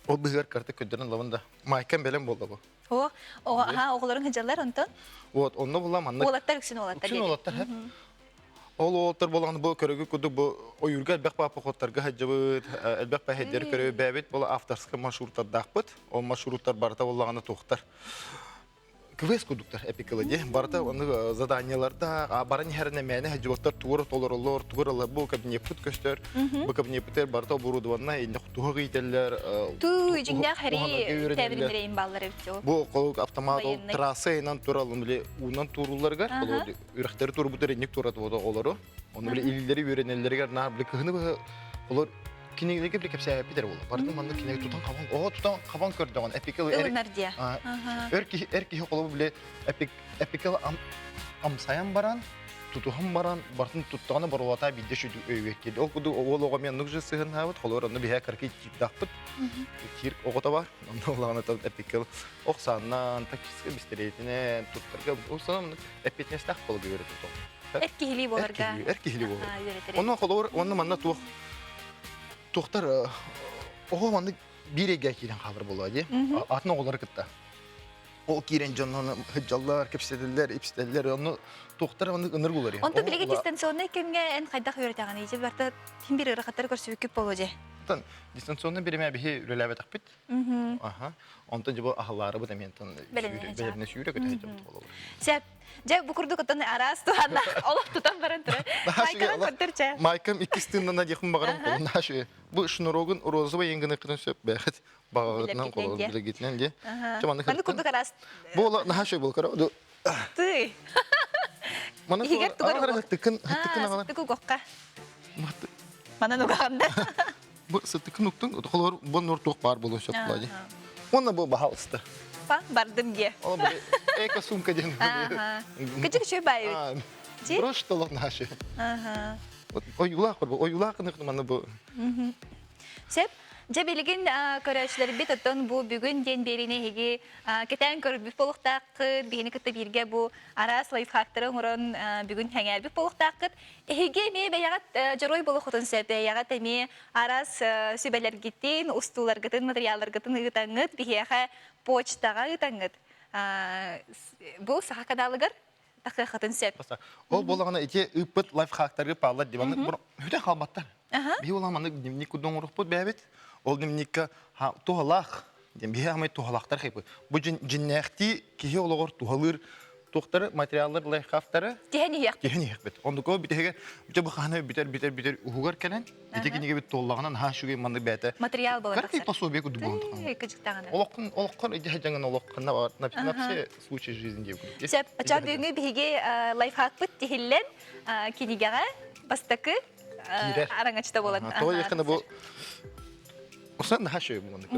Ол быһыгар карта көддөрөн лабын да майкам бэлэм буолла бу. О, аха оҕолорун хадьаллар онтон. Вот, онно була маннык. Уолаттар үксүн уолаттар. Үксүн уолаттар хэп. Ол уолаттар буолан бу көрөгү курдук бу ойуурга элбэх походтарга сылдьыбыт, элбэх пэһэйдэри көрө бэйэбит була авторскай маршруттардаахпыт. Ол маршруттар барыта буоллаҕына туохтар квест курдуктар эпикала дии. Барыта оннук заданиеларда баран иһэринэ мээнэ сылдьыбаттар тугура толороллор, тугура бу кабинеппыт көстөр. Бу кабинеппитер барыта оборудованнай, инне туһах иитэллэр. Туу, дьиҥнээх хэрии тэбирин баллар эбит. Бу автомат ол трасса инан туралын били уунан туурулларыгар, үрэхтэри турбутар инник туратыбыт оҕолору. Ону били илиилэри үөрэнэллэригэр наар били кыһыны быһа олор кинигэлэргэ били кэпсээбиппит эрэ буолла. Барытын маннык кинигэ тутан хабан, оҕо тутан хабан көрдөҕүн эпикэл Ылынар диэ. Эр киһи эр киһи холобу били эпик эпикэл амсайан баран тутуһан баран барытын туттаҕына боруолата биирдэ шүдү өйүгэр киирди. Ол курдук уол оҕо мен нук же сыһыннаабыт, холобур онно биһээ карки тиипдаахпыт. Тиир оҕото бар. Онно улаҕана эпикэл ох сааннан тактическай бистэриэтинэн туттарга ол санам эппиэтинэстээх буоларга үөрэтэр Эр киһилии буоларга. Эр киһилии буолар. Онно холобур, онно манна туох туохтар оҕо маннык биир эйгэ киирэн хаалар буолуо дии. Атын оҕолору кытта. Ол киирэн дьоннон сылдьаллар, кэпсэтэллэр, ипситэллэр, онно туохтар маннык ынырык улар. Онто билиги дистанционнай кэмҥэ эн хайдах үөрэтэҕиний? Дьэ барта ким бир ыарахаттары көрсүбүккүт буолуо дьэ. Дистанционный биримэ биһи үлэлээбэтэхпит. Аха. Онтон дьэ бу аһыллаарыбыт эмиэ онтон бэлэмнэ сүүрэ көтө сылдьабыт буолабыт. Сөп. Дьэ бу курдук оттон араас туһанна олох тутан баран турар. Майкаҕын көрдөр чэ. Майкам иккис тыыннана диэхпин баҕарам холуннааш. Бу шнурогун розовый енгыныкытын сөп бэхит баҕаҕытынан холон билигитинэн диэ. Чэ маннык курдук араас. Бу ола наһаа шөй бол көрө. Тый. Маны Иһигэр тугар тыкын тыкын аҕалар. Тыку гокка. Манан угаҕанда. Бу сытыкын уктун, холор бу нур туох баар буолуон сөп буолаа дии. Уонна бу баһаалыста. Па, бардым дии. Ол бу эко сумка диэн. Кычык үчүгэй баайыбыт. Брош толох наши. Ойуулаах бу, ойуулаах гынык маны бу. Сөп. Дьэ билигин көрөөччүлэрбит оттон бу бүгүн диэн биэриини эһиги кэтээн көрбүт буолуохтааххыт, биһини кытта бииргэ бу араас лайфхактары оҥорон бүгүн сэҥээрбит буолуохтааххыт. Эһиги эмиэ бэйэҕит дьоруой буолуоххутун сөп, бэйэҕит эмиэ араас сүбэлэргитин, устууларгытын, материалларгытын ыытаҥҥыт, биһиэхэ почтаҕа ыытаҥҥыт. Бу Саха каналыгар тахыаххытын сөп. Ол буоллаҕына ити ыыппыт лайфхактары пааллар диваны бүтэн хаалбаттар. Биһи ол маннык дневник курдук оҥоруохпут бэйэбит. Ол дневникка туһалаах диэн биһи аамай туһалаахтар хайпыт. Бу дьиннээхтии киһи олоҕор туһалыыр туохтары материаллар лайфхактары тиһэн иһиэхпит. Тиһэн иһиэхпит. Оннук ол бүтэһигэр бүтэ бу хаһан бүтэр бүтэр бүтэр уһугар кэлэн ити кинигэбит туоллаҕына наһаа үчүгэй маннык бэйэтэ материал буолан тахсар. пособие курдук буолан тахсар. Кыжыктаҕына. Олоххун олоххун идиһэ дьаҥын олоххунна бар на все случаи жизни диye курдук. Сөп. Оччоҕо бүгүҥҥү биһиги лайфхакпыт тиһиллэн кинигэҕэ бастакы араҥачта буолан. Тоҕо диэххинэ бу Усан наһаа шөй бу маннык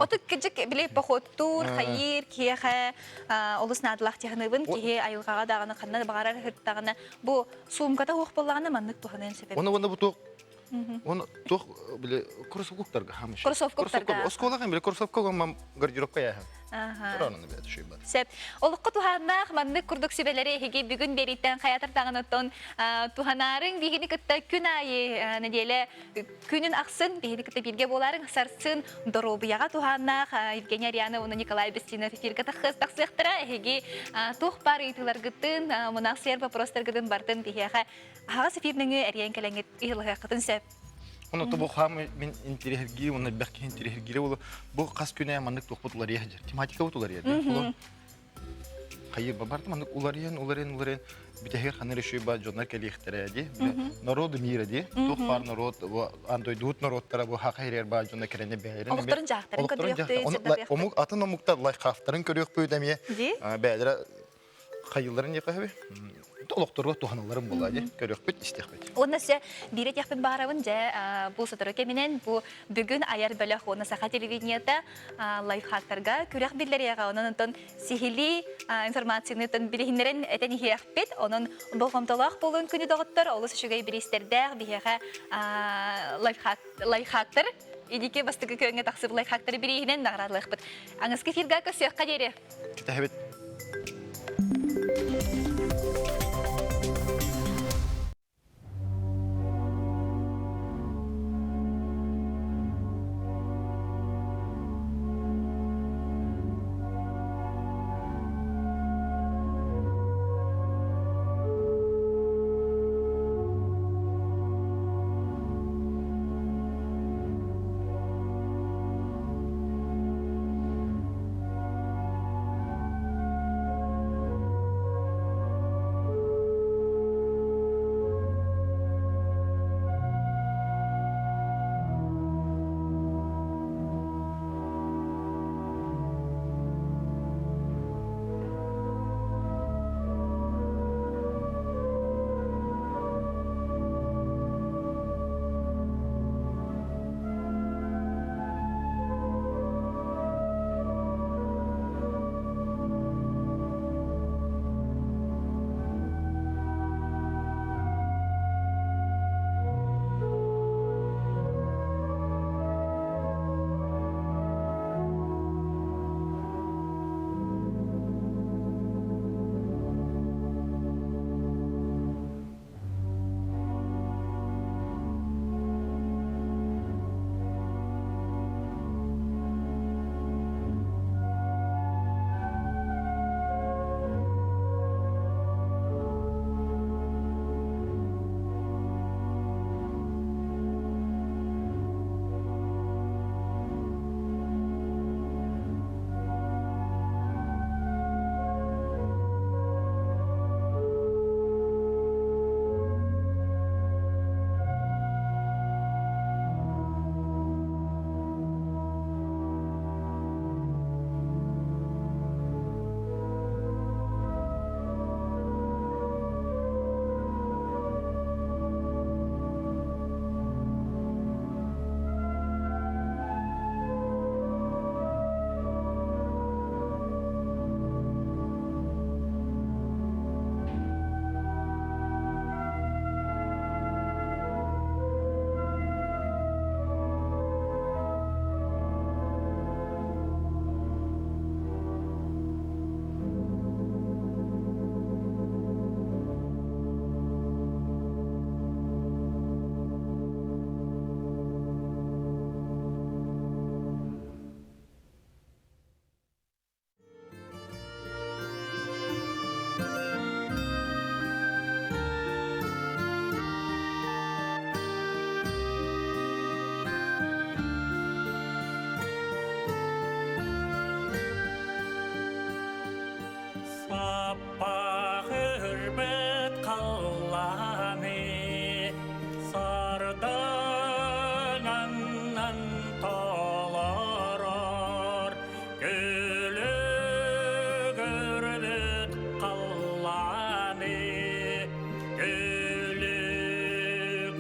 Отут кыдьык били походтуур, хайыыр, киһиэхэ олус наадалаах тиһаныбын киһи айылҕаҕа даҕаны ханна баҕарар сырыттаҕына бу суумката суох буоллаҕына маннык туһаныан сөп эбит. Оны уонна бу туох Оны туох били кроссовкаларга хамыш. Кроссовкаларга. Оскуолаҕа били кроссовка мам гардеробка яһа. Сөп. Олоххо туһааннаах маннык курдук сүбэлэри эһиги бүгүн биэрииттэн хайатар даҕаны оттон туһанаарыҥ биһигини кытта күн аайы нэдиэлэ күнүн ахсын биһигини кытта бииргэ буолаарыҥ сарсын доруобуйаҕа туһааннаах Евгения Ариана уонна Николай Бестинов эфиргэ тахсыахтара эһиги туох баар ыйытыыларгытын мунаахсыйар вопростаргытын бартын биһиэхэ аһаҕас эфир нөҥүө эрийэн кэлэҥҥит ыйылыһыаххытын сөп. Ону бу хаамы мин интириэһиргии уонна элбэх киһи интириэһиргиирэ буолу бу хас күнэ маннык туохпут уларыйа сылдьар тематикабыт уларыйар. Хайы барда маннык уларыйан, уларыйан, уларыйан бүтэһигэр ханна реши ба дьоннор кэлиэхтэрэ ди. Народу мира ди. Туох бар народ, андойдуут народтара бу хака хэрэр ба дьонно кэрэне бэйэрин. Олохторун жаахтарын көрүөхпүт. Омук атын омуктар лайхафтарын көрүөхпүт эмиэ. Бэйэлэрэ хайылларын диэхэ олохторго туһаналларын буолла дии көрүөхпүт истиэхпит. Уонна се биир этиэхпин баарабын дьэ бу сотору кэминэн бу бүгүн айар бөлөх уонна саха телевидениета лайфхактарга күрэх биллэриэҕэ онон онтон сиһилии информацияны билиһиннэрэн этэн иһиэхпит онон болҕомтолоох буолуон күнү доҕоттор олус үчүгэй бириистэрдээх биһиэхэ лайфхактар идики бастакы күөҥҥэ тахсыбыт лайфхактары бирииһинэн наҕараадалыахпыт. Аҥаскы эфирга көрсүөххэ диэри. Кэтэһэбит. Саппах ырбыт халлааны сардаҥаннан толорор Күлүгүрбүт халлааны күлүк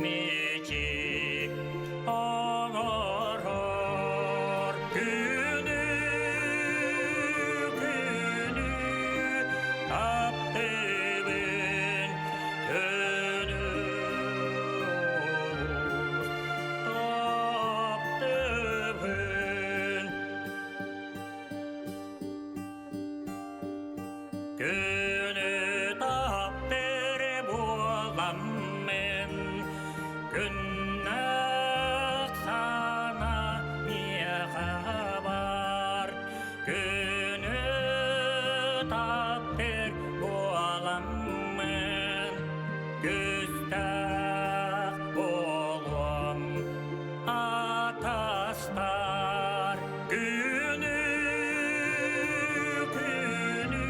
мичик оҥорор Күнү күнү таптыыбын күнү таптыыбын Күнү таптыр буоламмын, күннэх сана миэхэ бар. Күнү таптыр буоламмын, күстээх буолуом атастар. Күнү, күнү.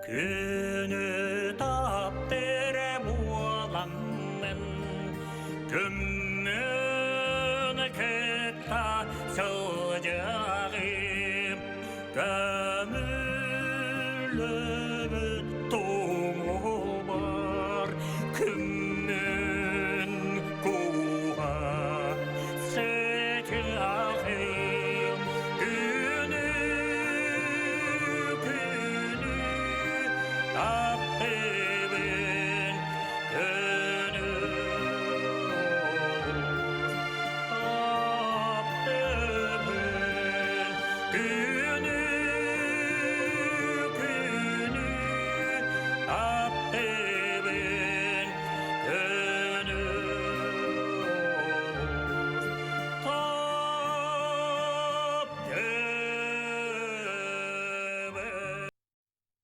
Күнү таптыр буоламмын, күммүн кытта сылдьаҕым, көмүлүбүт.